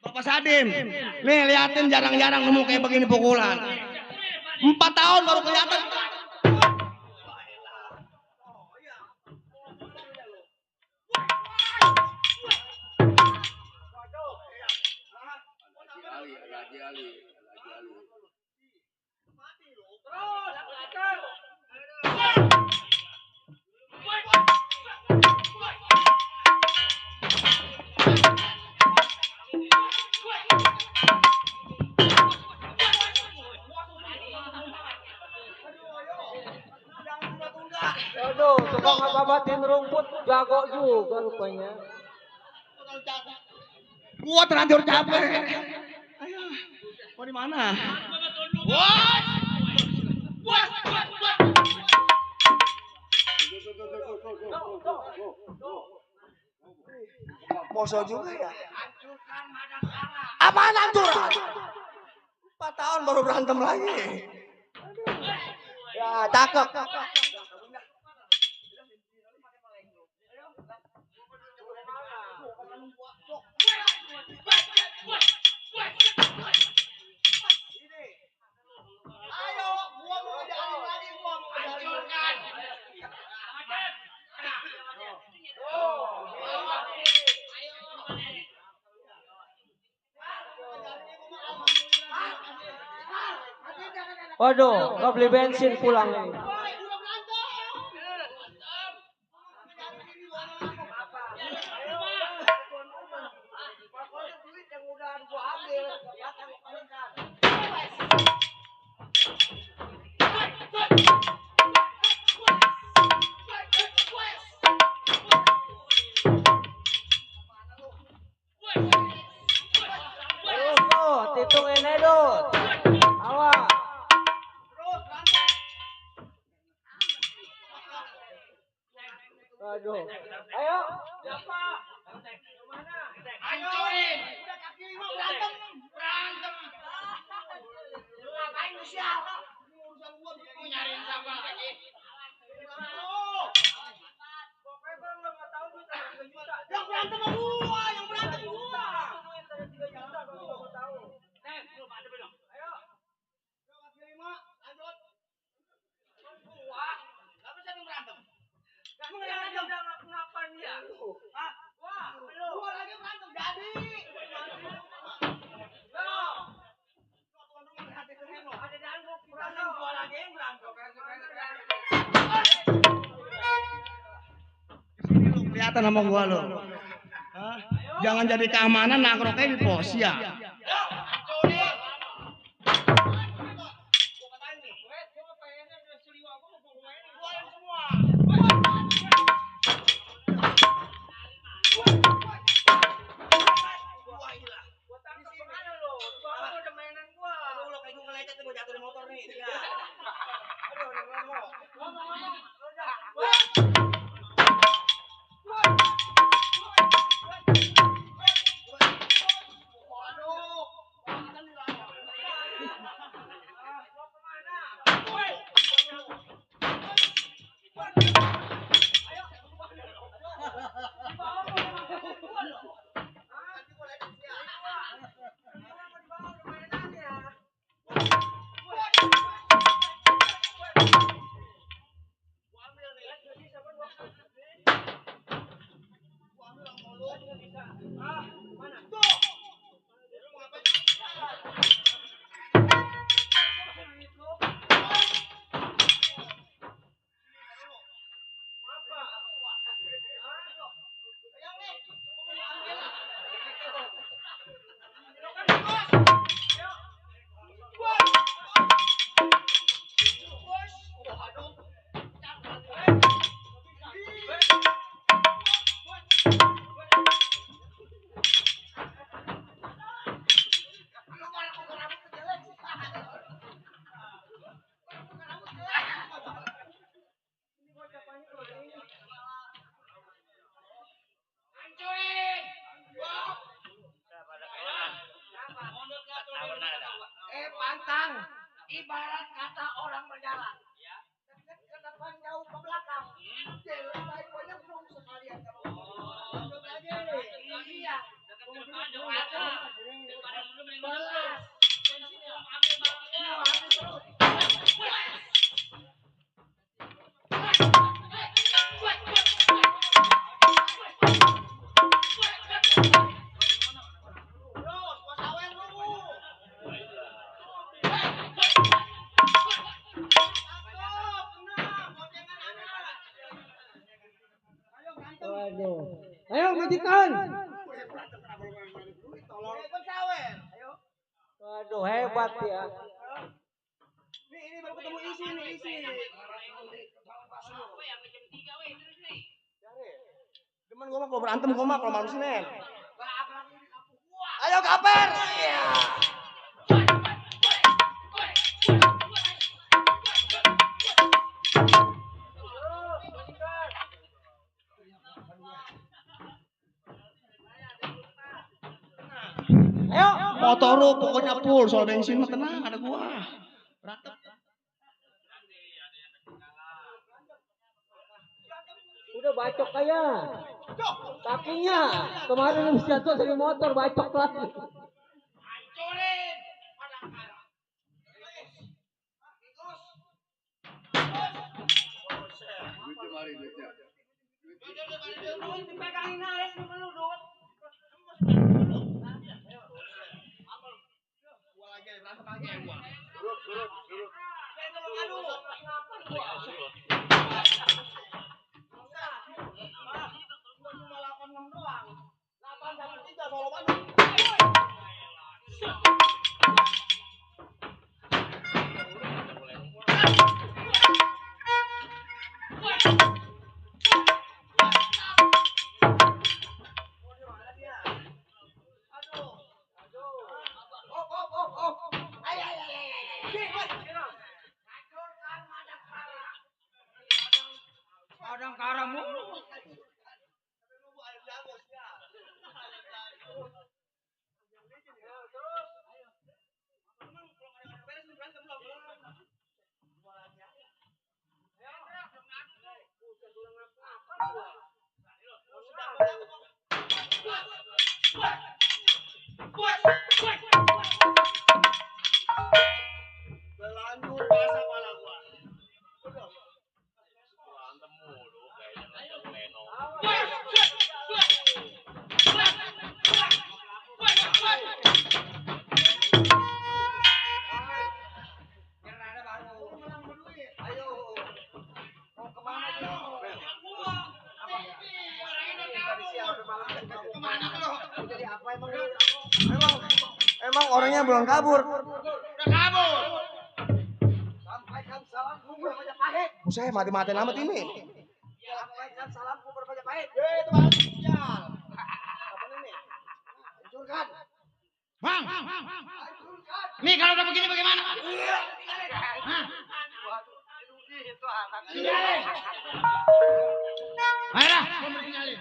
Bapak Sadim, nih liatin jarang-jarang nemu kayak begini pukulan. 4 tahun baru kelihatan. Aduh, tukang ngababatin rumput jago juga rupanya. Gua terlanjur capek. Ayo, mau di mana? Wah! Poso juga ya. Apaan hancuran? 4 tahun baru berantem lagi. Ya, cakep. Ayo, gua mau ngejalin lagi, gua mau hancurkan. Waduh, nggak beli bensin pulang nih. hitung ini Dut. Awas. Aduh. Ayo. Siapa? Hancurin. Udah kaki lima berantem. Lu ngapain lu siapa? Urusan gua mau nyariin siapa lagi? Yang berantem sama gua, yang berantem gua. Ayo. Kaki lima, lanjut. Gua, enggak bisa berantem. Kamu yang ngapain dia? Hah? Gua lagi berantem jadi. Kelihatan sama gua lo. Jangan jadi keamanan nakroknya di pos ya. Pantang, ibarat kata orang berjalan. Ke depan jauh ke belakang. Jalan baik banyak dong sekalian kamu. Lanjut lagi. Iya. Balas. Ayo majikan. Waduh hebat ya. Ini baru ketemu isi nih isi. Cuman gua mah kalau berantem gua mah kalau malam Senin. Ayo kaper. Iya. Ayo. Motor lu pokoknya full soal bensin mah tenang ada gua. Berantem. Udah bacok kaya. Kakinya kemarin habis jatuh dari motor bacok lagi. Hancurin. Dipegangin aja sama lu, Dut. Gua lagi berantem lagi gua. Surut. Aduh. Kenapa gua? Cuma 86 doang. 883 Solo Bandung. Emang orangnya belum kabur. Udah kabur. Sampaikan salamku bermajapahit. Saya mati-mati amat ini. Sampaikan salamku bermajapahit. Itu bang sial. Apa ini? Hancurkan. Bang. Nih kalau udah begini bagaimana? Hah? Sinyalin. Ayolah, gua mau sinyalin.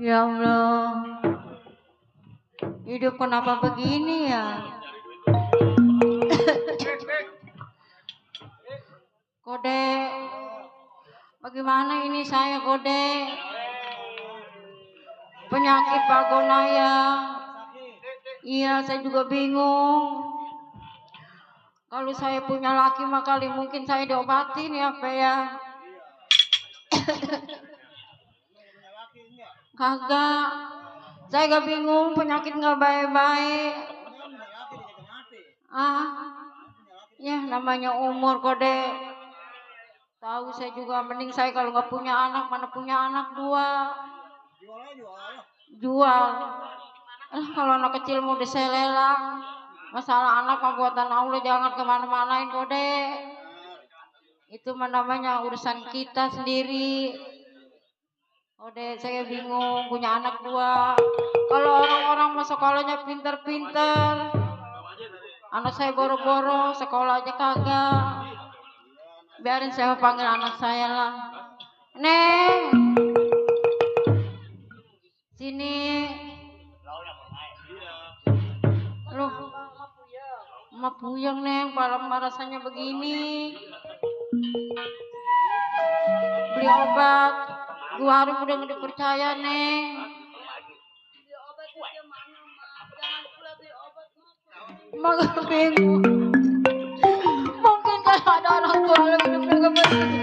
Ya Allah, hidup kenapa begini ya? Kode, bagaimana ini saya Kode? Penyakit Pagonaya. Iya, saya juga bingung. Kalau saya punya laki mah kali mungkin saya diobatin ya, Pak ya. Kagak, saya gak bingung, penyakit gak baik-baik. Ya namanya umur Kode. Tahu saya juga, mending saya kalau gak punya anak, mana punya anak 2. Jual. Kalau anak kecil mau saya lelang. Masalah anak mah buatan Allah, jangan kemana-manain Kode. Itu mah namanya urusan kita sendiri. Kode, saya bingung, punya anak 2. Kalau orang-orang mau sekolahnya pinter-pinter, anak saya boro-boro, sekolah aja kagak. Biarin saya panggil anak saya lah. Neng, sini. Loh, Mama puyeng Neng, malam rasanya begini. Beli obat. 2 hari udah nggak dipercaya Neng. Mak bingung. Mungkin kalau ada orang tua lagi hidupnya gak begini.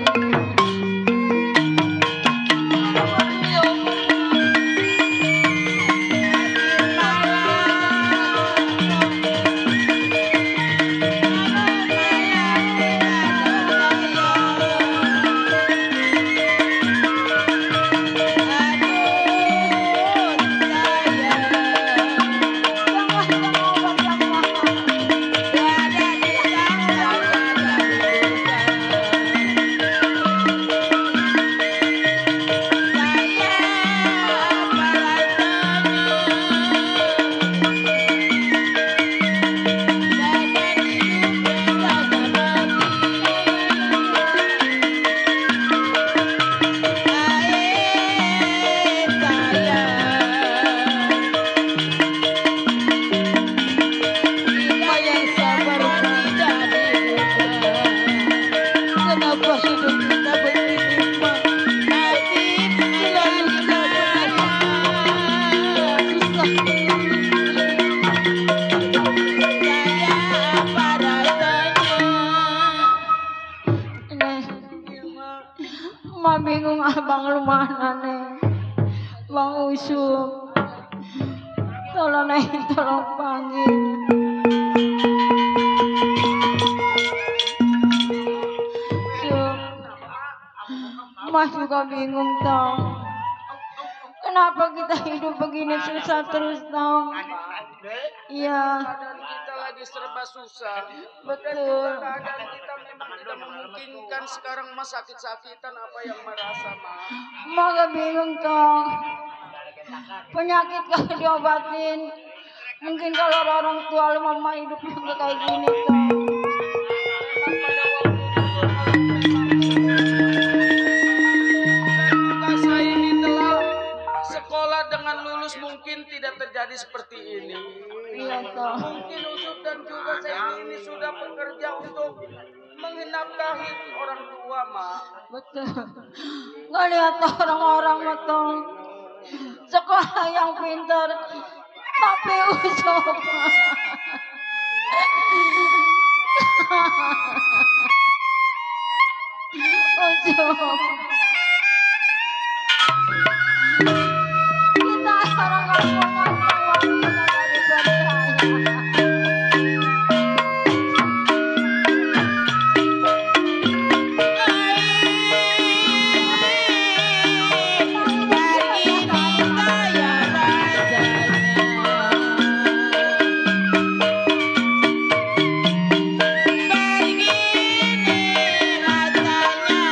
Mak bingung abang lu mana Neng. Bang Usuk. Tolong Neng, tolong panggil. Suk. Mas juga bingung tau. Kenapa kita hidup begini susah terus tau. Iya. lagi serba susah. Betul. Keadaan kita memang tidak memungkinkan sekarang mas sakit-sakitan apa yang merasa mah. Maka bingung tong. Penyakit kalau diobatin. Mungkin kalau orang tua lu mama hidupnya nggak kayak gini tong. Saya ini telah sekolah dengan lulus mungkin tidak terjadi seperti ini. Iya toh. Mungkin Usut dan juga saya ini sudah bekerja untuk mengenapkahi orang tua, Mak. Betul. Nggak lihat orang-orang betul. Sekolah yang pintar, tapi usop. Usop. Kita orang kampung yang uang kita dari berkaya. Begini rasanya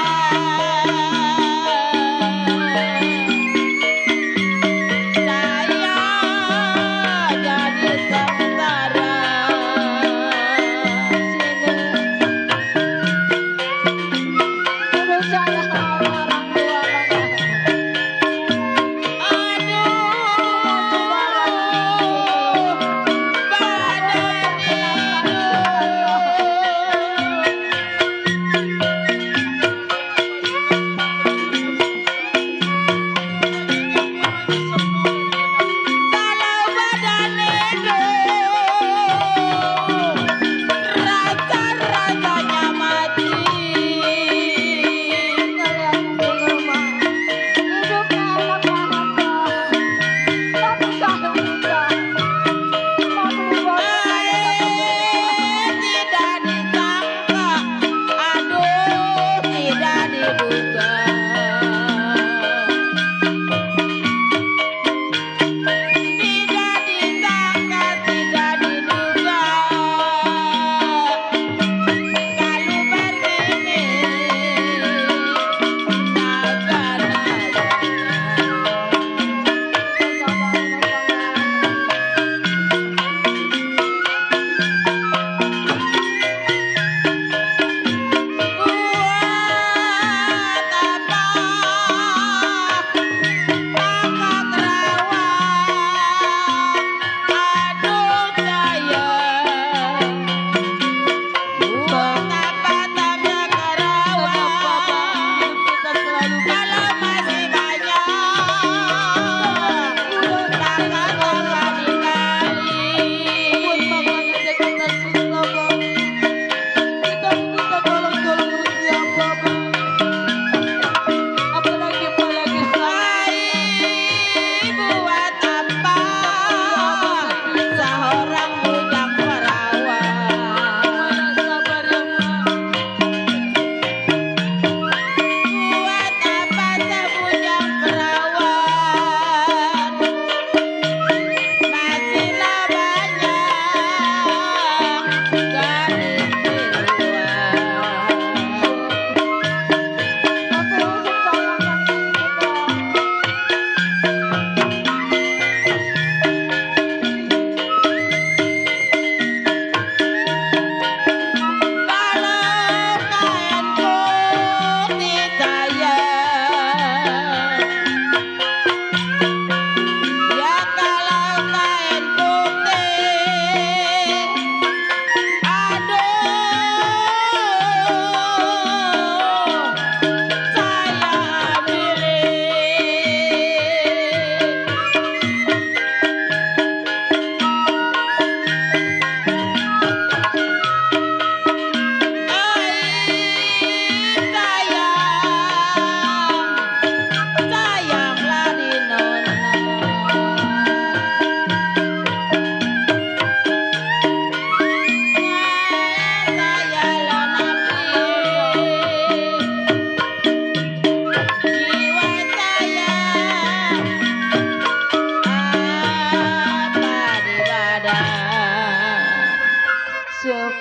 Sob,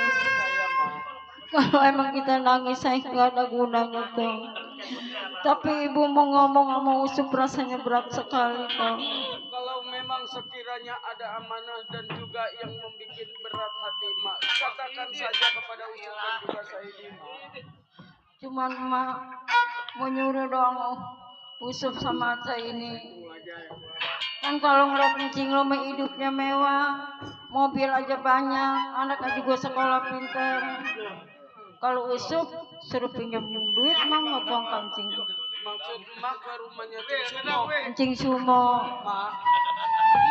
kalau emang kita nangis saya nggak ada gunanya tuh. Tapi ibu mau ngomong sama Usup rasanya berat sekali tuh. Kalau memang sekiranya ada amanah dan juga yang membuat berat hati mak, katakan saja kepada Usup dan juga Saidi mak. Cuman mak mau nyuruh doang Usup sama Aca ini. Kan kalau ngeliat Encing lo hidupnya mewah, mobil aja banyak, anaknya juga sekolah pintar. Kalau Usup suruh pinjam duit mah ngotong kancing. Maksud mak ke rumahnya Cing Sumo. Encing Sumo.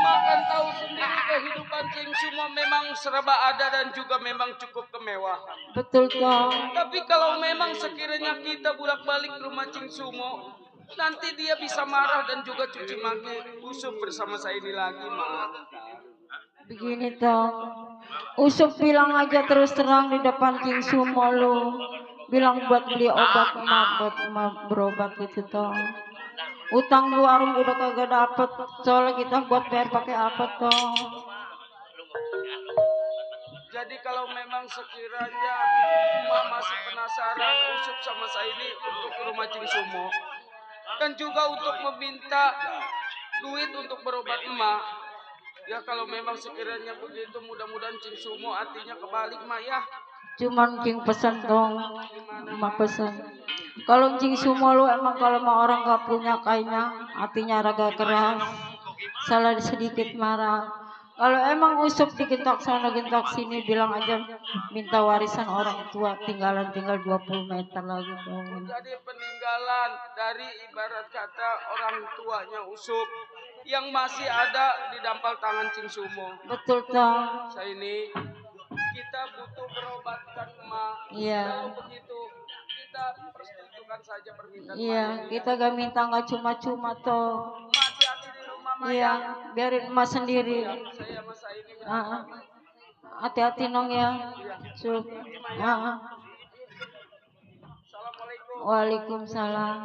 Mak kan tahu sendiri kehidupan Cing Sumo memang serba ada dan juga memang cukup kemewahan. Betul toh. Tapi kalau memang sekiranya kita bolak-balik ke rumah Cing Sumo, nanti dia bisa marah dan juga cuci maki Usup bersama saya ini lagi, mak. Begini toh, Usup bilang aja terus terang di depan Cing Sumo lu, bilang buat beli obat emak, buat emak berobat gitu toh. Utang di warung udah kagak dapet, soalnya kita buat bayar pakai apa toh. Jadi kalau memang sekiranya emak masih penasaran Usup sama saya ini untuk ke rumah Cing Sumo, dan juga untuk meminta duit untuk berobat emak, ya kalau memang sekiranya begitu mudah-mudahan Cing Sumo hatinya kebalik mak ya. Cuman Cing pesan dong, emak pesan. Kalau Cing Sumo lu emang kalau mau orang gak punya kayaknya hatinya raga keras, salah sedikit marah. Kalau emang Usup digentak sana gentak sini bilang aja minta warisan orang tua tinggal 20 meter lagi dong. Jadi peninggalan dari ibarat kata orang tuanya Usup yang masih ada di dampal tangan Cing Sumo. Betul toh. Saya ini kita butuh berobatkan emak. Iya. Kalau begitu kita persetujukan saja permintaan. Iya, kita gak minta nggak cuma-cuma toh. Iya, biarin emak sendiri. Hati-hati nong ya. Sup. Waalaikumsalam.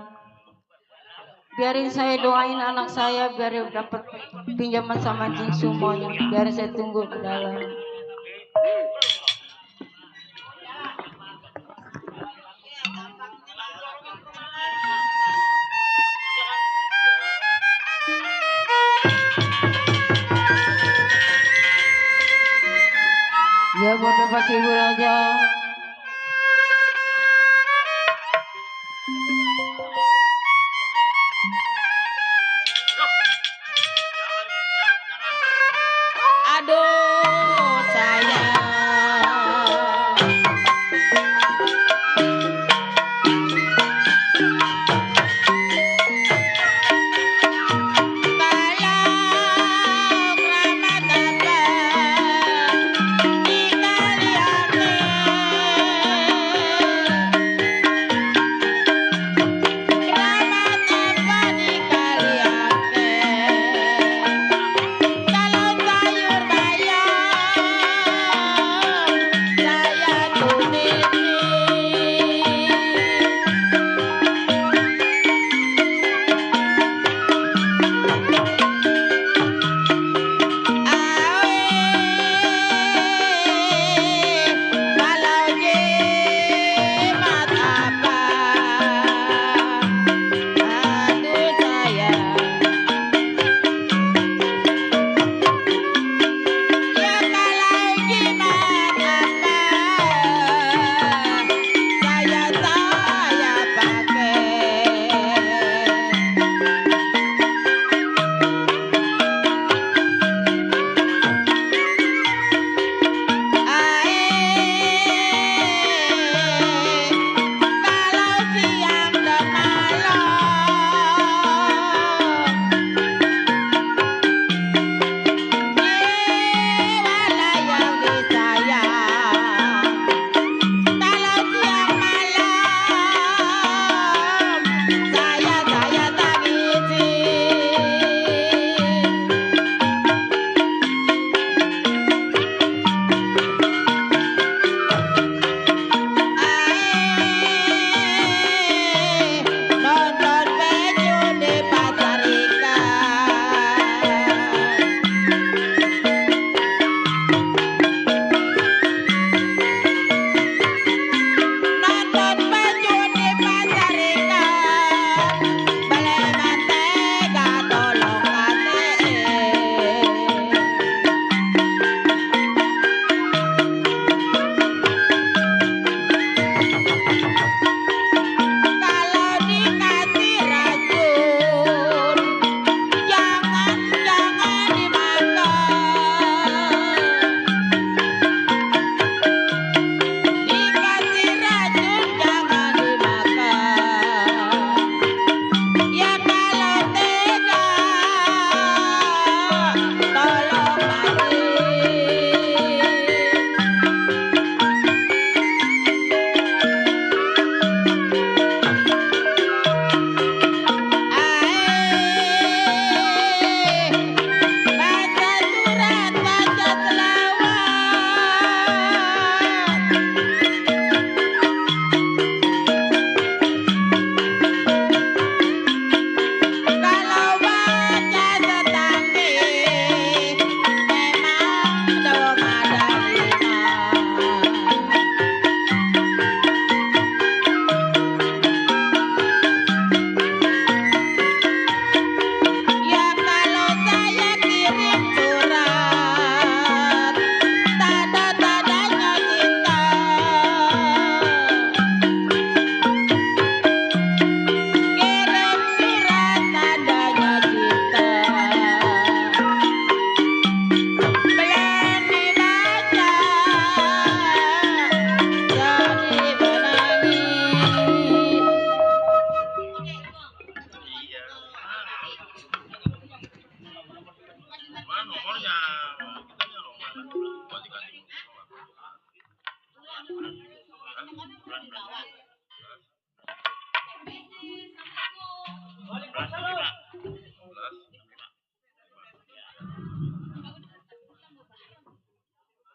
Biarin saya doain anak saya biar dapat pinjaman sama Cing Sumo. Biar saya tunggu ke dalam. Ya buat bebas hibur aja. Aduh sayang.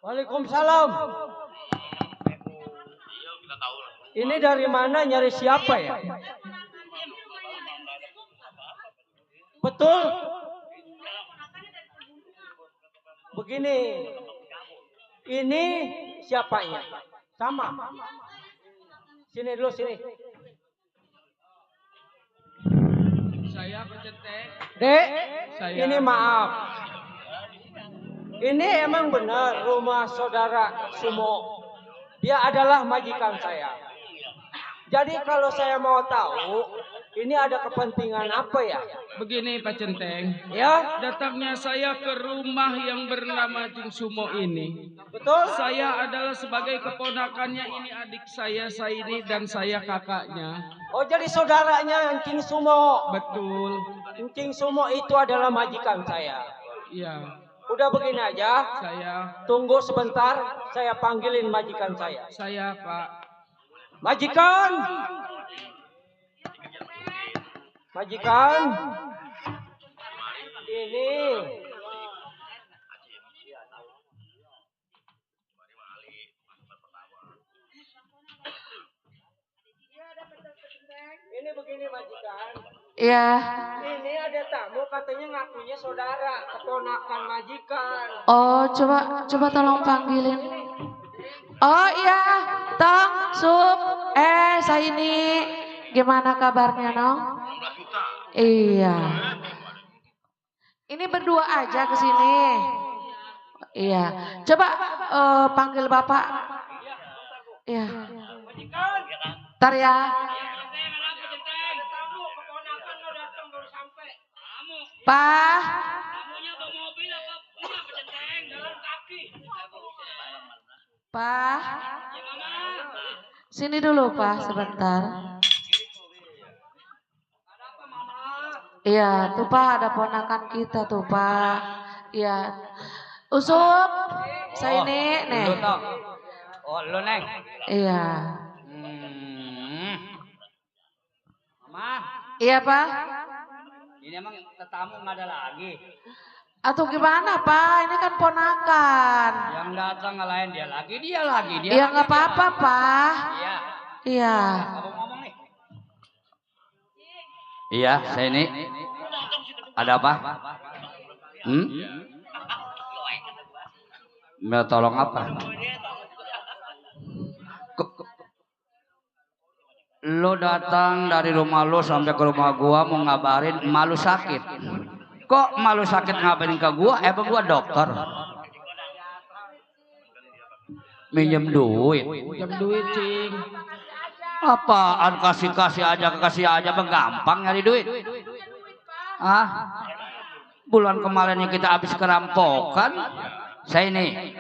Waalaikumsalam. Ini dari mana, nyari siapa ya? Betul. Begini. Ini siapanya? Sama. Sini dulu, sini. Saya Pecenteng. Dek, Saya. ini maaf. Ini emang benar rumah saudara Sumo. Dia adalah majikan saya. Jadi kalau saya mau tahu, ini ada kepentingan apa ya? Begini Pak Centeng, Ya, datangnya saya ke rumah yang bernama Jing Sumo ini. betul. Saya adalah sebagai keponakannya, ini adik saya Saini dan saya kakaknya. Oh, jadi saudaranya Encing Sumo. Betul. Encing Sumo itu adalah majikan saya. Iya, Udah begini aja. saya Tunggu sebentar, saya panggilin majikan saya. saya Pak. Majikan. Majikan. Ini. Ini begini majikan. Iya. Ini ada tamu katanya ngakunya saudara, keponakan majikan. Oh, coba tolong panggilin. Oh iya, Tong, Sup, saya ini gimana kabarnya, Nong? Iya. Ini berdua aja ke sini. Iya. Coba panggil Bapak. Iya. Ntar ya. Pak. Pak. Sini dulu, Pak, sebentar. Iya, tuh Pak, ada ponakan kita tuh, Pak. Iya. Usup. Saya ini, nih. Lu toh. Oh, lu Neng. Iya. Mama, Iya, Pak. ini emang tetamu nggak ada lagi. Atau gimana, Pak? Ini kan ponakan. Yang datang ngelain dia lagi. Iya, nggak apa-apa, Pak. Iya. Iya. Ngomong nih. Iya, saya ini. Ada apa? Mau tolong apa? Lo datang dari rumah lo sampai ke rumah gua mau ngabarin malu sakit. Kok malu sakit ngabarin ke gua? Emang gua dokter. Minjem duit. Jam duit, Cing. Apaan kasih aja bang, gampang nyari duit. Ah, bulan kemarin yang kita habis kerampokan, saya ini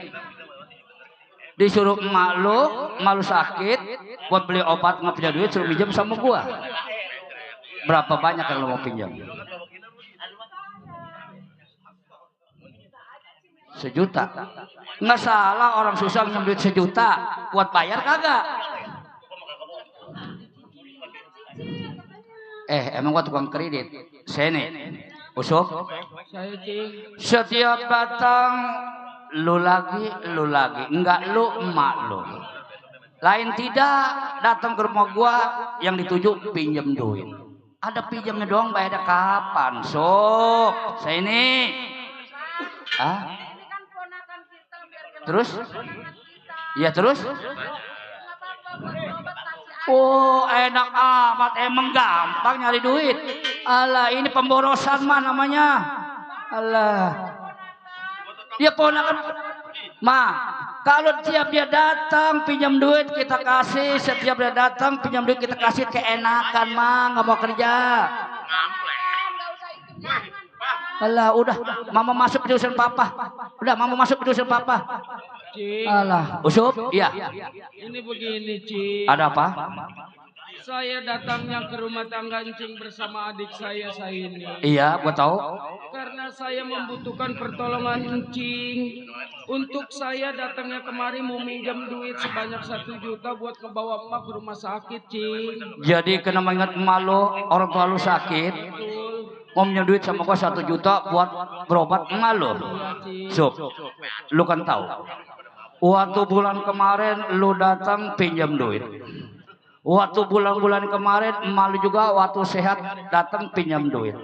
disuruh emak lu, malu sakit, buat beli obat nggak punya duit, suruh pinjam sama gua. Berapa banyak yang lo mau pinjam? 1 juta. Nggak salah orang susah pinjam duit 1 juta, buat bayar kagak? Emang gua tukang kredit. Saya nih, Usup. Saya, Cing. Setiap datang lu lagi, enggak lu emak lu. Lain tidak datang ke rumah gua yang dituju pinjam duit. Ada pinjamnya doang, bayarnya kapan? Sok, saya ini. Terus? Ya terus? Oh, enak amat, emang gampang nyari duit. Alah, ini pemborosan mah namanya. Alah. Dia ponakan. Kalau setiap dia datang pinjam duit kita kasih, setiap dia datang pinjam duit kita kasih, keenakan nggak mau kerja. Alah, udah, mama masuk di urusan papa. Cing. Alah, Usup, iya. Ini begini, Cing. Ada apa? Saya datangnya ke rumah tangga Encing bersama adik saya ini. Iya, gua tahu. Karena saya membutuhkan pertolongan Encing. Untuk saya datangnya kemari mau minjam duit sebanyak 1 juta buat ngebawa emak ke rumah sakit, Cing. Jadi kena mengingat emak lo, orang tua lu sakit. Mau minjem duit sama gua 1 juta buat berobat emak lo. Sup, lu kan tahu. Waktu bulan kemarin lu datang pinjam duit. Waktu bulan-bulan kemarin emak lu juga waktu sehat datang pinjam duit.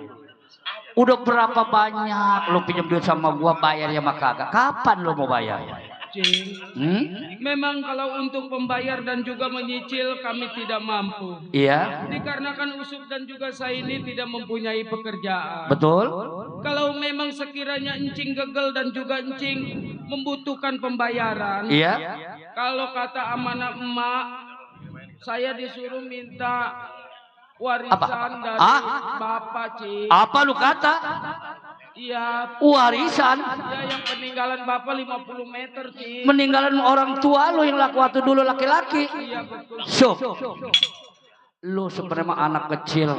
Udah berapa banyak lu pinjam duit sama gua, bayar ya mah kagak. Kapan lu mau bayar? Cing, memang kalau untuk pembayar dan juga menyicil kami tidak mampu. Iya. Dikarenakan Usup dan juga saya ini tidak mempunyai pekerjaan. Betul. Kalau memang sekiranya Encing gagal dan juga Encing membutuhkan pembayaran. Iya. Kalau kata amanah emak, saya disuruh minta warisan dari bapak, Cing. Apa lu kata? Iya. Warisan? Ya, yang peninggalan bapak 50 meter, Cing. Meninggalan orang tua lu yang waktu dulu laki-laki. Iya, betul. Sup. Lu sebenarnya anak kecil,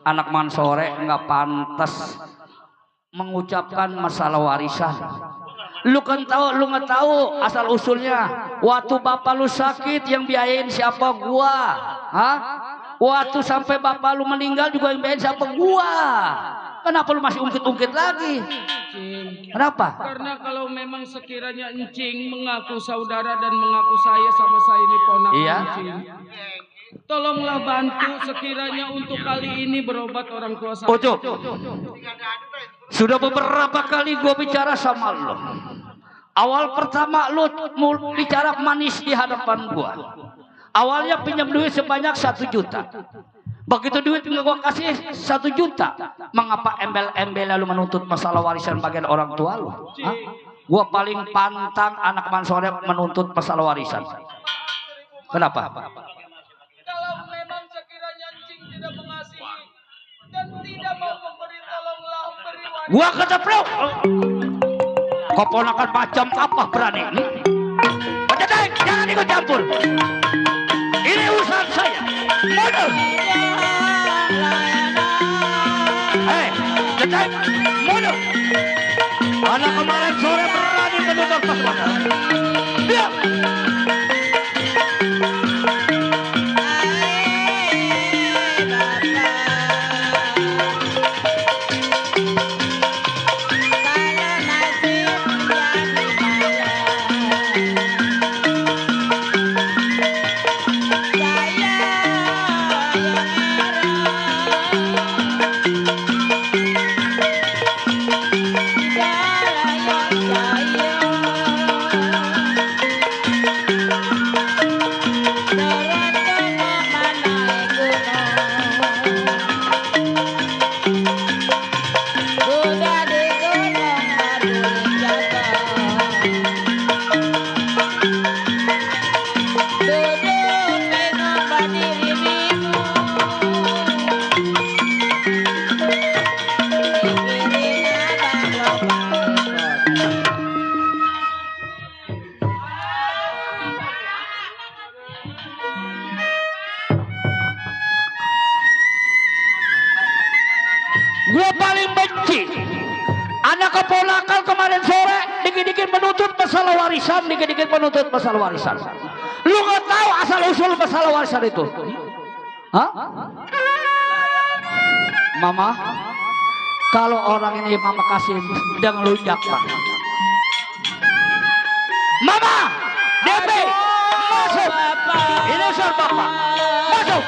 anak mansore nggak pantas mengucapkan masalah warisan. Lu kan tahu, lu nggak tahu asal usulnya. Waktu bapak lu sakit yang biayain siapa? Gua. Hah? Waktu sampai bapak lu meninggal juga yang biayain siapa? Gua. Kenapa lu masih ungkit-ungkit lagi? Kenapa? Karena kalau memang sekiranya Encing mengaku saudara dan mengaku saya sama saya ini ponakan Encing. Tolonglah bantu sekiranya untuk kali ini berobat orang tua saya. Ojo. Sudah beberapa kali gue bicara sama lo. Awal pertama lo bicara manis di hadapan gue. Awalnya pinjam duit sebanyak 1 juta. Begitu duit nggak gue kasih 1 juta. Mengapa embel-embel lalu menuntut masalah warisan bagian orang tua lo? Gue paling pantang anak mansore menuntut masalah warisan. Kenapa? Kalau memang sekiranya Encing tidak mengasihi dan tidak mau memberi, tolonglah beri warisan. Gua keteplok. Kau ponakan macam apa berani? Pedagang, jangan ikut campur. Ini urusan saya. Mundur. Pedagang, mundur. Anak kemarin sore berani menuntut masalah. Diam. Gue paling benci anak keponakan kemarin sore dikit-dikit menuntut masalah warisan, dikit-dikit menuntut masalah warisan. Lu nggak tahu asal usul masalah warisan itu? Hah? Mama, kalau orang ini mama kasih jangan lu jakkan. Mama, Depe, masuk. Ini usul bapak, masuk.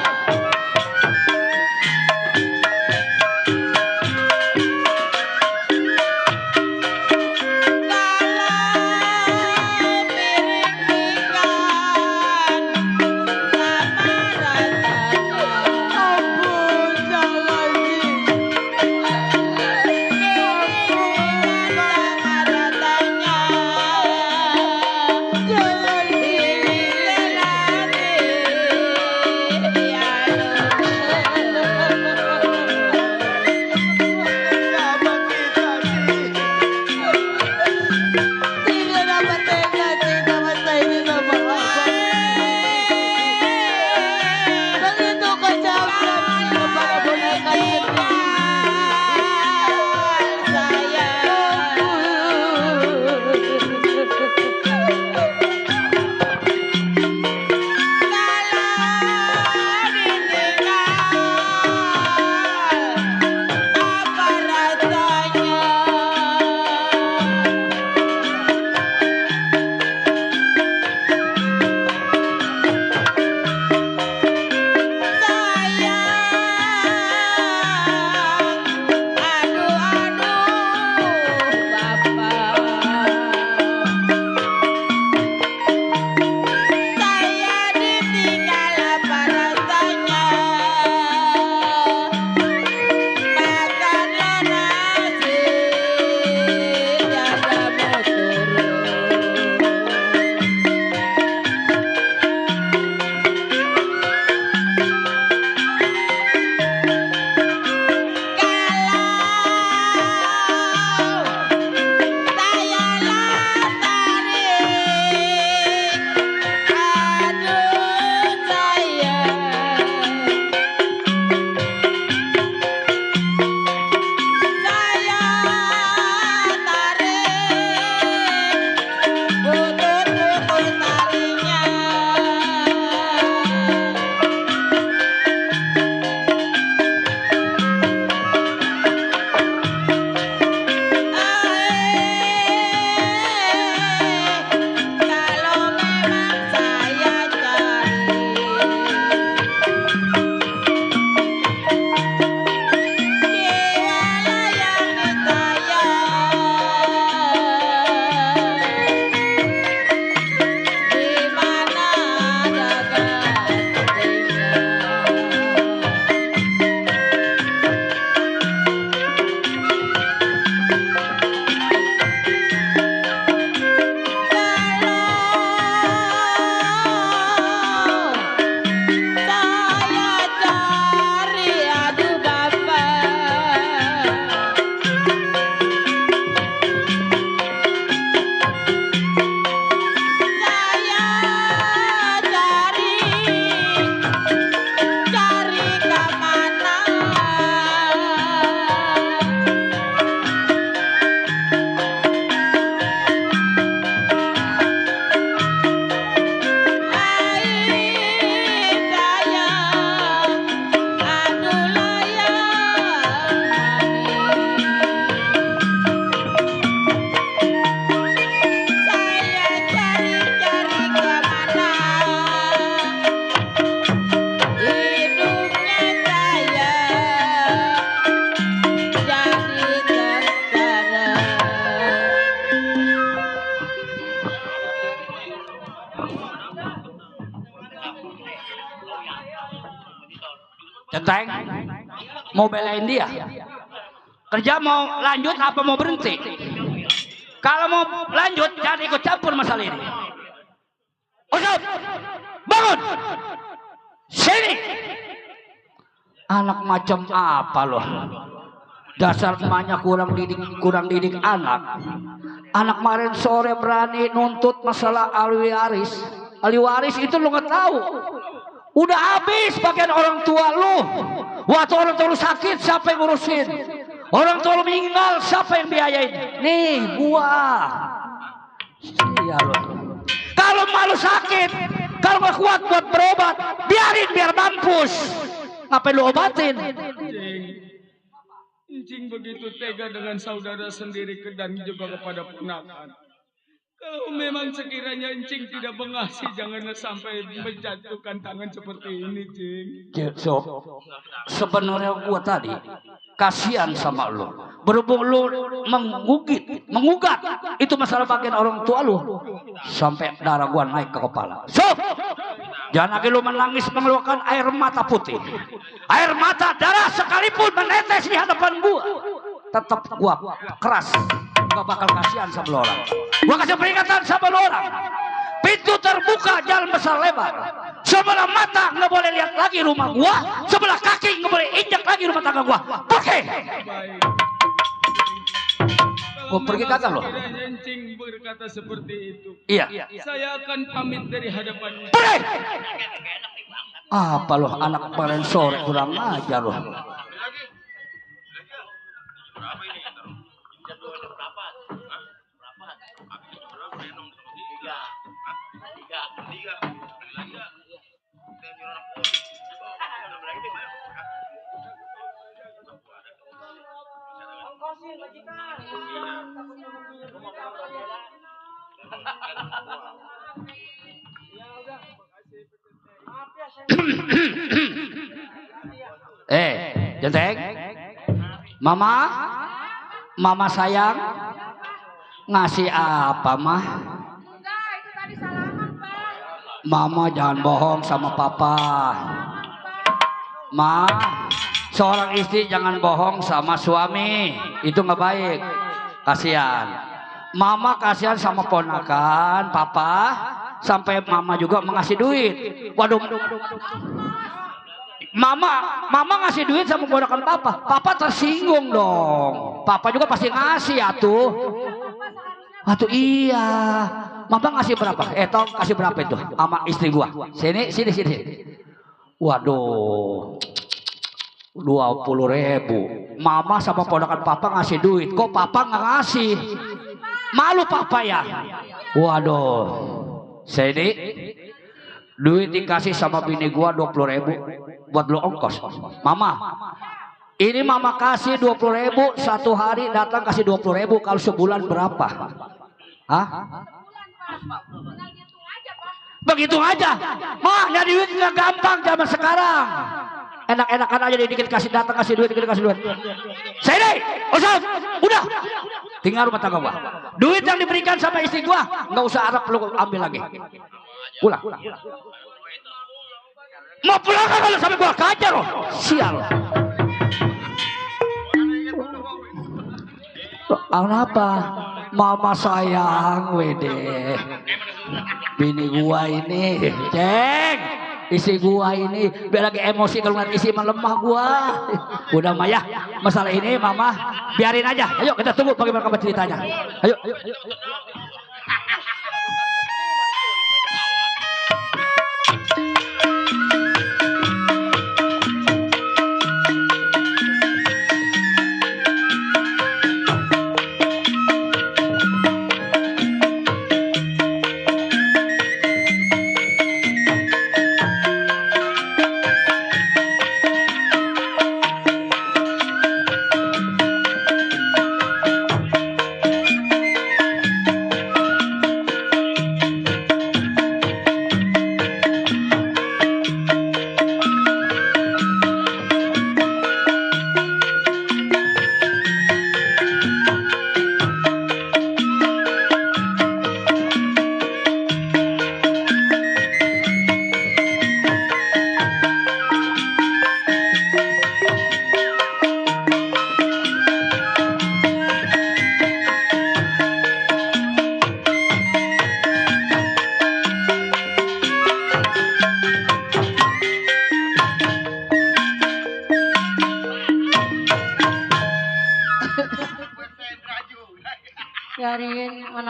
Yeah. Centeng, mau belain dia. Kerja mau lanjut apa mau berhenti? Kalau mau lanjut, jangan ikut campur masalah ini. Usut, bangun. Sini. Anak macam apa loh? Dasar emaknya kurang didik anak. Anak kemarin sore berani nuntut masalah ahli waris. Ahli waris itu lu nggak tahu. Udah habis bagian orang tua lu. Waktu orang tua lu sakit siapa yang ngurusin? Orang tua lu meninggal siapa yang biayain? Nih gua. Iya lo. Kalau malu sakit, kalau nggak kuat buat berobat, biar mampus. Ngapain lu obatin? Encing begitu tega dengan saudara sendiri dan juga kepada ponakan. Kalau memang sekiranya Encing tidak mengasih, janganlah sampai menjatuhkan tangan seperti ini, Cing. So, sebenarnya gua tadi kasihan sama lu. Berhubung lu mengugat itu masalah bagian orang tua lu, sampai darah gua naik ke kepala. So, jangan lagi lu menangis mengeluarkan air mata putih. Air mata darah sekalipun menetes di hadapan gua, tetap gua keras. Gak bakal kasihan sama lu orang. Gua kasih peringatan sama lu orang. Pintu terbuka, jalan besar lebar. Sebelah mata nggak boleh lihat lagi rumah gua, sebelah kaki nggak boleh injak lagi rumah tangga gua. Pergi. Gua pergi kagak lo? Encing berkata seperti itu. Iya. Saya akan pamit dari hadapannya. Pergi. Apa lo anak kemarin sore kurang ajar lo. Jenteng, mama sayang, ngasih apa mah? Mama jangan bohong sama papa. Ma, seorang istri jangan bohong sama suami, itu nggak baik. Kasihan. Mama kasihan sama ponakan, papa, sampai mama juga mengasih duit. Waduh. Mama ngasih duit sama ponakan papa tersinggung dong. Papa juga pasti ngasih atuh. Atuh iya. Mama ngasih berapa? Tong kasih berapa itu sama istri gua? Sini. Waduh. 20.000. Mama sama ponakan papa ngasih duit. Kok papa nggak ngasih? Malu papa ya? Waduh. Sini. Duit dikasih sama bini gua 20.000 buat lo ongkos. Mama. Ini mama kasih 20.000 satu hari datang kasih 20.000, kalau sebulan berapa? Hah? Begitu aja. Mah, nyari duit nggak gampang zaman sekarang. Enak-enakan aja dikit kasih datang kasih duit, dikit kasih duit. Sini, usah, udah. Tinggal rumah tangga gua. Duit yang diberikan sama istri gua nggak usah harap lu ambil lagi. Pulang. Mau pulang kan kalau sampai gua kajar loh. Sial. Kenapa? Mama sayang, wede. Bini gua ini, ceng. Isi gua ini, biar lagi emosi kalau ngeliat isi melemah gua. Udah Maya, masalah ini mama biarin aja. Ayo kita tunggu bagaimana kabar ceritanya. Ayo.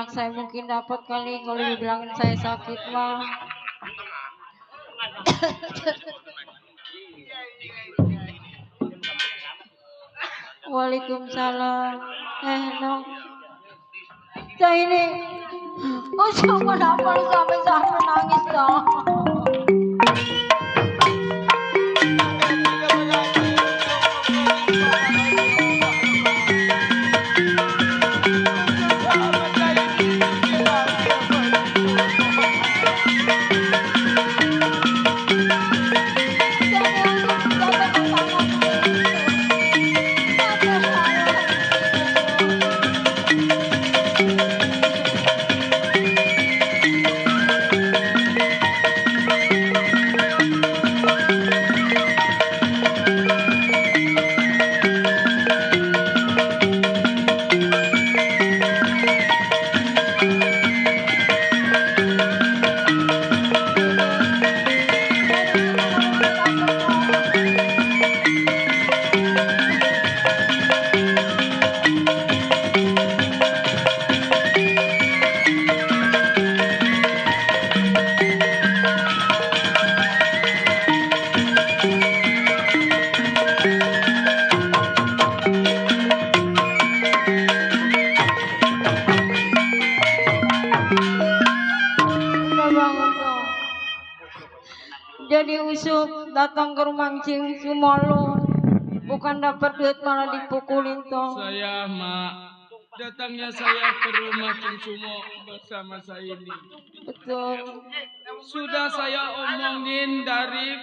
anak saya mungkin dapat kali kalau dibilangin saya sakit mah. Waalaikumsalam. Nong. Saya ini kenapa lu sampai nangis dong? Jadi Usup datang ke rumah Cing Sumolo, bukan dapat duit malah dipukulin toh. Saya mak, datangnya saya ke rumah Cing Sumo bersama saya ini. Betul. Sudah saya omongin dari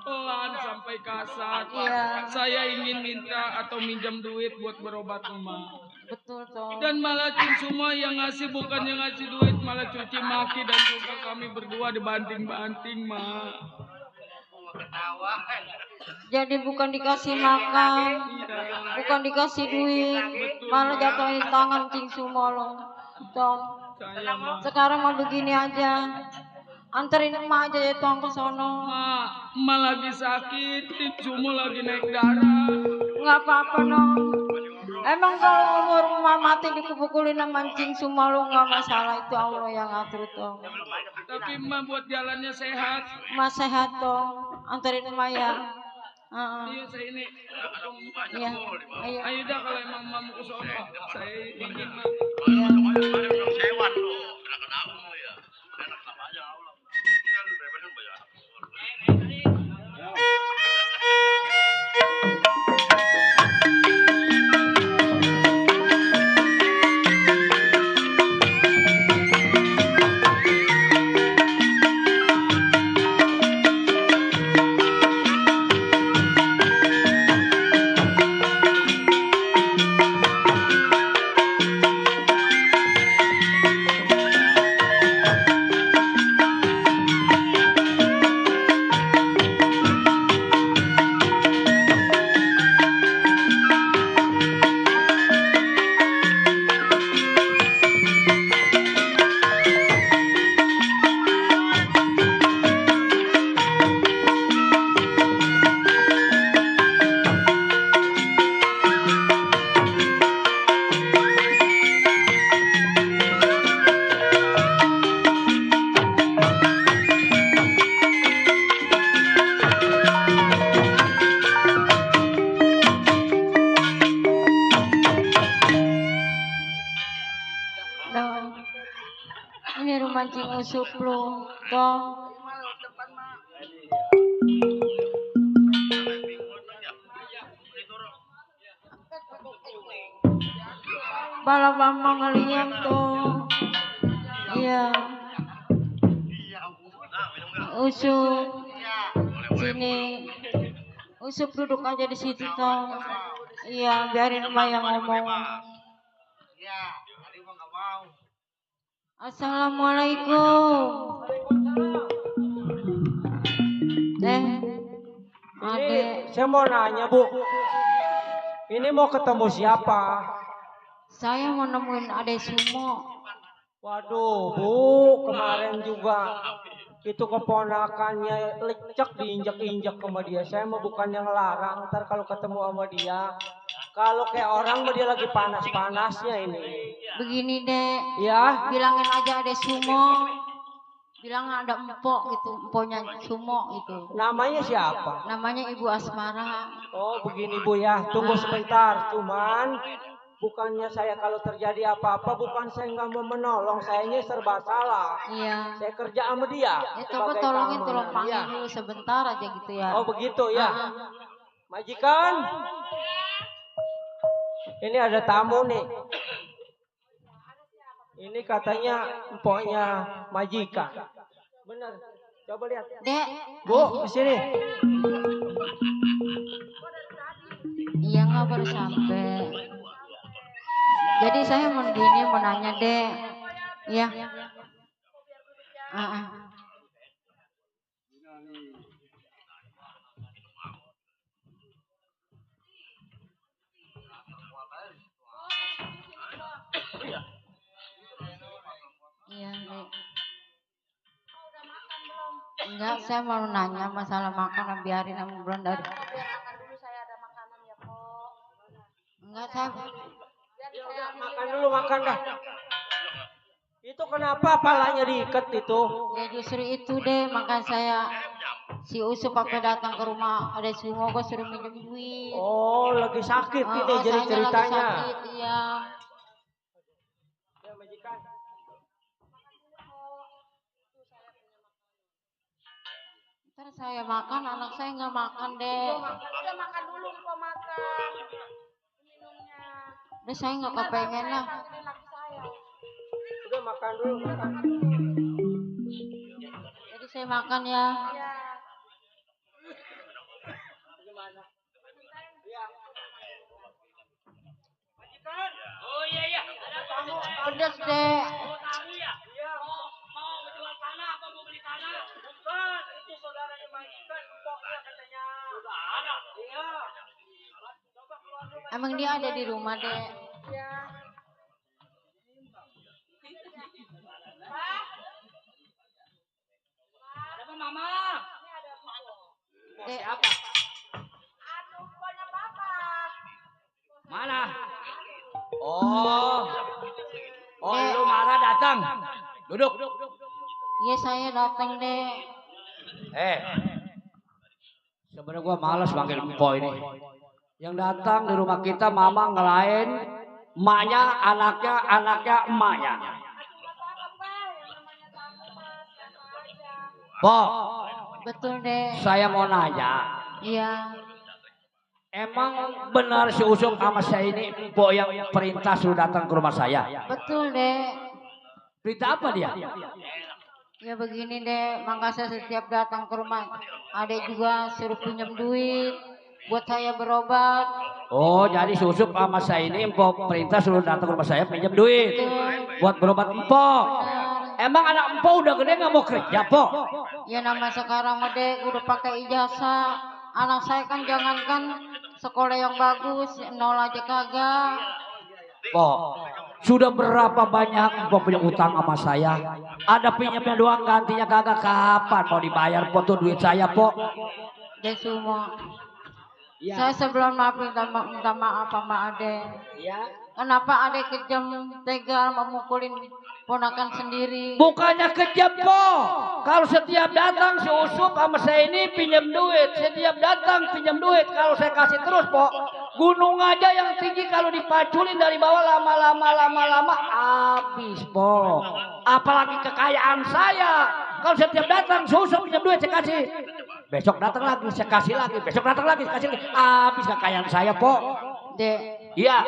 pelan sampai kasar. Iya. Saya ingin minta atau minjam duit buat berobat emak. Betul toh. Dan malah Cing Sumo yang ngasih, bukan yang ngasih duit, malah cuci maki dan juga kami berdua dibanting-banting mak. Jadi bukan dikasih makan, bukan dikasih duit, malah jatuhin tangan Cing Sumolo. Tom, sekarang mah begini aja, anterin emak aja ya Tom ke sono. Emak lagi sakit, Cing Sumo lagi naik darah. Nggak apa-apa Nong. Emang kalau umur emak mati dipukulin sama Cing Sumolo nggak masalah, itu Allah yang ngatur Tom. Tapi emak buat jalannya sehat. Emak sehat Tom, anterin emak ya. Iya saya ini. Iya. Ayo. Ayo dah kalau emang emak mau ke sono, saya ingin mak. Iya. Ini rumah Cing Usup lu, toh. Bala Bambang ngeliat tuh. Iya. Usup. Sini. Usup duduk aja di situ toh. Iya, biarin emak yang ngomong. Assalamualaikum. Ini saya mau nanya Bu, ini mau ketemu siapa? Saya mau nemuin Ade Sumo. Waduh Bu, kemarin juga itu keponakannya lecek diinjak-injak sama dia. Saya mau bukan yang larang, ntar kalau ketemu sama dia Kalau kayak orang mah dia lagi panas-panasnya ini. Begini deh, Ya. bilangin aja ada sumo, bilang ada empok gitu, empoknya sumo gitu. Namanya siapa? Namanya Ibu Asmara. Oh begini Bu ya, tunggu sebentar. Cuman bukannya saya kalau terjadi apa-apa, bukan saya nggak mau menolong, saya ini serba salah. Iya. Saya kerja sama dia. Ya coba sebagai tolongin, keamanan. tolong panggil Iya. dulu sebentar aja gitu ya. Oh begitu ya. Majikan, ini ada tamu nih. Ini katanya empoknya majikan. Bener. Coba lihat. Dek. Bu, kesini. Iya nggak baru sampai. Jadi saya mau gini mau nanya dek. Iya. Iya dek. Enggak, saya mau nanya masalah makanan, biarin aku belum dari. Enggak, saya Makan dulu, makan dah. Itu kenapa palanya diikat itu? ya justru itu deh, makanya saya si Usup apa datang ke rumah ada semua gue suruh minjem duit. Oh, lagi sakit ini jadi saya lagi ceritanya. sakit, iya. Ya, majikan. Ntar saya makan, anak saya nggak makan deh. Udah makan dulu, kok makan minumnya. Udah saya nggak kepengen lah. Udah makan dulu, makan. Jadi saya makan ya. Oh iya iya, ada tamu. Pedes deh. Mau jual tanah apa mau beli tanah? Bukan, itu saudaranya majikan, empoknya katanya. Saudara? Iya. Coba keluar dulu. Emang dia ada di rumah deh. Iya. Ada apa mama? Mau siapa? Aduh, pokoknya papa. Mana? Oh lu marah datang. Duduk. Iya saya datang deh. Sebenarnya gua malas panggil empok ini. Yang datang di rumah kita mama ngelain, emaknya, anaknya emaknya. Pok, Betul deh. saya mau nanya. Iya. Emang benar si Usuk sama saya ini empok yang perintah suruh datang ke rumah saya? Betul deh. Perintah apa dia? Ya begini deh, makanya saya setiap datang ke rumah adek juga suruh pinjam duit buat saya berobat. Oh, jadi si Usuk sama saya ini empok perintah suruh datang ke rumah saya pinjam duit buat berobat empok. Emang anak empok udah gede nggak mau kerja, Pok? Ya nama sekarang adek udah pakai ijazah. Anak saya kan jangankan sekolah yang bagus, nol aja kagak. Pok, sudah berapa banyak empok punya utang sama saya? Ada pinjamnya doang, gantinya kagak. Kapan mau dibayar, Pok, tuh duit saya, Pok? Deh semua. Saya sebelum minta maaf sama adek. Kenapa adek kejam, tega, memukulin ponakan sendiri? Bukannya kejam, Pok. Kalau setiap datang si Usuk sama saya ini pinjam duit. Setiap datang pinjam duit. Kalau saya kasih terus, Pok. Gunung aja yang tinggi kalau dipaculin dari bawah lama-lama habis, Pok. Apalagi kekayaan saya. Kalau setiap datang si Usuk pinjam duit saya kasih. Besok datang lagi saya kasih lagi. Besok datang lagi saya kasih lagi. Habis kekayaan saya, Pok. Dek. Iya.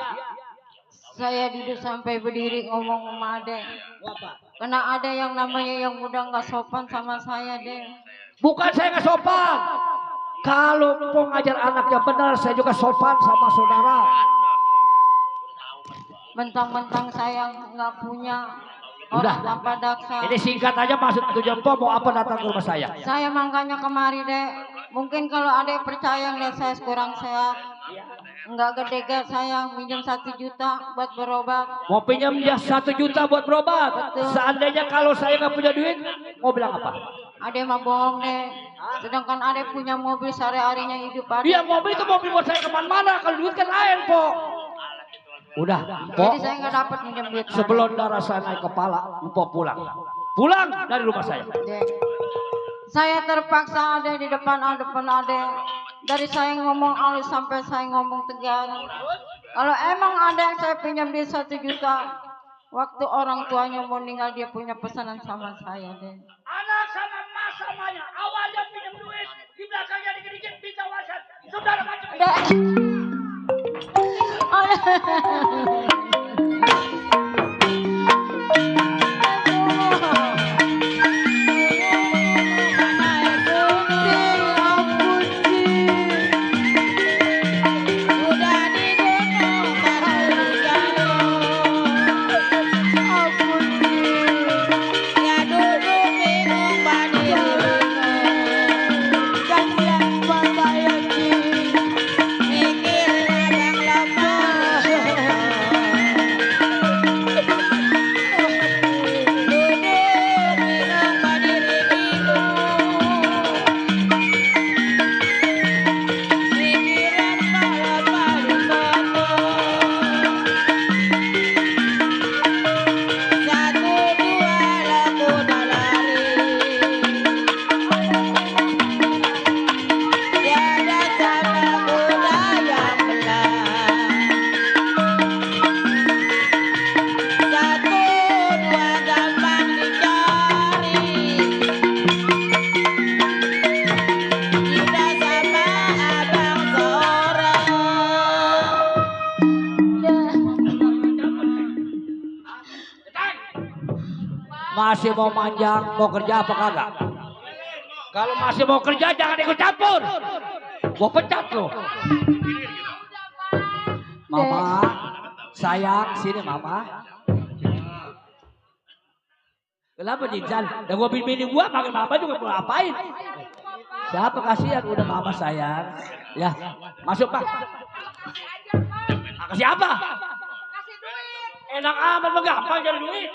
Saya duduk sampai berdiri ngomong sama adek. Karena ada yang namanya yang udah nggak sopan sama saya, deh. Bukan saya nggak sopan. Kalau mau ngajar anaknya benar, saya juga sopan sama saudara. Mentang-mentang saya nggak punya Udah. orang tanpa daksa. Ini singkat aja maksud tujuan Pok mau apa datang ke rumah saya. Saya makanya kemari deh. Mungkin kalau adek percaya ngeliat saya kurang sehat, nggak gede saya minjem 1 juta buat berobat. Mau pinjam dia 1 juta buat berobat. Betul. Seandainya kalau saya nggak punya duit, mau bilang apa? Ade mah bohong deh. Sedangkan Ade punya mobil sehari-harinya hidup Ade. Iya mobil itu mobil buat saya kemana-mana. Kalau duit kan lain, Po. Udah, Po. Jadi saya nggak dapat minjem duit. Sebelum darah saya naik kepala, Po pulang. Pulang dari rumah saya. Dek. Saya terpaksa ada di depan Ade. Dari saya ngomong alus sampai saya ngomong tegar. Kalau emang ada yang saya pinjam dia 1 juta, waktu orang tuanya mau meninggal dia punya pesanan sama saya deh. Anak sama mas samanya, awalnya pinjam duit, di belakangnya dikit-dikit minta wasan. Saudara macam masih mau manjang, mau kerja apa kagak? Kalau masih mau kerja jangan ikut campur. Gua pecat lo. Mama, sayang, sini Mama. Kenapa Jinsan? Dan gua bini gua pakai Mama juga mau ngapain? Siapa kasihan udah Mama sayang. Ya, masuk Pak. Kasih apa? Kasih duit. Enak amat mah gampang jadi duit.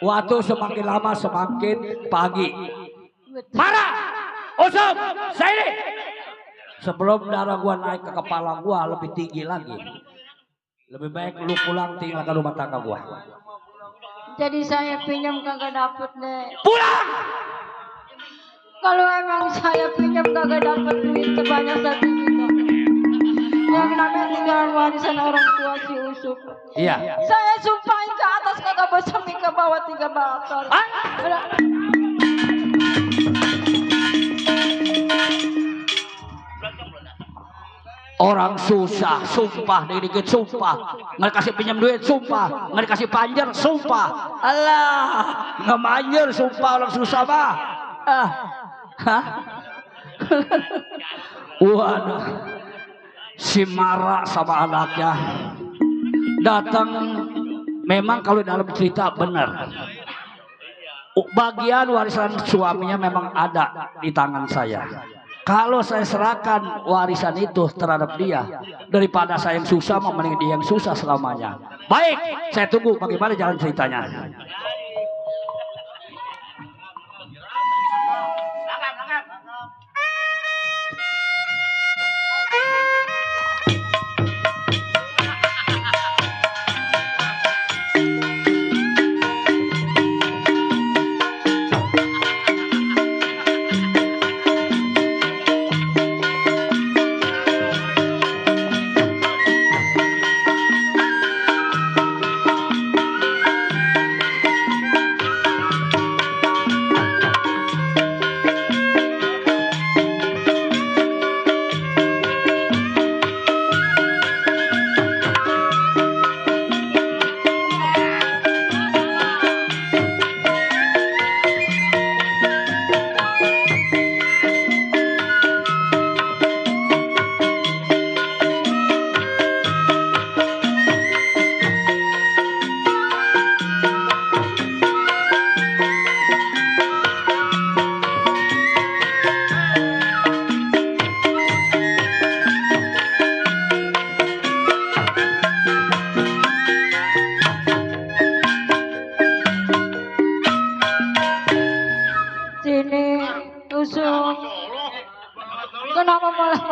Waktu semakin lama semakin pagi. Marah, usum, saya ini. Sebelum darah gua naik ke kepala gua lebih tinggi lagi. Lebih baik lu pulang tinggal ke rumah tangga gua. Jadi saya pinjam kagak dapet deh. Pulang! Kalau emang saya pinjam kagak dapet duit sebanyak 1 juta. Yang namanya tinggalan warisan orang tua si Usuk. Iya. Saya sumpahin ke atas kagak bisa ke bawah 3 bakar. Orang susah, sumpah dikit sumpah. Nggak kasih pinjam duit, sumpah. Nggak dikasih panjer, sumpah. Allah, nggak manjer, sumpah orang susah mah. Hah? Waduh, si Mara sama anaknya datang. Memang kalau dalam cerita benar. Bagian warisan suaminya memang ada di tangan saya. Kalau saya serahkan warisan itu terhadap dia, daripada saya yang susah, mending dia yang susah selamanya. Baik, saya tunggu bagaimana jalan ceritanya.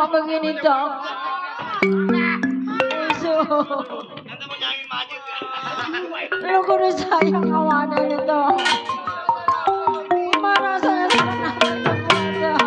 kok begini dong. Lu kudu sayang sama Aden itu. Gimana saya senang berkeluarga.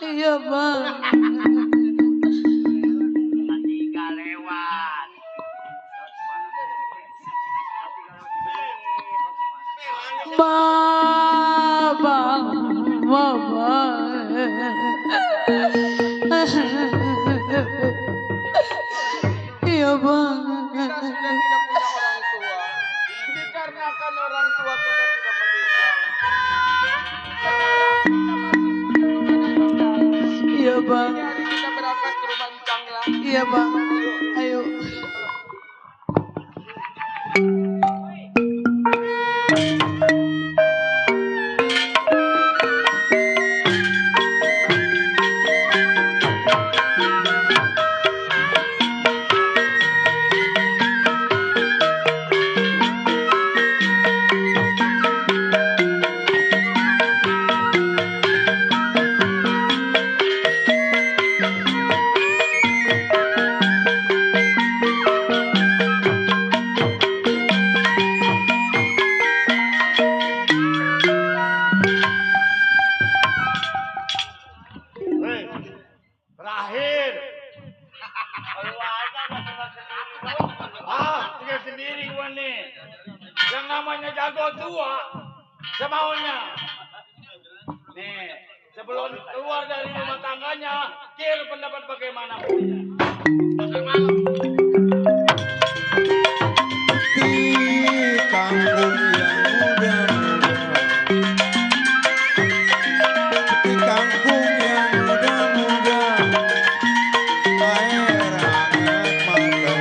Iya bang. Mama. Iya bang. Kita sudah tidak punya orang tua. Dikarenakan orang tua kita sudah meninggal. Iya bang. Hari kita berangkat ke rumah Encang lah. Iya bang. Ayo. Terakhir. Tinggal sendiri gua nih. Yang namanya jago tua semaunya. Nih, sebelum keluar dari rumah tangganya, kira pendapat bagaimana? Di kampung yang muda, di kampung yang muda-muda, air hangat mata.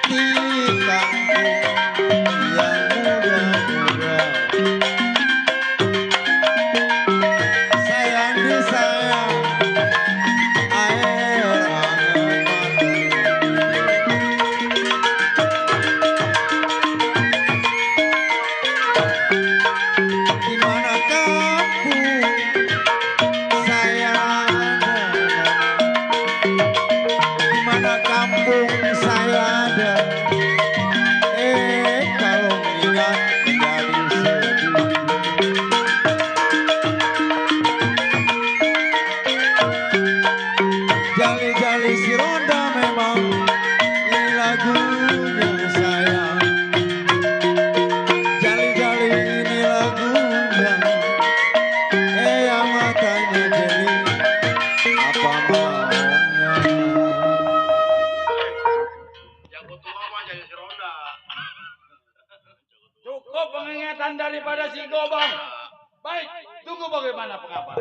Di kampung yang muda-muda, sayang disayang, air hangat mata. Di mana kampung saya ada? Di mana kampung saya ada? Kalau mengingat menjadi sedih. Jali-jali si Ronda memang ini lagunya sayang. Jali-jali ini lagunya, yang matanya jeli, apa maunya? Cukup pengingatan daripada si Gobang. Baik, tunggu bagaimana pengabar.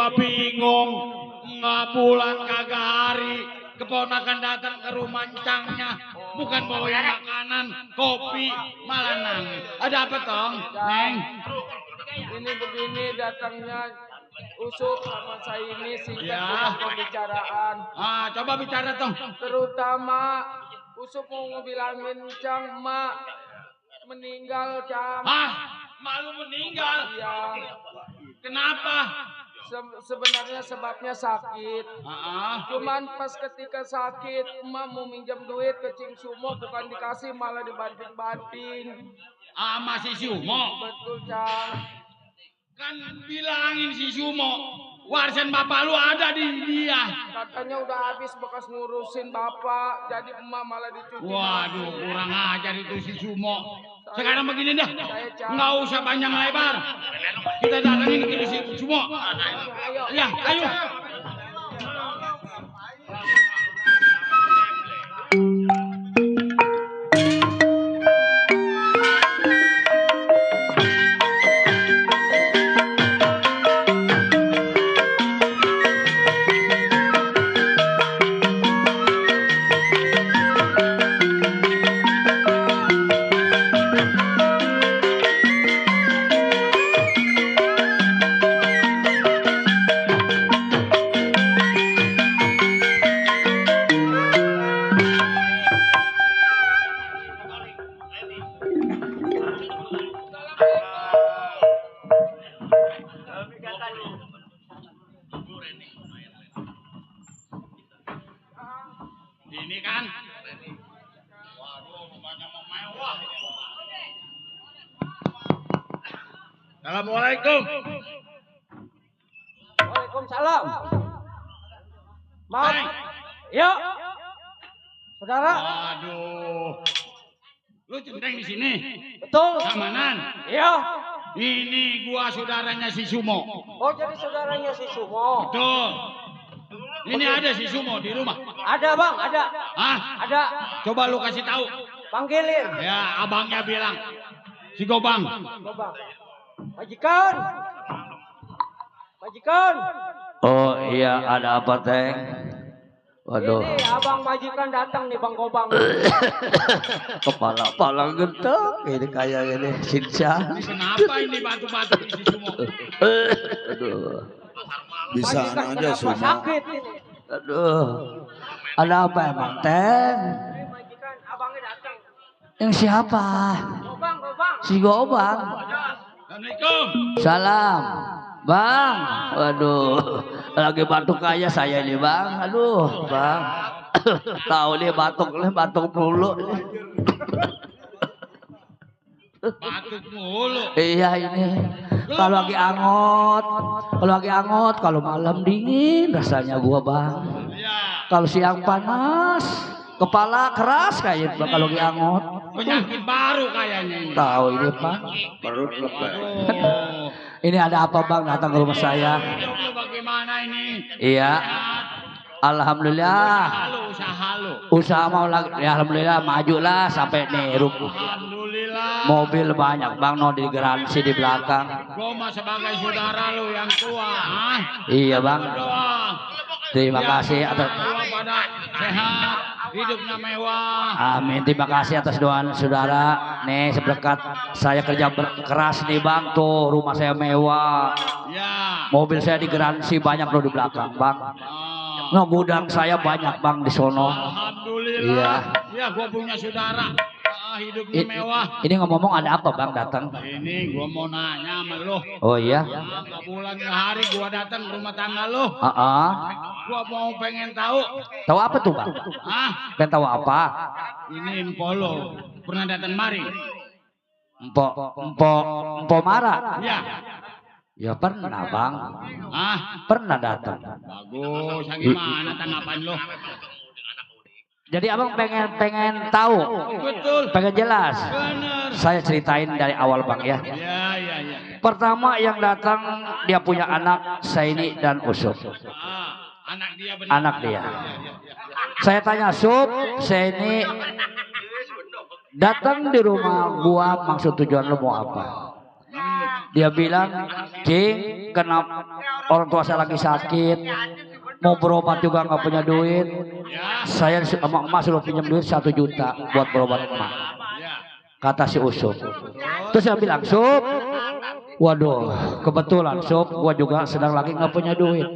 gua bingung. Nggak bulan kagak hari. Keponakan datang ke rumah encangnya. Bukan bawain makanan, kopi, malah nangis. Ada apa tong, Neng? Ini begini datangnya Usuk sama saya ini singkat Ya. pembicaraan. Coba bicara tong. Terutama Usuk mau ngebilangin Cang Mak meninggal Cang. Malu meninggal? Iya. Kenapa? Sebenarnya sebabnya sakit. Cuman pas ketika sakit, emak mau minjam duit ke Cing Sumo, bukan dikasih malah dibanting-banting. Masih Sumo? Betul Cang. Kan bilangin si Sumo, warisan bapak lu ada di dia. Katanya udah habis bekas ngurusin bapak, jadi emak malah dicuci. Waduh, kurang ajar itu si Sumo. Sekarang begini dah, nggak usah panjang lebar. Kita datangin ke si Sumo. Ya, ayo. Ini kan. Waduh, rumahnya mau mewah. Assalamualaikum. Waalaikumsalam. Maaf. Yuk. Saudara. Waduh. Lu centeng di sini? Betul. Keamanan? Iya. Ini gua saudaranya si Sumo. Oh, jadi saudaranya si Sumo. Betul. Ini ada si Sumo di rumah. Ada bang, ada. Ada. Coba lu kasih tahu. Panggilin. Ya, abangnya bilang. Si Gobang. Gobang. Majikan. Majikan. Oh iya, ada apa teh? Waduh, Ini abang majikan datang nih Bang Gobang. kepala gentok ini kayak ini Sinca. Kenapa ini batu-batu di si Sumo? Aduh. Bisa aja semua. Sakit ini. Aduh. Ada apa emang teh? Majikan abangnya datang. Yang siapa? Gobang, Gobang. Si Gobang. Assalamualaikum. Salam. Bang. Waduh. Lagi batuk kaya saya ini bang. Aduh bang. Tahu nih batuk dulu. Batuk mulu. Iya ini. Kalau lagi angot, kalau malam dingin rasanya gua bang. Kalau siang panas, kepala keras kayak itu kalau lagi angot. Penyakit baru kayaknya ini. Tahu ini pak. Perut lebay. Ini ada apa bang datang ke rumah saya? Lu bagaimana ini? Iya. Alhamdulillah. Usaha lu. Usaha mau lagi. Ya alhamdulillah majulah sampai nih Alhamdulillah. mobil banyak bang no di garansi di belakang. Gua mah sebagai saudara lu yang tua. Iya bang. Doang. Terima kasih atas. Gua pada sehat, hidupnya mewah. Amin. Terima kasih atas doa saudara. Nih seberkat saya kerja keras nih bang tuh rumah saya mewah. Ya. Mobil saya di garansi banyak loh di belakang bang. No gudang saya banyak bang di sono. Alhamdulillah. Iya. Ya gua punya saudara. Hidupnya mewah. Ini ngomong ada apa bang datang? Ini gua mau nanya sama lu. Oh iya. Ke bulan ke hari gua datang ke rumah tangga lu. Gua mau pengen tahu. Tahu apa tuh bang? Pengen tahu apa? Ini Empo lu pernah datang mari? Empo Mara? Iya. Ya pernah bang. Pernah datang. Bagus. Gimana tanggapan lu? Jadi abang pengen tahu. Betul. Pengen jelas. Bener. Saya ceritain dari awal bang ya. Iya. Pertama yang datang dia punya anak Saini dan Usuk. Anak dia benar. Anak dia. Saya tanya Sup, Saini datang di rumah gua maksud tujuan lu mau apa? Dia bilang, Cing, kenapa orang tua saya lagi sakit, mau berobat juga nggak punya duit. Saya sama emak suruh pinjam duit 1 juta buat berobat emak. Kata si Usup. Terus saya bilang, Sup, waduh, kebetulan Sup, gua juga sedang lagi nggak punya duit.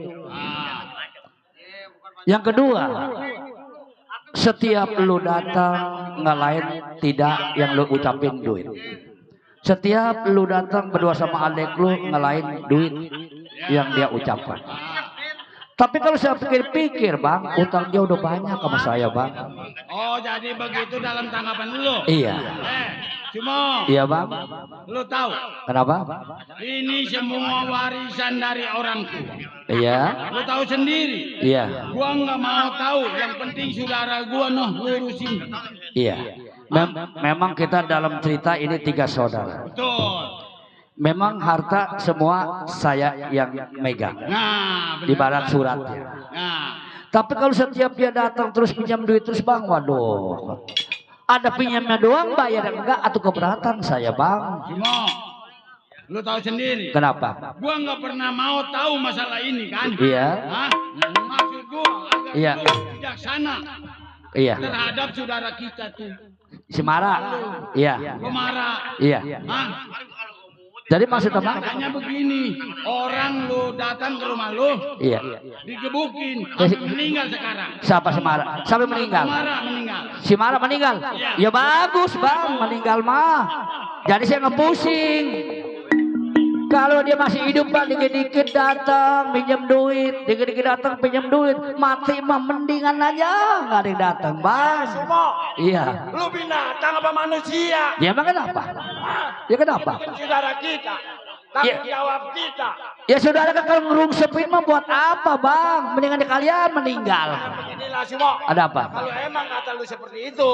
Yang kedua, setiap lu datang ngelain tidak yang lu ucapin duit. Setiap lu datang berdua sama adik lu ngelain duit yang dia ucapkan. Tapi kalau saya pikir-pikir bang, utang dia udah banyak sama saya bang. Oh jadi begitu dalam tanggapan lu? Iya. Cuma. Iya bang. Lu tahu? Kenapa? Ini semua warisan dari orang tua. Iya. Lu tahu sendiri. Iya. Gua nggak mau tahu. Yang penting saudara gua ngurusin. Iya. Memang kita dalam cerita ini 3 saudara. Betul. Memang harta semua saya yang megang. Nah, di barat suratnya. Nah. Tapi kalau setiap dia datang terus pinjam duit terus bang, waduh. Ada pinjamnya doang, bayar enggak atau keberatan saya bang. Cuma, lu tahu sendiri. Kenapa? Gua nggak pernah mau tahu masalah ini kan. Iya. Hah? Maksud gua agar iya. lu bijaksana. Iya. Terhadap saudara kita tuh. Si Mara. Iya. Gua marah. Iya. Hah? Jadi maksud apa? Makanya begini, orang lu datang ke rumah lu, iya, digebukin, sampai meninggal sekarang. Siapa si Mara? Sampai meninggal. Si Mara meninggal. Ya bagus bang, meninggal mah. Jadi saya ngepusing. Kalau dia masih hidup bang, dikit-dikit datang pinjam duit, dikit-dikit datang pinjam duit, mati mah mendingan aja nggak ada yang datang bang. Iya. Lu binatang apa manusia? Ya emang kenapa? Ya kenapa? Kan saudara kita, tanggung jawab kita. Ya saudara kan kalau ngerungsepin mah buat apa bang? Mendingan kalian meninggal. Inilah semua. Ada apa? Kalau emang kata lu seperti itu,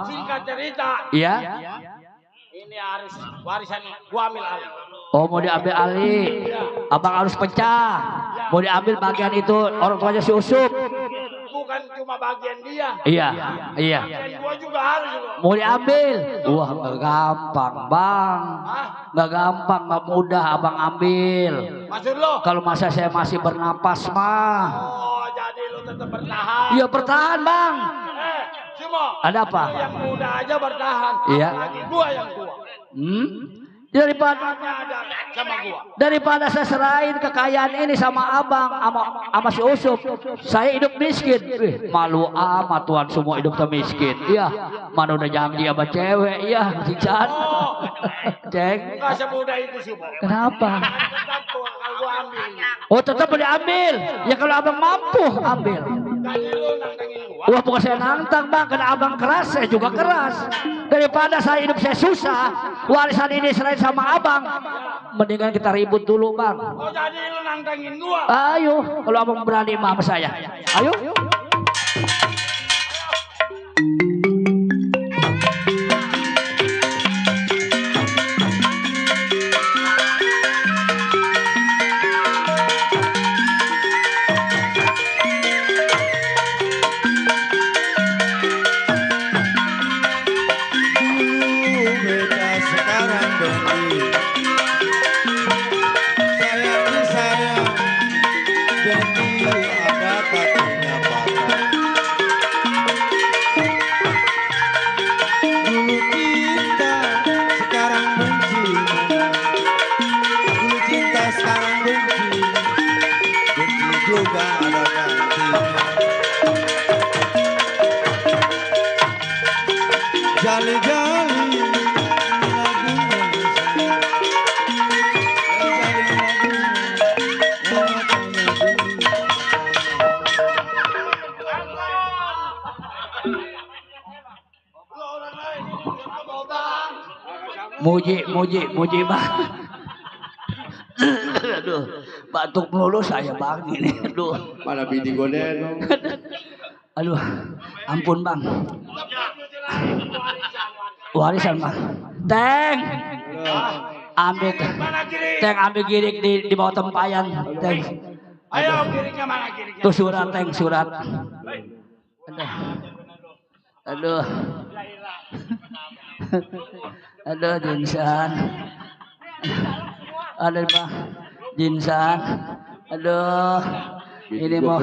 singkat cerita. Iya. Ini harus warisan gua ambil alih. Oh mau diambil alih, abang harus pecah. Mau diambil bagian itu orang tuanya si Usup. Bukan cuma bagian dia. Iya, iya. Bagian gua juga harus. Mau diambil, wah nggak gampang bang, nggak gampang, nggak mudah abang ambil. Maksud lo? Kalau masa saya masih bernapas mah. Oh jadi lu tetap bertahan. Iya bertahan bang. Cuma. Ada apa? Yang muda aja bertahan. Iya. Apalagi gua yang tua. Daripada saya serahin kekayaan ini sama abang sama si Usup, saya hidup miskin. Malu amat tuan semua hidup miskin. Iya, mana udah janji sama cewek, iya si Chan. Ceng. Enggak semudah itu sih. Kenapa? Tetap kalau gua ambil. Oh tetap boleh ambil. Ya kalau abang mampu ambil. Wah bukan saya nantang bang, karena abang keras, saya juga keras. Daripada saya hidup saya susah, warisan ini selain sama abang, mendingan kita ribut dulu bang. Oh jadi lu nantangin gua? Ayo, kalau abang berani sama saya. Ayo. Muji bang. Aduh, batuk melulu saya bang ini. Aduh. Pada bini goden. Aduh, ampun bang. Warisan bang. Teng. Ambil. Teng ambil girik di bawah tempayan. Teng. Ayo giriknya mana giriknya? Tuh surat teng surat. Aduh. Aduh jinsan. Ada bang. Jinsan. Aduh. Ini mau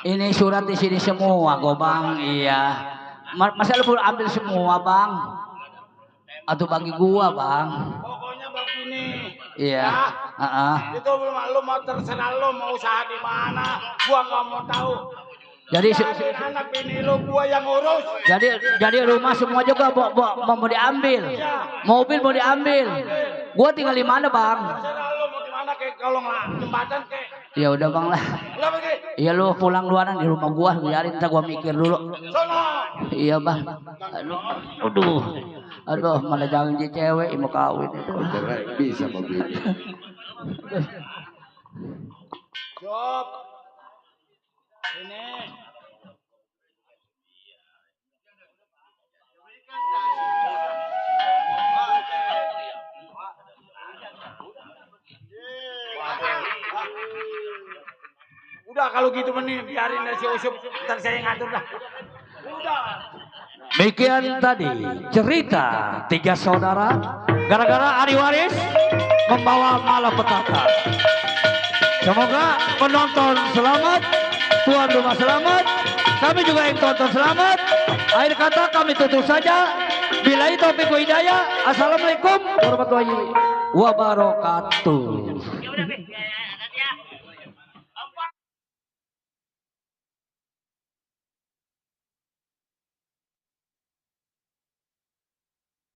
ini surat di sini semua kok Bang. Iya. Masa lu ambil semua Bang? Atau bagi gua Bang? Pokoknya begini. Iya. Itu lu mau terserah lu mau usaha di mana. Gua nggak mau tahu. Jadi anak bini lu gua yang urus. Jadi rumah semua juga mau diambil. Mobil mau diambil. Gua tinggal di mana Bang? Terserah lu mau di mana kayak kolong jembatan kayak. Ya udah Bang lah. Iya lu pulang duluan di rumah gua, biarin ntar gua mikir dulu. Iya Bang. Aduh, mana jangan jadi cewek mau kawin itu. Bisa mobil. Job. Ini. Udah kalau gitu mending biarin si Usup, ntar saya ngatur dah. Udah. Demikian tadi cerita 3 saudara gara-gara Ari Waris membawa malapetaka. Semoga penonton selamat, tuan rumah selamat, kami juga yang tonton selamat. Akhir kata kami tutup saja. Billahi taufiq wa hidayah. Assalamualaikum warahmatullahi wabarakatuh.